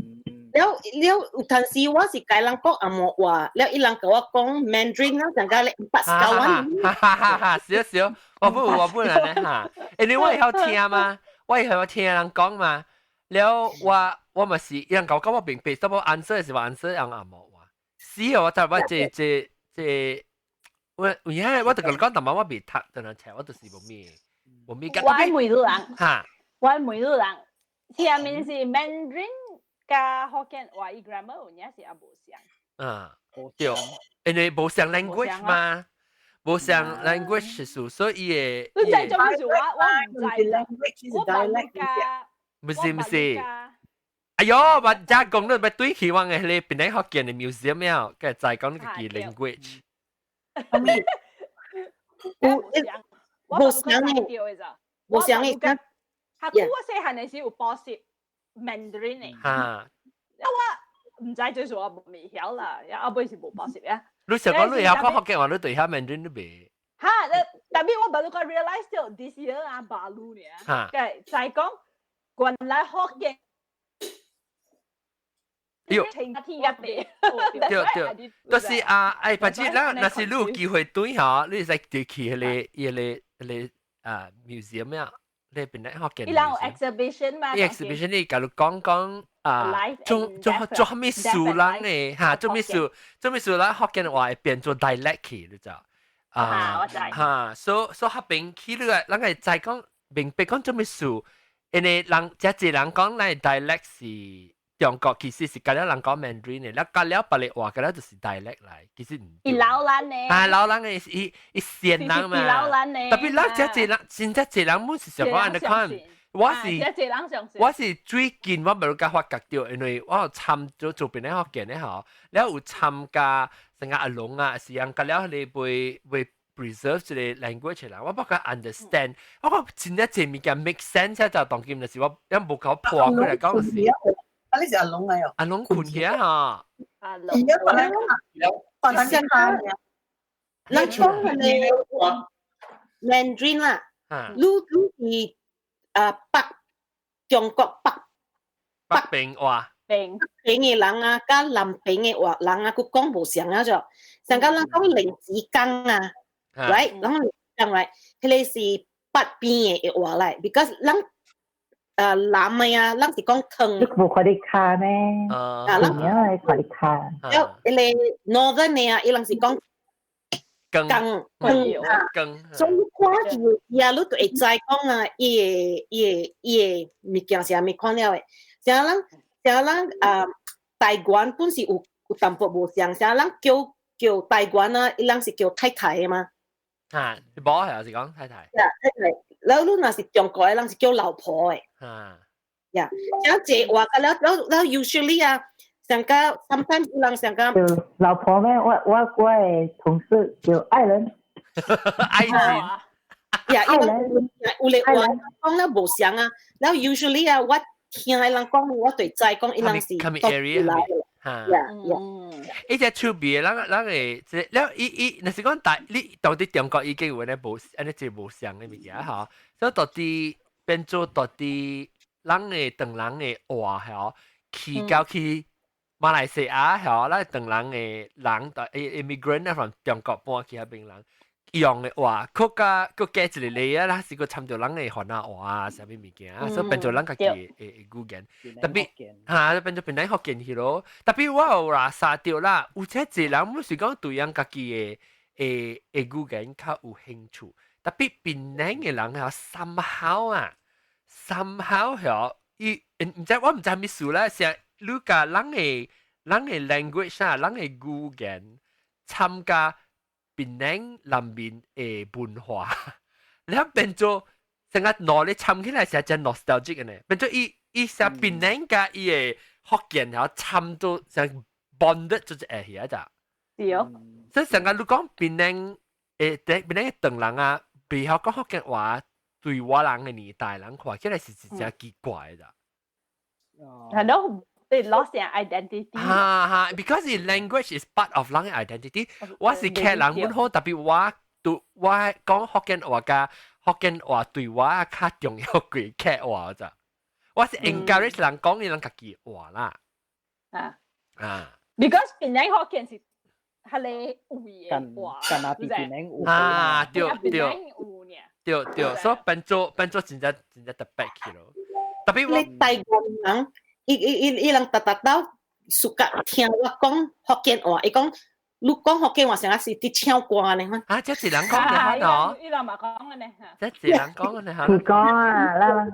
[SPEAKER 8] 了了有陣時我是共人講紅毛話，了伊人共我講 Mandarin 啦，上個咧八十九萬。
[SPEAKER 1] 哈哈哈哈！是啊是啊，我不能咧哈，因為我會曉聽嘛，我會曉聽人講嘛。了我我嘛是，伊人共我講我明白，但我 answer 是話 answer 用紅毛話。是啊，我就我這這這，我有影我就共你講，但我未讀，等下冊我就是無咩無咩。
[SPEAKER 4] 我愛問你人，
[SPEAKER 1] 哈，
[SPEAKER 4] 我愛問你人，前面是 Mandarin 佮福建話，伊 grammar 有影是也無相。
[SPEAKER 1] 嗯，對，因為無相 language 嘛，無相 language 是所以會。
[SPEAKER 4] 你知做咩事？我我毋知，我捌佮。
[SPEAKER 1] 不是不是，哎呦，我遮講你欲對去往的彼個檳城福建的 museum 了，佮知講你家己 language。
[SPEAKER 8] 有無相的，無相的。
[SPEAKER 4] 他我細漢的時有補習 Mandarin 的。
[SPEAKER 1] 哈。
[SPEAKER 4] 啊我毋知就是我未曉啦，後尾是無補習啊。
[SPEAKER 1] 你想講你會曉講福建話，你對曉 Mandarin 你袂？
[SPEAKER 4] 哈，特別我 baru 個 realize 到 this year 啊，baru 呢，嘅就係講原來福建。
[SPEAKER 1] 喲，
[SPEAKER 4] 天一地，
[SPEAKER 1] 對對，就是啊，哎，反正咱若是你有機會對吼，你會使去彼個 museum 啊，你邊咧福建。
[SPEAKER 4] 伊人有 exhibition 嘛
[SPEAKER 1] ？exhibition 你共你講講啊，做做做啥物事人嘅嚇，做咩事做咩事咱福建話會變做 dialect 去，你知
[SPEAKER 4] 啊？我知。
[SPEAKER 1] 嚇，所以彼邊去你個，咱會知講明白講做咩事，因為人遮濟人講咱 dialect 是。中國其實是佮了人講 Mandarin 的，了佮了別个話，佮了就是 dialect 來，其實唔。
[SPEAKER 4] 伊老人呢？
[SPEAKER 1] 啊，老人的伊伊先人嘛。
[SPEAKER 4] 老人呢？
[SPEAKER 1] 特別咱遮濟人，真正濟人滿是想講按呢款。我是我是最近我無甲發覺著，因為我有參做做邊咧福建的吼，了有參加成個阿龍啊，是人佮了彼個袂袂 preserve 這個 language 啦，我無較 understand，我講真正濟物件 make sense 就當今就是我因無夠破過來講是。
[SPEAKER 8] 啊，你是阿龍嚟哦？
[SPEAKER 1] 阿龍困起啊！
[SPEAKER 4] 阿龍，
[SPEAKER 8] 而家白白眼鏡，人講係 Mandarin 啦，你你是北中國北
[SPEAKER 1] 北邊話，
[SPEAKER 4] 邊
[SPEAKER 8] 邊嘅人啊，佮南邊嘅話人啊，佢講無相啊，就上個人講林子剛啊，right，人講來，彼個是北邊嘅話來，because 人。男嘅啊，咱是講湯。
[SPEAKER 6] 你無看你跤咩？
[SPEAKER 1] 啊，
[SPEAKER 6] 咱係看你跤。
[SPEAKER 8] 了，彼個 northern 嘅啊，伊人是講
[SPEAKER 1] 羹
[SPEAKER 8] 羹
[SPEAKER 1] 羹。
[SPEAKER 8] 所以看伊啊，你就會知講啊，伊個伊個伊個物件是啥物款了的。像咱像咱啊，台灣本是有有淡薄無相，像咱叫叫台灣啊，伊人是叫太太的嘛。
[SPEAKER 1] 啊，無係是講太太。
[SPEAKER 8] 呀，太太。然後你若是中國的人是叫老婆的。
[SPEAKER 1] 啊。
[SPEAKER 8] 呀，像這話個了了了，usually 啊，上個 sometimes 有人上個。
[SPEAKER 6] 叫老婆咩？我我我的同事叫愛人。
[SPEAKER 1] 愛人。
[SPEAKER 8] 呀，愛人。有咧話講了無相啊，然後 usually 啊，我聽的人講，我就知講伊人是
[SPEAKER 1] 佗
[SPEAKER 8] 來的。
[SPEAKER 1] 哈。
[SPEAKER 8] Yeah。
[SPEAKER 1] 伊隻手邊，咱咱會這了伊伊，若是講大你到底中國已經有按呢無按呢這無相的物件吼，所以到底變做到底人的唐人的話吼，去到去馬來西亞吼，咱唐人的人，immigrant from 中國搬去彼邊人用的話，閣較閣加一個例啊，啦是閣參著人的番仔話啊，啥物物件，所以變做咱家己的語言，特別哈變做檳城福建去咯。特別我有啦沙著啦，有這濟人毋是講對人家己的的的語言較有興趣，特別檳城的人吼，somehow 啊，somehow 吼，伊毋知我毋知啥物事啦，是你共人的人的 language 啊，人的語言參加檳城南面的文化，你變做成個腦咧參起來是真 nostalgic 的呢，變做伊伊寫檳城佮伊的福建吼參做成 bonded 做一下遐咋。
[SPEAKER 4] 是哦。
[SPEAKER 1] 所以成個你講檳城誒，檳城的唐人啊，袂曉講福建話，對我人的年代人看起來是真正奇怪的。
[SPEAKER 4] 係咯。They lost their identity。
[SPEAKER 1] 哈哈，because the language is part of 人的 identity。我是客人本好，特別我對我講福建話佮福建話對我較重要過客話咋。我是 encourage 人講伊人家己話啦。
[SPEAKER 4] 啊
[SPEAKER 1] 啊
[SPEAKER 4] ，because 檳城福建是係你位嘅話，
[SPEAKER 2] 近那邊檳城有
[SPEAKER 1] 啊，對對對對，所以變做變做真正真正特別去咯。特別我
[SPEAKER 8] 你台灣人。伊伊伊伊人逐逐兜 suka 聽我講福建話，伊講你講福建話成日是佇唱歌呢。
[SPEAKER 1] 啊，這是人講的喏。
[SPEAKER 4] 伊人嘛講的呢。
[SPEAKER 1] 這是人講的呢。
[SPEAKER 6] 是講啊，咱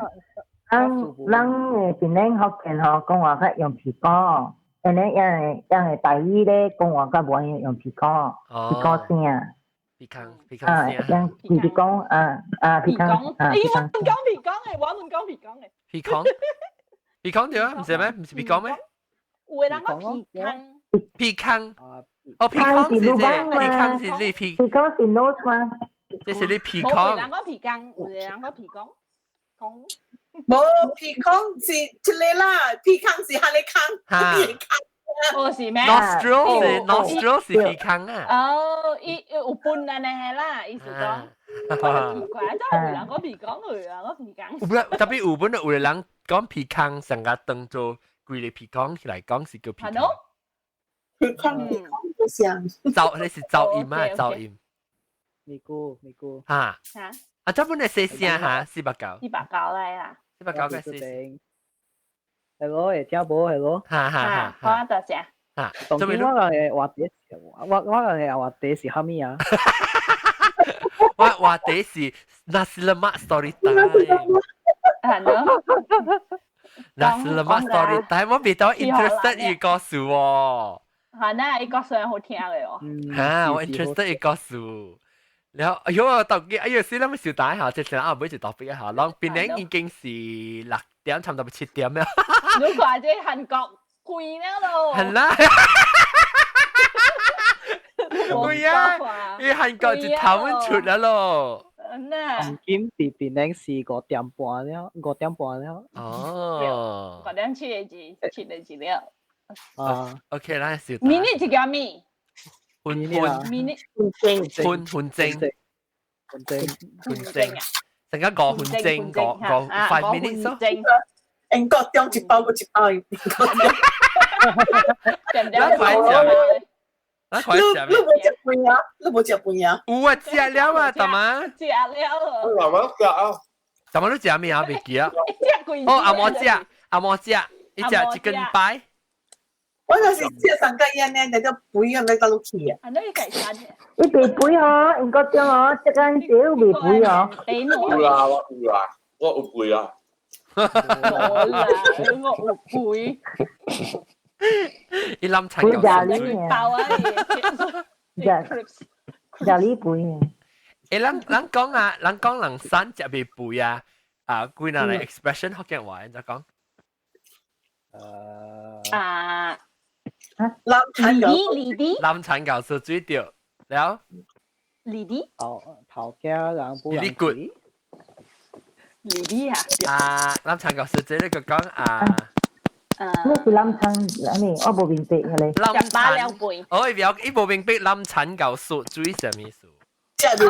[SPEAKER 6] 咱咱的檳城福建吼，講話較用皮講，因為因因為台語咧講話較無用皮講，皮講聲。
[SPEAKER 1] 皮康皮康聲。
[SPEAKER 6] 用皮講啊啊皮康啊。
[SPEAKER 4] 欸，我唔講皮講的，我唔講皮講的。
[SPEAKER 1] 皮康。鼻孔對啊，毋是咩？毋是鼻孔咩？
[SPEAKER 4] 有的人講鼻孔。
[SPEAKER 1] 鼻孔。哦，鼻孔是這，鼻孔是你鼻。
[SPEAKER 6] 鼻孔是 nose 嗎？
[SPEAKER 1] 這是你鼻孔。
[SPEAKER 4] 有的人講鼻孔，有的人講鼻孔。孔。
[SPEAKER 8] 無鼻孔是這個啦，鼻孔是彼個孔，彼個孔。
[SPEAKER 4] 哦，是咩
[SPEAKER 1] ？Nostril 是 nostril 是鼻孔啊。
[SPEAKER 4] 哦，伊有分安尼啦，意思講。奇怪，真係有人講鼻孔，有人講鼻孔。
[SPEAKER 1] 有啦，特別有本有人講鼻孔，成個當做規個鼻孔起來講是叫鼻孔。
[SPEAKER 8] 鼻孔鼻孔不像。
[SPEAKER 1] 噪，你是噪音啊？噪音。
[SPEAKER 2] 咪咕咪咕。
[SPEAKER 1] 嚇
[SPEAKER 4] 嚇。
[SPEAKER 1] 啊，這本係細聲嚇，490。
[SPEAKER 4] 490嚟啦。
[SPEAKER 1] 490嘅細聲。
[SPEAKER 2] 係咯，會聽無係咯。
[SPEAKER 1] 哈哈哈。
[SPEAKER 4] 好啊，多謝。
[SPEAKER 1] 啊，
[SPEAKER 2] 當今我人嘅話題，我人嘅話題是蝦米啊？
[SPEAKER 1] 我話題是 Nasi Lemak story time。
[SPEAKER 4] 係咯。
[SPEAKER 1] Nasi Lemak story time，我比較 interested 伊個事喎。
[SPEAKER 4] 係啦，伊個事好聽嘅哦。
[SPEAKER 1] 嚇，我 interested 伊個事。然後，哎呦，特別，哎呦，死啦！咪小打一下，即係啊，每一特別一下，啷變年已經是6點，差唔多7點啦。
[SPEAKER 4] 你看這韓國貴了咯。
[SPEAKER 1] 係啦。貴啊！伊韓國就頭出啦咯。
[SPEAKER 2] 黃金佇檳城是5點半了，5點半了。
[SPEAKER 1] 哦。
[SPEAKER 4] 5點7個字，7個字了。
[SPEAKER 2] 啊
[SPEAKER 1] ，OK 啦，小。
[SPEAKER 4] 明日就叫咩？
[SPEAKER 1] 分分
[SPEAKER 4] 明日
[SPEAKER 1] 分分分鐘，
[SPEAKER 2] 分鐘，
[SPEAKER 1] 分鐘，成個5分鐘，五五 5 minutes 咯。
[SPEAKER 8] 英國中一包個一包。
[SPEAKER 1] 咱快食，咱快食。
[SPEAKER 8] 你無食飯啊？你無食飯啊？
[SPEAKER 1] 有啊，食了啊，大媽。
[SPEAKER 4] 食了。
[SPEAKER 7] 大媽食啊。
[SPEAKER 1] 大媽你食咩啊？未記啊。
[SPEAKER 4] 食幾？
[SPEAKER 1] 哦，阿嬤食，阿嬤食，伊食一根擺。
[SPEAKER 8] 我就是食三個煙呢，那個肥啊，那個落去啊。
[SPEAKER 4] 啊，那個改餐嘅。
[SPEAKER 6] 伊未肥哦，英國中哦，這間少未肥哦。
[SPEAKER 7] 有啦，我有啦，我有肥啊。
[SPEAKER 4] 冇啦，我有肥。
[SPEAKER 1] 伊諗殘夠水。
[SPEAKER 4] 包啊！
[SPEAKER 6] 廿你肥啊！
[SPEAKER 1] 欸，咱講啊，咱講人生食未肥啊，啊，幾若個 expression 福建話，你講？
[SPEAKER 4] 啊。
[SPEAKER 8] 南產
[SPEAKER 4] 李李
[SPEAKER 1] 南產教授水掉了。
[SPEAKER 4] 李李。
[SPEAKER 2] 頭頭家人不
[SPEAKER 1] 李骨。
[SPEAKER 4] 李李啊。
[SPEAKER 1] 啊，南產教授這個講啊。
[SPEAKER 6] 咩是南產？咩？我無明白嘅咧。
[SPEAKER 1] 南產。我唔要，伊無明白南產教授水啥物意思？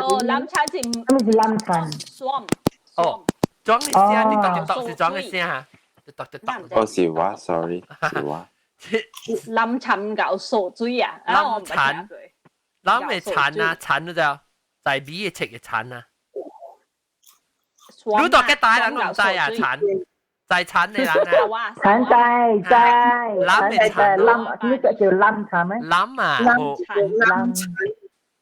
[SPEAKER 4] 哦，南產是。
[SPEAKER 6] 咩是南產？
[SPEAKER 4] 雙。
[SPEAKER 1] 哦，裝嘅聲，你讀讀是裝嘅聲哈？讀讀讀。
[SPEAKER 3] 我是我，sorry，是我。
[SPEAKER 4] 南產搞索水啊！
[SPEAKER 1] 南產，南嘅產啊，產都就在米嘅切嘅產啊。你大嘅大人唔知啊，產在產嘅人啊。
[SPEAKER 6] 產在在。
[SPEAKER 1] 南嘅產。
[SPEAKER 6] 南呢個叫南產咩？
[SPEAKER 1] 南啊，
[SPEAKER 8] 南產，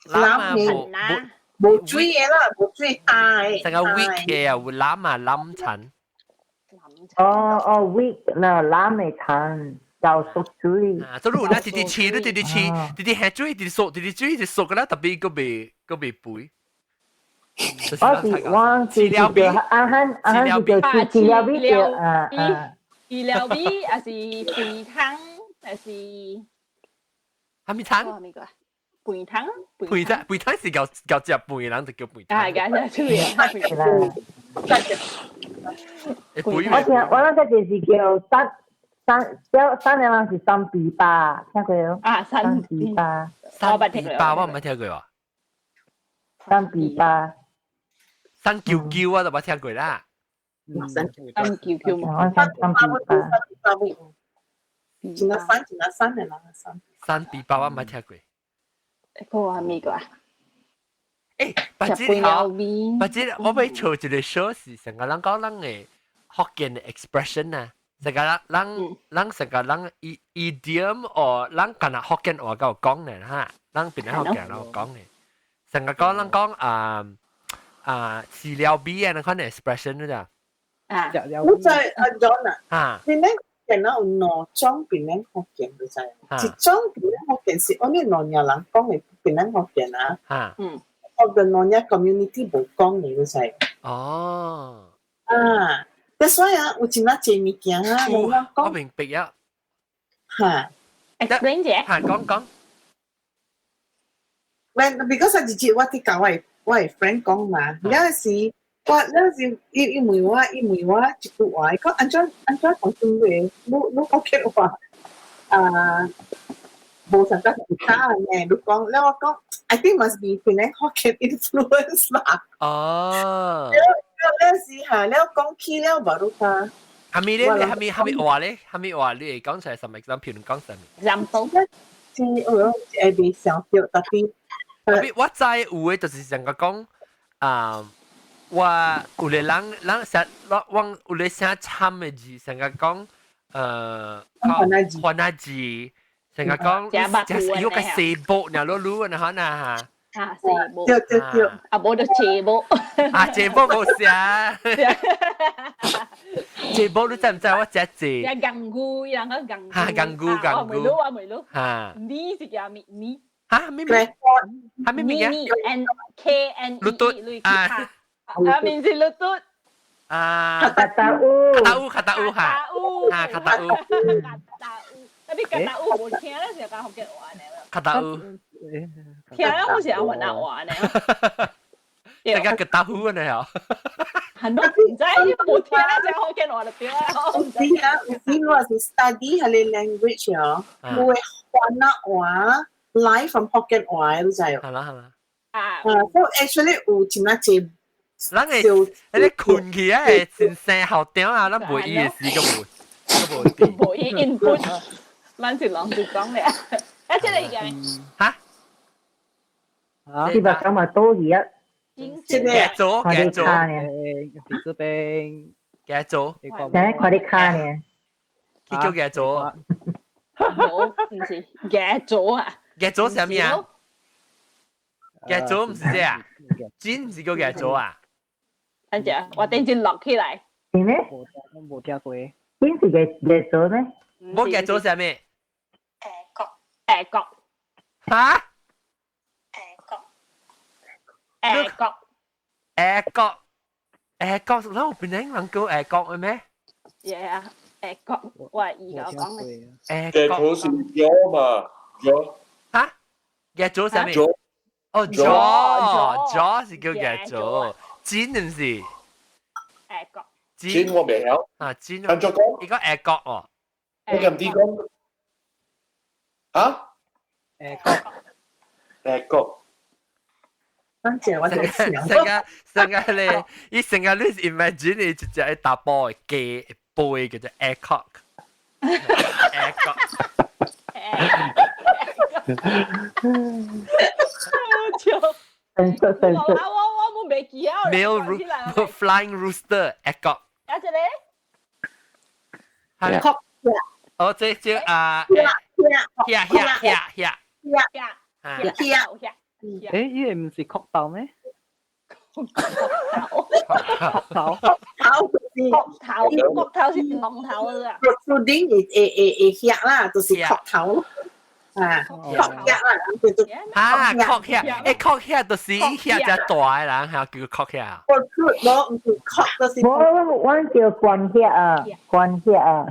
[SPEAKER 1] 南啊，無
[SPEAKER 8] 無水嘅啦，無水大。
[SPEAKER 1] 成個 weak 嘅啊，有南啊，南產。
[SPEAKER 6] 哦哦，weak 啦，南嘅產。就縮水。
[SPEAKER 1] 啊，所以有那直直試，你直直試，直直下水，直直縮，直直水，直縮個啦，特別閣未肥。
[SPEAKER 6] 我是我是叫阿漢阿漢是叫飼料米叫啊啊。
[SPEAKER 4] 飼料米還是肥湯還是？
[SPEAKER 1] 蝦米湯？
[SPEAKER 4] 蝦米個？肥湯？
[SPEAKER 1] 肥湯肥湯是叫叫食肥人就叫肥湯。
[SPEAKER 4] 啊，叫食出嚟。
[SPEAKER 6] 啦。我聽我那個就是叫三。三小三個人是三比八，聽過無？
[SPEAKER 4] 啊，三
[SPEAKER 6] 比八，
[SPEAKER 1] 三比八我毋捌聽過喎。
[SPEAKER 6] 三比八，
[SPEAKER 1] 三九九我都捌聽過啦。
[SPEAKER 8] 三
[SPEAKER 4] 三九九，
[SPEAKER 6] 我三比八。
[SPEAKER 8] 一個三，一個三的人三。
[SPEAKER 1] 三比八我毋捌聽過。
[SPEAKER 4] 個係咩個啊？
[SPEAKER 1] 欸，白子頭，白子，我欲做一個 show 是成個人講人的福建的 expression 啊。成個人人人成個人 idiom 哦，人干那福建話夠講咧哈，人變福建話講咧，成個講人講啊啊飼料味啊，那款 expression 咋？
[SPEAKER 4] 啊，
[SPEAKER 8] 我知阿 John 啊，
[SPEAKER 1] 啊，
[SPEAKER 8] 檳城福建有兩種檳城福建，你知？一種檳城福建是按呢兩樣人講的檳城福建啊，
[SPEAKER 1] 啊，
[SPEAKER 8] 我的兩樣 community 無講的，你知？
[SPEAKER 1] 哦，
[SPEAKER 8] 啊。所以啊，有真啊濟物件啊，
[SPEAKER 1] 我明白啊。
[SPEAKER 8] 嚇
[SPEAKER 4] ，explain 者。
[SPEAKER 1] 嚇，講講。
[SPEAKER 8] When because 啊，日日我佇共我的 friend 講嘛，有時我有時伊問我，伊問我一句話，伊講按怎按怎講中話，你你福建話。啊，無上個其他嘅，你講，了我講，I think must be Penang Hokkien influence 啦。
[SPEAKER 1] 哦。
[SPEAKER 8] 了了時下了講起了無你講。
[SPEAKER 1] 係咪咧？係咪係咪話咧？係咪話你會講出來什麼 example？你講什麼
[SPEAKER 4] ？example。
[SPEAKER 8] 是我會未想到特別。
[SPEAKER 1] 特別我知有嘅就是成個講啊，我有個人人成我我有個寫慘嘅字，成個講番仔字，成個講有個四步，然後擼擼然後啊嚇。
[SPEAKER 4] 啊，四步。
[SPEAKER 8] 對對對。
[SPEAKER 4] 啊，無就斜步。
[SPEAKER 1] 啊，斜步無寫。斜步你知唔知我食字？
[SPEAKER 4] 食硬菇，伊人講硬菇。
[SPEAKER 1] 嚇，硬菇硬菇。
[SPEAKER 4] 我未擼，我未擼。
[SPEAKER 1] 嚇。
[SPEAKER 4] 你是叫咩？你。
[SPEAKER 1] 嚇咩咩？嚇咩咩嘅
[SPEAKER 4] ？N K N E E
[SPEAKER 1] 啊。
[SPEAKER 4] 啊，面是綠嘟。
[SPEAKER 1] 啊。
[SPEAKER 6] 卡達烏。
[SPEAKER 1] 卡達烏，卡達烏嚇。嚇，卡達烏。
[SPEAKER 4] 卡達烏，特別卡達烏無聽咧，是講福建話呢。
[SPEAKER 1] 卡達烏。
[SPEAKER 4] 聽咧好似係雲南話呢。
[SPEAKER 1] 大家個打呼呢嗬。
[SPEAKER 4] 很多唔知，無聽咧就福建話就對啦。
[SPEAKER 8] 有時啊，有時我是 study 係個 language 哦，我會雲南話來 from 福建話，你知哦？
[SPEAKER 1] 係啦係啦。
[SPEAKER 4] 啊。
[SPEAKER 8] 啊，所以 actually 有真係濟。
[SPEAKER 1] 咱會，你困起啊，先生校長啊，咱袂伊的事個無，個無啲。
[SPEAKER 4] 無伊 input，咱是人就講咧。啊，這個叫咩？
[SPEAKER 1] 嚇？
[SPEAKER 6] 你把幹嘛多去啊？
[SPEAKER 8] 這個
[SPEAKER 1] 做，
[SPEAKER 6] 看你
[SPEAKER 1] 做，
[SPEAKER 6] 卡呢？
[SPEAKER 2] 佇這邊，
[SPEAKER 1] 加做。
[SPEAKER 6] 等下看你卡呢？
[SPEAKER 1] 佢叫加做。
[SPEAKER 4] 無，毋是加做啊。
[SPEAKER 1] 加做啥物啊？加做毋是這啊？真毋是叫加做啊？
[SPEAKER 4] 等陣，我等陣落起來。
[SPEAKER 6] 是咩？
[SPEAKER 2] 我無聽過。
[SPEAKER 6] 邊是個加做咩？
[SPEAKER 1] 無加做啥物？
[SPEAKER 4] 國，國。
[SPEAKER 1] 嚇？
[SPEAKER 4] 國。
[SPEAKER 1] 國，國，咱有邊個人叫國嘅咩？
[SPEAKER 4] Yeah，國，我係而家講嘅。
[SPEAKER 7] 嘅好似咗嘛，咗。
[SPEAKER 1] 嚇？加做啥物？哦，咗咗是叫加做，煎唔是？
[SPEAKER 4] 國。
[SPEAKER 7] 煎我未曉。
[SPEAKER 1] 啊，煎。
[SPEAKER 7] 按怎講？
[SPEAKER 1] 伊個國哦。
[SPEAKER 7] 我咁啲講。嚇？
[SPEAKER 2] 國。
[SPEAKER 7] 國。
[SPEAKER 8] 等陣我就
[SPEAKER 1] 成個成個咧，伊成個你 imagine 你一隻大波嘅雞背叫做 air cock。air cock。
[SPEAKER 6] 神速神速。
[SPEAKER 4] 我我冇未記啊。
[SPEAKER 1] Male flying rooster air cock。
[SPEAKER 4] 啊，這個。
[SPEAKER 8] cock。
[SPEAKER 1] 哦，這這啊。遐遐遐遐。
[SPEAKER 8] 遐。
[SPEAKER 4] 遐。
[SPEAKER 2] 誒，依個唔是曲豆咩？
[SPEAKER 4] 曲
[SPEAKER 2] 頭，
[SPEAKER 4] 頭，頭，頭，頭是龍頭啊！
[SPEAKER 8] Protruding 會會會會遐啦，就是曲頭啊，曲遐啦，叫做
[SPEAKER 1] 啊，曲遐，誒，曲遐就是伊遐只大的人，係叫曲遐。
[SPEAKER 8] Protrude 無唔是曲，就是
[SPEAKER 6] 我我叫關遐啊，關遐啊，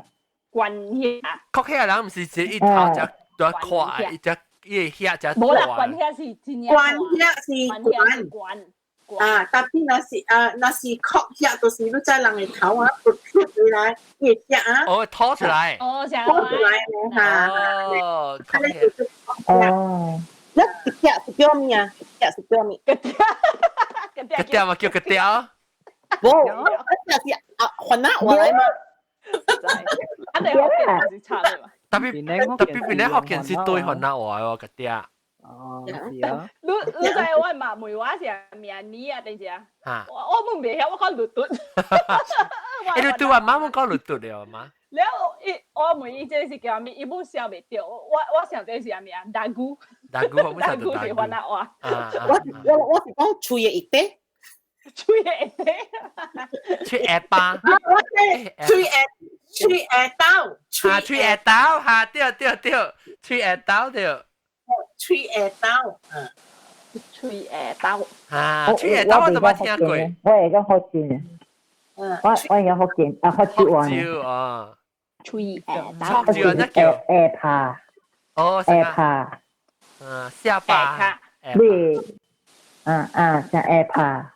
[SPEAKER 4] 關遐。
[SPEAKER 1] 曲遐人唔是指一頭只大塊，一隻。伊個遐只
[SPEAKER 4] 無啦，關遐是真正
[SPEAKER 8] 關遐是
[SPEAKER 4] 關關
[SPEAKER 8] 啊，特別若是啊，若是曲遐，就是你知人的頭啊，凸出來，伊會遐啊，
[SPEAKER 1] 哦，拖出來，
[SPEAKER 4] 哦，
[SPEAKER 8] 拖出來嚇，
[SPEAKER 1] 哦，
[SPEAKER 6] 哦，
[SPEAKER 8] 那個是叫咩啊？個是叫咩？
[SPEAKER 4] 個雕，
[SPEAKER 1] 個雕嘛叫個雕，
[SPEAKER 8] 無，個是啊，雲南話來嘛，
[SPEAKER 4] 啊，你福建是差的嘛？
[SPEAKER 1] 特別特別邊咧福建是對雲南話喎，個雕。
[SPEAKER 2] 哦，是啊。
[SPEAKER 4] 你你知我媽問我是名你啊，定是啊？我我冇袂曉，我講綠嘟。
[SPEAKER 1] 欸，你對我媽冇講綠嘟了嗎？
[SPEAKER 4] 了，伊我問伊這是叫咩？伊冇想袂著，我我想這是啥物啊？大姑。
[SPEAKER 1] 大姑，我
[SPEAKER 4] 大姑是雲南話。
[SPEAKER 8] 我我我是講喙的一塊。
[SPEAKER 4] 喙的一塊。
[SPEAKER 1] 喙下巴。
[SPEAKER 8] 我喙下喙下兜。
[SPEAKER 1] 啊，喙下兜，哈，對對對，喙下兜對。
[SPEAKER 8] 喙下兜，嗯，
[SPEAKER 4] 喙下兜。
[SPEAKER 1] 啊，喙下兜我都冇聽過。
[SPEAKER 6] 我會講福建，我我會講福建啊，福州話。
[SPEAKER 1] 福州啊。
[SPEAKER 4] 喙下兜。
[SPEAKER 1] 福州那叫
[SPEAKER 6] 下巴。
[SPEAKER 1] 哦，
[SPEAKER 6] 下巴。
[SPEAKER 1] 嗯，下巴。
[SPEAKER 6] 你，啊啊，像下巴。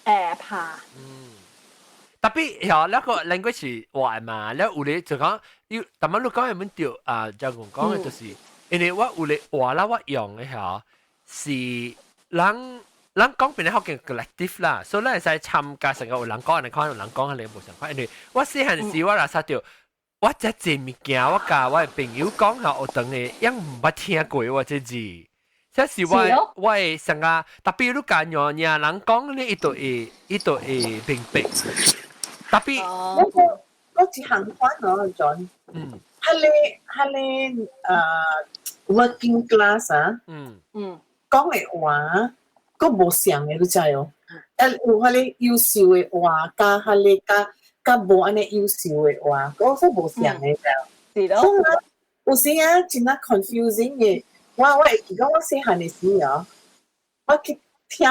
[SPEAKER 4] 下巴。
[SPEAKER 1] 嗯。特特別係那個 language 是話嘛，了有咧就講，要但係你講係乜對啊？就講講嘅就是，因為我有咧話啦，我用嘅嚇是人人講變咗叫 collective 啦，所以咱會使參加成個有人講，人講有人講，係無相款。因為我細漢時我若殺到，我這濟物件我共我的朋友講下，學堂的，𪜶毋捌聽過我這字。這是我我的成個特別你共娘娘人講呢，伊就會明白。特別
[SPEAKER 8] 我個我一項款哦，John。彼個working class 啊，講的話，閣無像的，你知哦？有彼個優秀的話，佮彼個佮佮無按呢優秀的話，嗰個無像的。
[SPEAKER 4] 是咯。
[SPEAKER 8] 所以啊，有時啊，真係 confusing 的。我會記講我細漢的時哦，我去聽講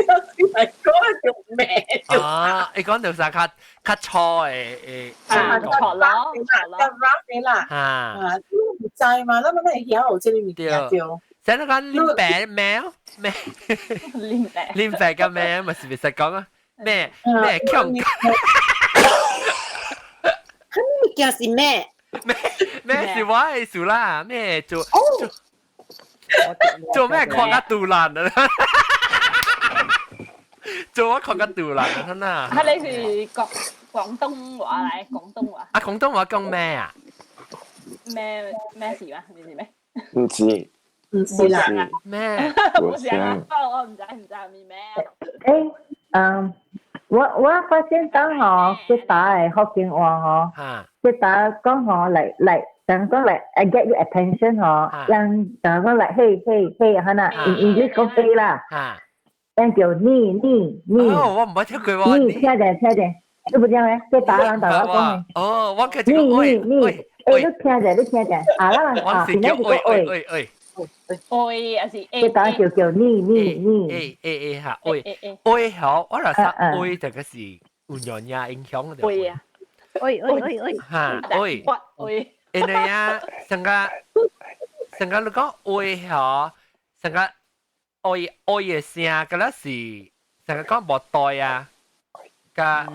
[SPEAKER 8] 了出來講就咩？
[SPEAKER 1] 啊，伊講到啥較較粗的的。
[SPEAKER 4] 啊，錯咯，錯咯，
[SPEAKER 8] 較 rough 的啦。啊，你毋知嘛？咱們會曉有這個物件對。
[SPEAKER 1] 請你講恁爸咩咩？
[SPEAKER 4] 恁爸。
[SPEAKER 1] 恁爸佮咩？咪是袂使講啊？咩咩強？
[SPEAKER 8] 彼物件是咩？
[SPEAKER 1] 咩咩是我的意思啦？咩做做做咩看甲肚爛啊？做我看甲肚爛啊！真啊！
[SPEAKER 4] 啊，你是廣廣東話嚟？廣東話。
[SPEAKER 1] 啊，廣東話講咩啊？
[SPEAKER 4] 咩咩事嘛？你是咩？
[SPEAKER 3] 唔知。
[SPEAKER 8] 唔是啦。
[SPEAKER 1] 咩？
[SPEAKER 4] 唔是啊！我唔知唔知係咩。
[SPEAKER 6] 誒，嗯，我發現到吼，吉打的福建話吼，吉打講吼來來，等講來，I get your attention 吼，讓等講來，hey hey hey，哈呐，in English 講 hey 啦，咱叫你你你。
[SPEAKER 1] 哦，我毋捌聽過喎。
[SPEAKER 6] 你聽者聽者，你不聽咩？吉打人大我講的。
[SPEAKER 1] 哦，我記
[SPEAKER 6] 你你你，誒，你聽者你聽者，啊，咱人啊，現在是講
[SPEAKER 1] 喂喂喂。
[SPEAKER 4] 喂，還是
[SPEAKER 6] 吉打叫叫你你你。
[SPEAKER 1] 誒誒誒嚇，喂喂好，我來說喂，這個是有娘娘影響的。
[SPEAKER 4] 喂啊！
[SPEAKER 6] 喂喂喂喂。
[SPEAKER 1] 嚇，喂。
[SPEAKER 4] 喂。
[SPEAKER 1] 因為啊，成個成個你講喂嗬，成個愛愛的聲，敢若是成個講無對啊，佮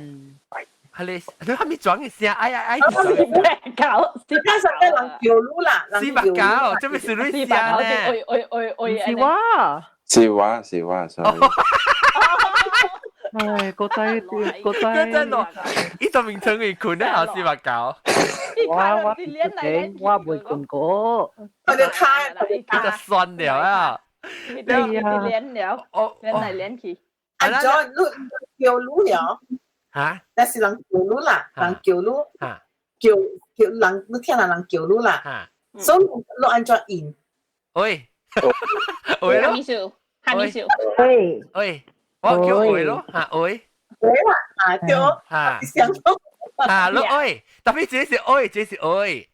[SPEAKER 1] 係你你係咪轉嘅聲？哎哎哎！
[SPEAKER 4] 四八九，
[SPEAKER 8] 四八九人叫你啦，
[SPEAKER 1] 四八九，這咪是你聲呢？
[SPEAKER 4] 喂喂喂喂，
[SPEAKER 2] 是我，
[SPEAKER 3] 是我是我，sorry。
[SPEAKER 2] 唉，個仔個仔，
[SPEAKER 1] 真咯，伊就名稱會困咧，後四八九。
[SPEAKER 2] 我我我未困過，
[SPEAKER 8] 我就睇，
[SPEAKER 1] 伊就算了啊，
[SPEAKER 4] 連了，連來連去。
[SPEAKER 8] 阿 John，你叫你了。
[SPEAKER 1] 嚇？
[SPEAKER 8] 那是人叫你啦，人叫你，叫叫人，你聽人人叫你啦。所以你按怎應？
[SPEAKER 1] 喂，喂咯。
[SPEAKER 4] 哈咪少，哈咪少。
[SPEAKER 6] 喂
[SPEAKER 1] 喂，我叫喂咯，嚇喂。
[SPEAKER 8] 喂啦，啊對，
[SPEAKER 1] 嚇。
[SPEAKER 8] 想講。
[SPEAKER 1] 啊，你喂，特別這是喂，這是喂，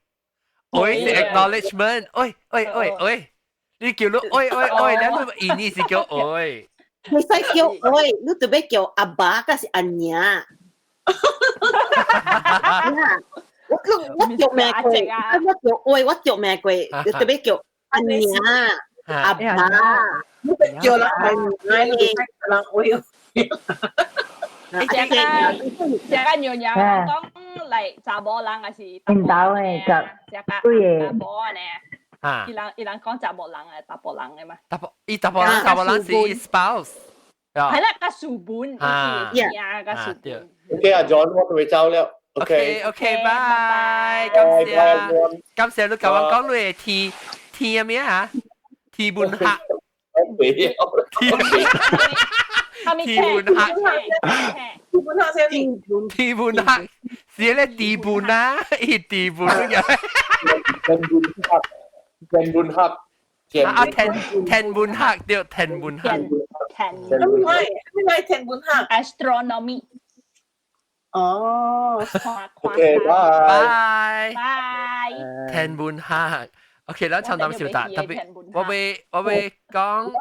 [SPEAKER 1] 喂是 acknowledgement，喂喂喂喂，你叫你喂喂喂，你印尼是叫喂。
[SPEAKER 8] 唔使叫喂，你特別叫阿爸，還是阿娘？我叫我叫咩過？我叫喂，我叫咩過？你特別叫阿娘、阿爸，你叫人阿娘，你人喂。
[SPEAKER 4] 食個食個娘娘講嚟查某人還是？𪜶
[SPEAKER 6] 兜的，
[SPEAKER 4] 食個查某呢？
[SPEAKER 1] 啊！
[SPEAKER 4] 伊人講查某人嘅，查埔人嘅嘛。
[SPEAKER 1] 查埔伊查埔人，查某人是 spouse。
[SPEAKER 4] 係啦，個書本，啊，個書本。
[SPEAKER 7] OK 啊，John，我會走了。
[SPEAKER 1] OK OK，拜，感謝，感謝你共我講你的天天咩啊？天文學。天天文學。
[SPEAKER 8] 天文學先。
[SPEAKER 1] 天文學是咧地盤啊，伊地盤嘅。
[SPEAKER 7] 天文學，天文學。
[SPEAKER 1] 啊，天天文學對，天文學。
[SPEAKER 4] 天
[SPEAKER 8] 文學，咩天文學
[SPEAKER 4] ？Astronomy。
[SPEAKER 8] 哦。
[SPEAKER 7] OK，拜
[SPEAKER 1] 拜。
[SPEAKER 4] 拜。
[SPEAKER 1] 天文學，OK，咱長談小達，特別我欲講。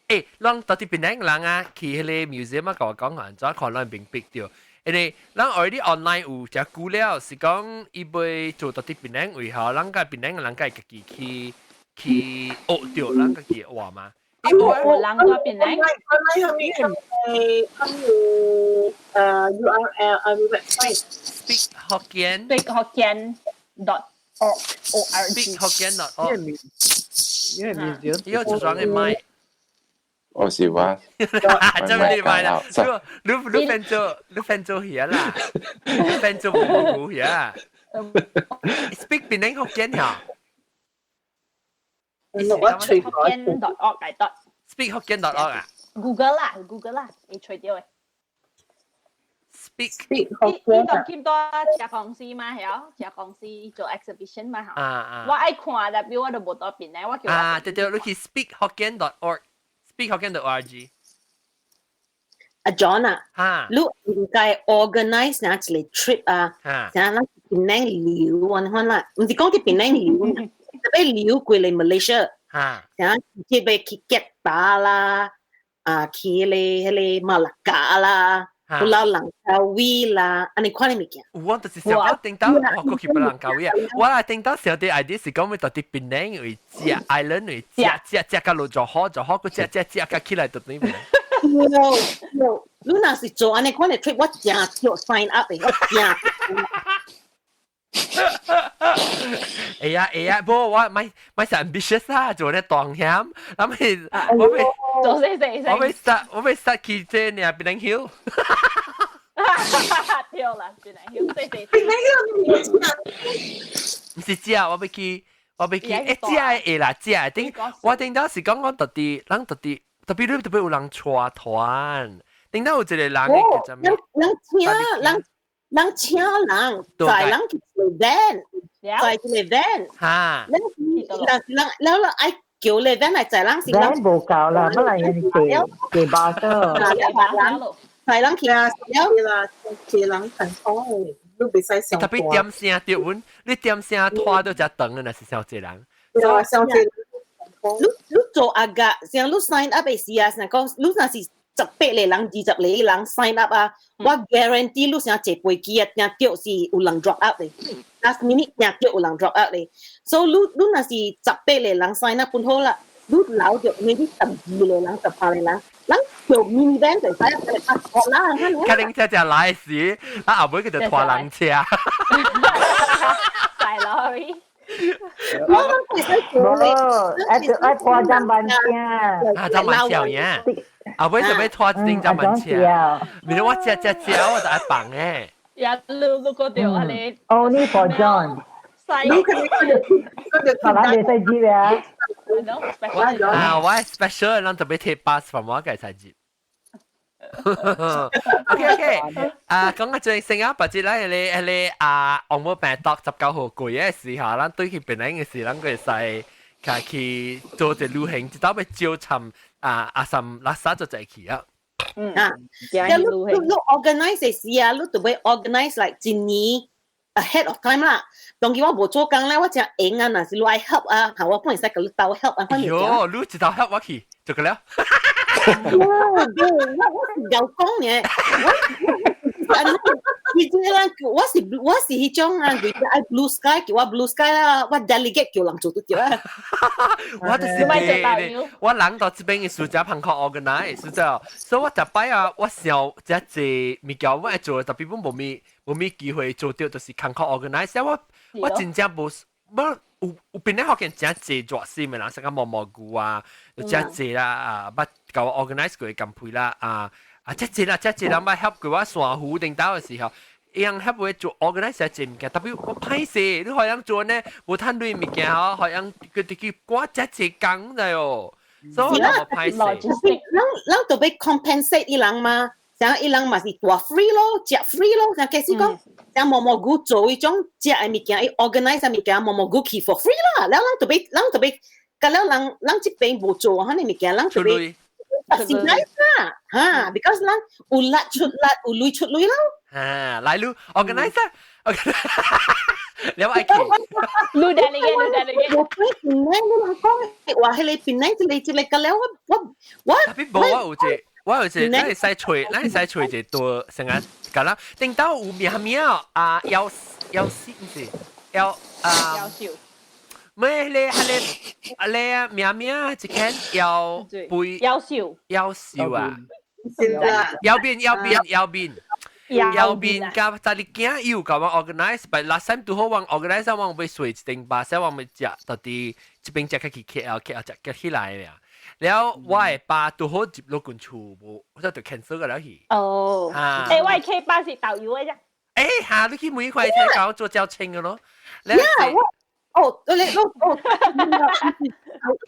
[SPEAKER 1] 誒，咱到底檳城人啊，去彼個 museum 啊，共我講按怎看咱明白著。因為咱 already online 有隻資料是講伊欲做到佇檳城位吼，咱佮檳城人佮家己去去學著咱家己的話嘛。
[SPEAKER 4] 有人在邊嚟？
[SPEAKER 8] online 係咪係咪係咪URL 啊 website？
[SPEAKER 1] Speak Hokkien。
[SPEAKER 4] Speak Hokkien dot org o r
[SPEAKER 1] Speak
[SPEAKER 4] g。
[SPEAKER 1] Hokkien dot org。
[SPEAKER 2] 因為 museum
[SPEAKER 1] 呢個做裝嘅咪。
[SPEAKER 3] 我是話，
[SPEAKER 1] 真係你買啦！你你你分做你分做嘢啦，你分做蘑菇嘢。Speak 檳城福建呀
[SPEAKER 8] 我吹
[SPEAKER 4] Hokkien dot org 嚟得。
[SPEAKER 1] ，Speak Hokkien dot org 啊
[SPEAKER 4] Google 啦，Google 啦，你吹掉嘅。
[SPEAKER 1] ，Speak
[SPEAKER 8] Speak
[SPEAKER 4] 呢呢
[SPEAKER 8] Hokkien
[SPEAKER 4] 度見多隻公司嘛，係啊，隻公司做 exhibition 嘛，嚇。
[SPEAKER 1] 啊
[SPEAKER 4] 我愛看，但係我都無到邊咧，我叫
[SPEAKER 1] 啊，對對，你去 Speak Hokkien dot org，Speak Hokkien dot org。
[SPEAKER 8] 阿 John 啊，
[SPEAKER 1] 哈
[SPEAKER 8] 你應該 organize 那一個 trip 啊，像咱檳城旅安款啦，毋是講去檳城旅，特別旅過嚟 Malaysia，像這邊去吉打啦，啊去彼個馬六甲啦，有老蘭卡威啦，按呢款的物件。
[SPEAKER 1] 我就是想講頂到，我過去不蘭卡威啊！我來頂到小啲 idea 是講要到啲檳城為食 island 為食食食到落就好就好，佢食食食到起來就等於。
[SPEAKER 8] 有有，你若是做按呢款的 trip，我誠少 sign up 的，我誠。
[SPEAKER 1] 會啊會啊，不過我咪咪是 ambitious 啊，做咧當險，咁咪我咪
[SPEAKER 4] 做死死
[SPEAKER 1] 我咪 start 我咪 start 去這呢檳城 hill。
[SPEAKER 4] 對啦，檳城 hill 死死。
[SPEAKER 8] 檳城 hill
[SPEAKER 1] 毋是食，我欲去我欲去，欸食的會啦，食的頂我頂到是講講特別，人特別特別你特別有人帶團，頂到有一個人叫做
[SPEAKER 8] 人人請人人請人，載人去一個 van，載一個 van。人人人了了愛叫咧 van 來載人是人。
[SPEAKER 6] van 無夠啦，本來人坐坐巴士。
[SPEAKER 8] 載人去
[SPEAKER 9] 了啦，坐人很好，你袂使上
[SPEAKER 1] 特別點聲對阮，你點聲拖到遮長的，若是傷濟人。
[SPEAKER 9] 對啊，傷濟人。
[SPEAKER 8] 你你做阿個，像你 sign up 的時啊，像講你若是18個人、20個人 sign up 啊，我 guarantee 你像坐飛機啊，定著是有人 drop out 的。last minute 定著有人 drop out 的。所以你你若是18個人 sign up 本好啦，你留著 maybe 12個人、18個人，人叫 mini van 就使嚟拍拖啦。
[SPEAKER 1] 可能只只來時，啊後尾佢就拖人車。
[SPEAKER 4] 大佬。
[SPEAKER 8] 我攏會使
[SPEAKER 6] 無，愛愛拖砧板車。
[SPEAKER 1] 啊，砧板車呀！後尾就欲拖一頂砧板車。免我食食食，我就愛放誒。
[SPEAKER 4] 呀，你你嗰條啊你。
[SPEAKER 6] Only for John。
[SPEAKER 9] 你可能嗰條
[SPEAKER 6] 係啦，你使知啊？
[SPEAKER 1] 啊，我 special，咱特別貼 bus 從我計使接。OK OK，啊，講個最成啊，白節咱迄個迄個啊，紅毛病毒19號過嘅時候，咱對去檳城嘅時，咱個會使家去做一個旅行，一道欲招尋啊阿三垃圾就在去啊。
[SPEAKER 8] 嗯啊，你你你 organize 時啊，你就欲 organize like 一年 ahead of time 啦。當佢我無做工咧，我真閒啊，若是你愛 help 啊，嚇我本會使共你鬥 help 啊。
[SPEAKER 1] 喲，你一道 help 我去，就個了。
[SPEAKER 8] 我我是𠢕講呢，我你這人我是我是彼種啊，佢愛 blue sky 叫我 blue sky 啦，我 delegate 叫人做都對啊。
[SPEAKER 1] 我就是咧，我人到這邊嘅負責旁靠 organize，負責，所以我逐擺啊，我想這濟物件我愛做，特別我無咪無咪機會做到，就是工課 organize。我我真正無，我有有邊咧學見真濟熱心嘅人，像個毛毛菇啊，有真濟啦啊，捌共我 organize 過嘅工批啦啊啊，這濟啦，這濟人捌 help 過我珊瑚頂到嘅時候。伊人 help 我做 organize 這物件，特別我歹勢，你好像做呢，無趁錢物件吼，好像佢哋去掛這濟工的哦，所以我歹勢。
[SPEAKER 8] 咱咱就欲 compensate 伊人嘛，像伊人嘛是大 free 咯，食 free 咯，像假使講，像毛毛菇做彼種食的物件，伊 organize 的物件，毛毛菇去 for free 啦，了咱就欲，咱就欲，甲了人，咱這邊無做彼物件，咱就欲 subsidize 啦，哈，because 咱有力出力，有鐳出鐳咯。
[SPEAKER 1] 啊，來嚕 organize 啊，了愛去。
[SPEAKER 4] 你 delegate，你 delegate。
[SPEAKER 8] 我對檳城，你人講話彼個檳城一個一個，甲了我我我。
[SPEAKER 1] 特別無我有一個，我有一個，咱會使揣，咱會使揣一個多成日，甲咱頂到有名名啊，夭壽毋是夭啊。
[SPEAKER 4] 夭壽。
[SPEAKER 1] 咩你係你啊你啊名名一間腰背
[SPEAKER 4] 腰瘦
[SPEAKER 1] 腰瘦啊，腰邊腰邊腰邊。右邊加就你驚有甲我 organize，but last time 拄好我 organize 我欲睡一定巴士，我欲食到底這邊食較去 KL KL 食結起來了。了我的爸拄好入落近厝無，我就 cancel 個了去。
[SPEAKER 4] 哦，欸，我的 K 巴是導遊的啫。
[SPEAKER 1] 欸，哈，你去每塊聽講做教程嘅咯。
[SPEAKER 8] Yeah，我哦，你哦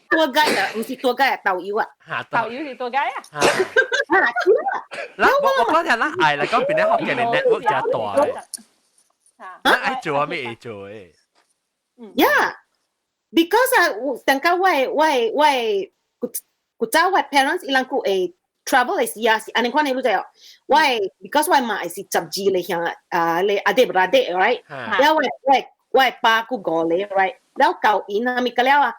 [SPEAKER 8] ，tour guide 啊，毋是 tour guide，導遊啊。
[SPEAKER 4] 導遊是 tour guide 啊。
[SPEAKER 1] 嗱，我講聽，咱愛來講邊咧福建的 network 誠大的。咱愛做啥物會做的。
[SPEAKER 8] Yeah，because 啊，等下我的古早我 parents 伊人閣會 travel 的時啊，是按呢款的，你知哦。我 because 我媽是十二個兄啊，咧 adik beradik，right？了我爸閣五個，right？了舊𪜶啊，物個了啊，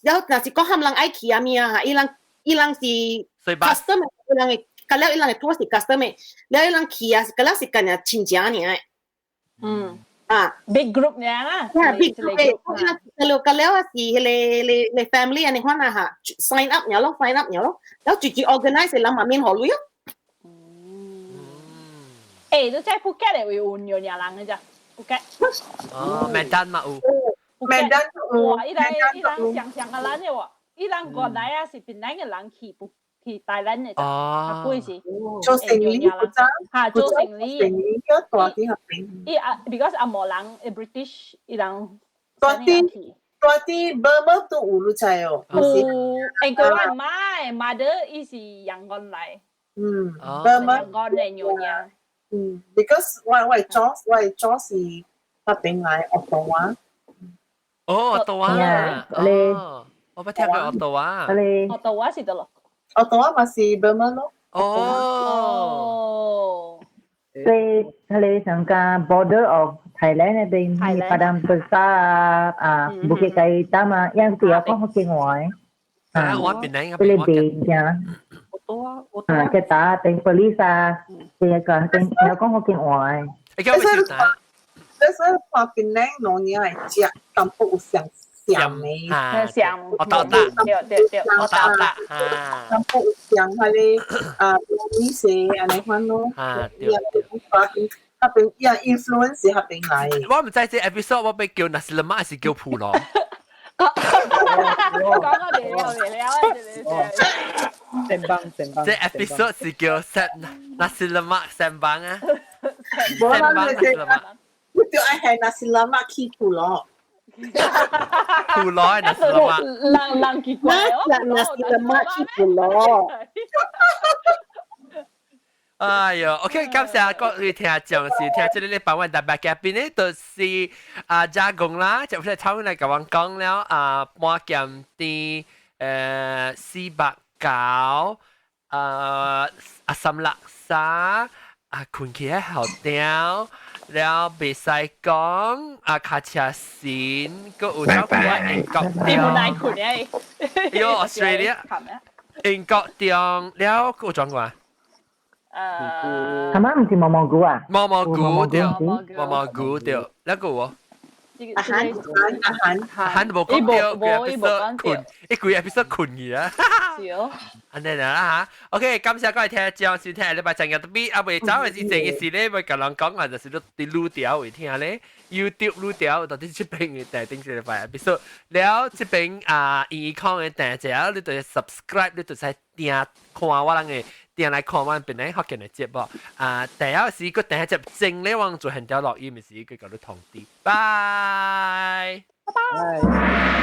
[SPEAKER 8] 了若是講含人愛去啊物啊，伊人是 custom，伊人會個了伊人的 tour 是 custom 的，了伊人去啊，個了是干焦親情爾。啊
[SPEAKER 4] ，big group 爾啦。
[SPEAKER 8] Yeah, big group 的，個了個了啊是彼个彼个 family 按呢款啊哈，sign up 爾咯，sign up 爾咯，了自己 organize 人嘛免予鐳咯。
[SPEAKER 4] 欸，你在福建的位有娘惹人的咋？福建。
[SPEAKER 1] 哦，Medan 嘛有。
[SPEAKER 9] Medan
[SPEAKER 4] 有。哇，伊人伊人上上個人的喎，伊人原來啊是檳榔的人去不去台南的，啊，幾時？
[SPEAKER 9] 做生意嗰陣，
[SPEAKER 4] 嚇，做生意。
[SPEAKER 9] 生意叫大啲合併。
[SPEAKER 4] 伊啊，because 紅毛人，British 伊人。
[SPEAKER 9] 大啲大啲 Burma 都有你知哦。
[SPEAKER 4] 有，因為我媽的 mother 伊是陽光來。
[SPEAKER 9] Burma。
[SPEAKER 4] 陽光的娘惹。
[SPEAKER 9] because 我的祖是那邊來鄂多瓦。
[SPEAKER 1] 哦，鄂多瓦。哦，我捌聽過鄂多瓦。
[SPEAKER 4] 鄂多瓦是佗落？
[SPEAKER 9] 鄂多瓦嘛是 Burma 咯。
[SPEAKER 4] 哦。
[SPEAKER 6] 對，佢哋上個 border of Thailand 那邊，Padang Besar 啊，Bukit Kayu Hitam 啊，因為有講福建話。
[SPEAKER 1] 啊，我邊嚟？
[SPEAKER 6] 佢哋邊嘅。啊，佢打定 police 啊，這個定有講福建話。
[SPEAKER 1] 你叫我打。
[SPEAKER 9] 所以看檳榔老娘會食，淡薄有上上的，
[SPEAKER 4] 上，
[SPEAKER 1] 我到達，
[SPEAKER 4] 對對對，
[SPEAKER 1] 我到達，
[SPEAKER 9] 淡薄有上彼个啊，米線按呢款咯，
[SPEAKER 1] 啊對對，
[SPEAKER 9] 彼邊伊 influence 是彼邊來。
[SPEAKER 1] 我毋知這 episode 我欲叫 nasi lemak 還是叫普羅？
[SPEAKER 4] 講我哋了了了。
[SPEAKER 2] Sembang sembang。
[SPEAKER 1] 這 episode 是叫 nasi lemak sembang 啊。
[SPEAKER 9] 無啦，你你就愛係 nasi lemak 去普羅。
[SPEAKER 1] 普羅係 nasi lemak。
[SPEAKER 4] 人人奇怪哦。
[SPEAKER 8] Nasi lemak 去普羅。
[SPEAKER 1] 哎喲，OK，感謝各位聽眾是聽這個禮拜阮特別嘉賓呢，就是啊加工啦，就係頭來共阮講了啊，半鹹甜490啊阿三叻沙啊，困起來好掉，了袂使講啊，卡車線，閣有走過英國
[SPEAKER 4] 你冇來困誒？
[SPEAKER 1] 喲，Australia，英國中了，閣有轉過。
[SPEAKER 6] 係咪毋是毛毛菇啊？
[SPEAKER 1] 毛毛菇對，毛毛菇對，那個有？
[SPEAKER 9] 阿韓阿韓
[SPEAKER 1] 阿韓都無講著，規 episode 睏，伊規 episode 睏去啊！
[SPEAKER 4] 是哦。
[SPEAKER 1] 按呢啦嚇，OK，感謝各位聽眾收聽禮拜三日特別啊未走的時前嘅時咧，欲共人講啊，就是你佇路條會聽咧，YouTube 路條到底這邊嘅第頂一禮拜 episode，了這邊啊，醫康的訂者，你就 subscribe，你就使訂看我人的。訂來看阮邊咧福建的節目啊，第一時閣訂一隻正咧，阮做現條錄音的時，閣共你通知。拜
[SPEAKER 4] 拜。拜。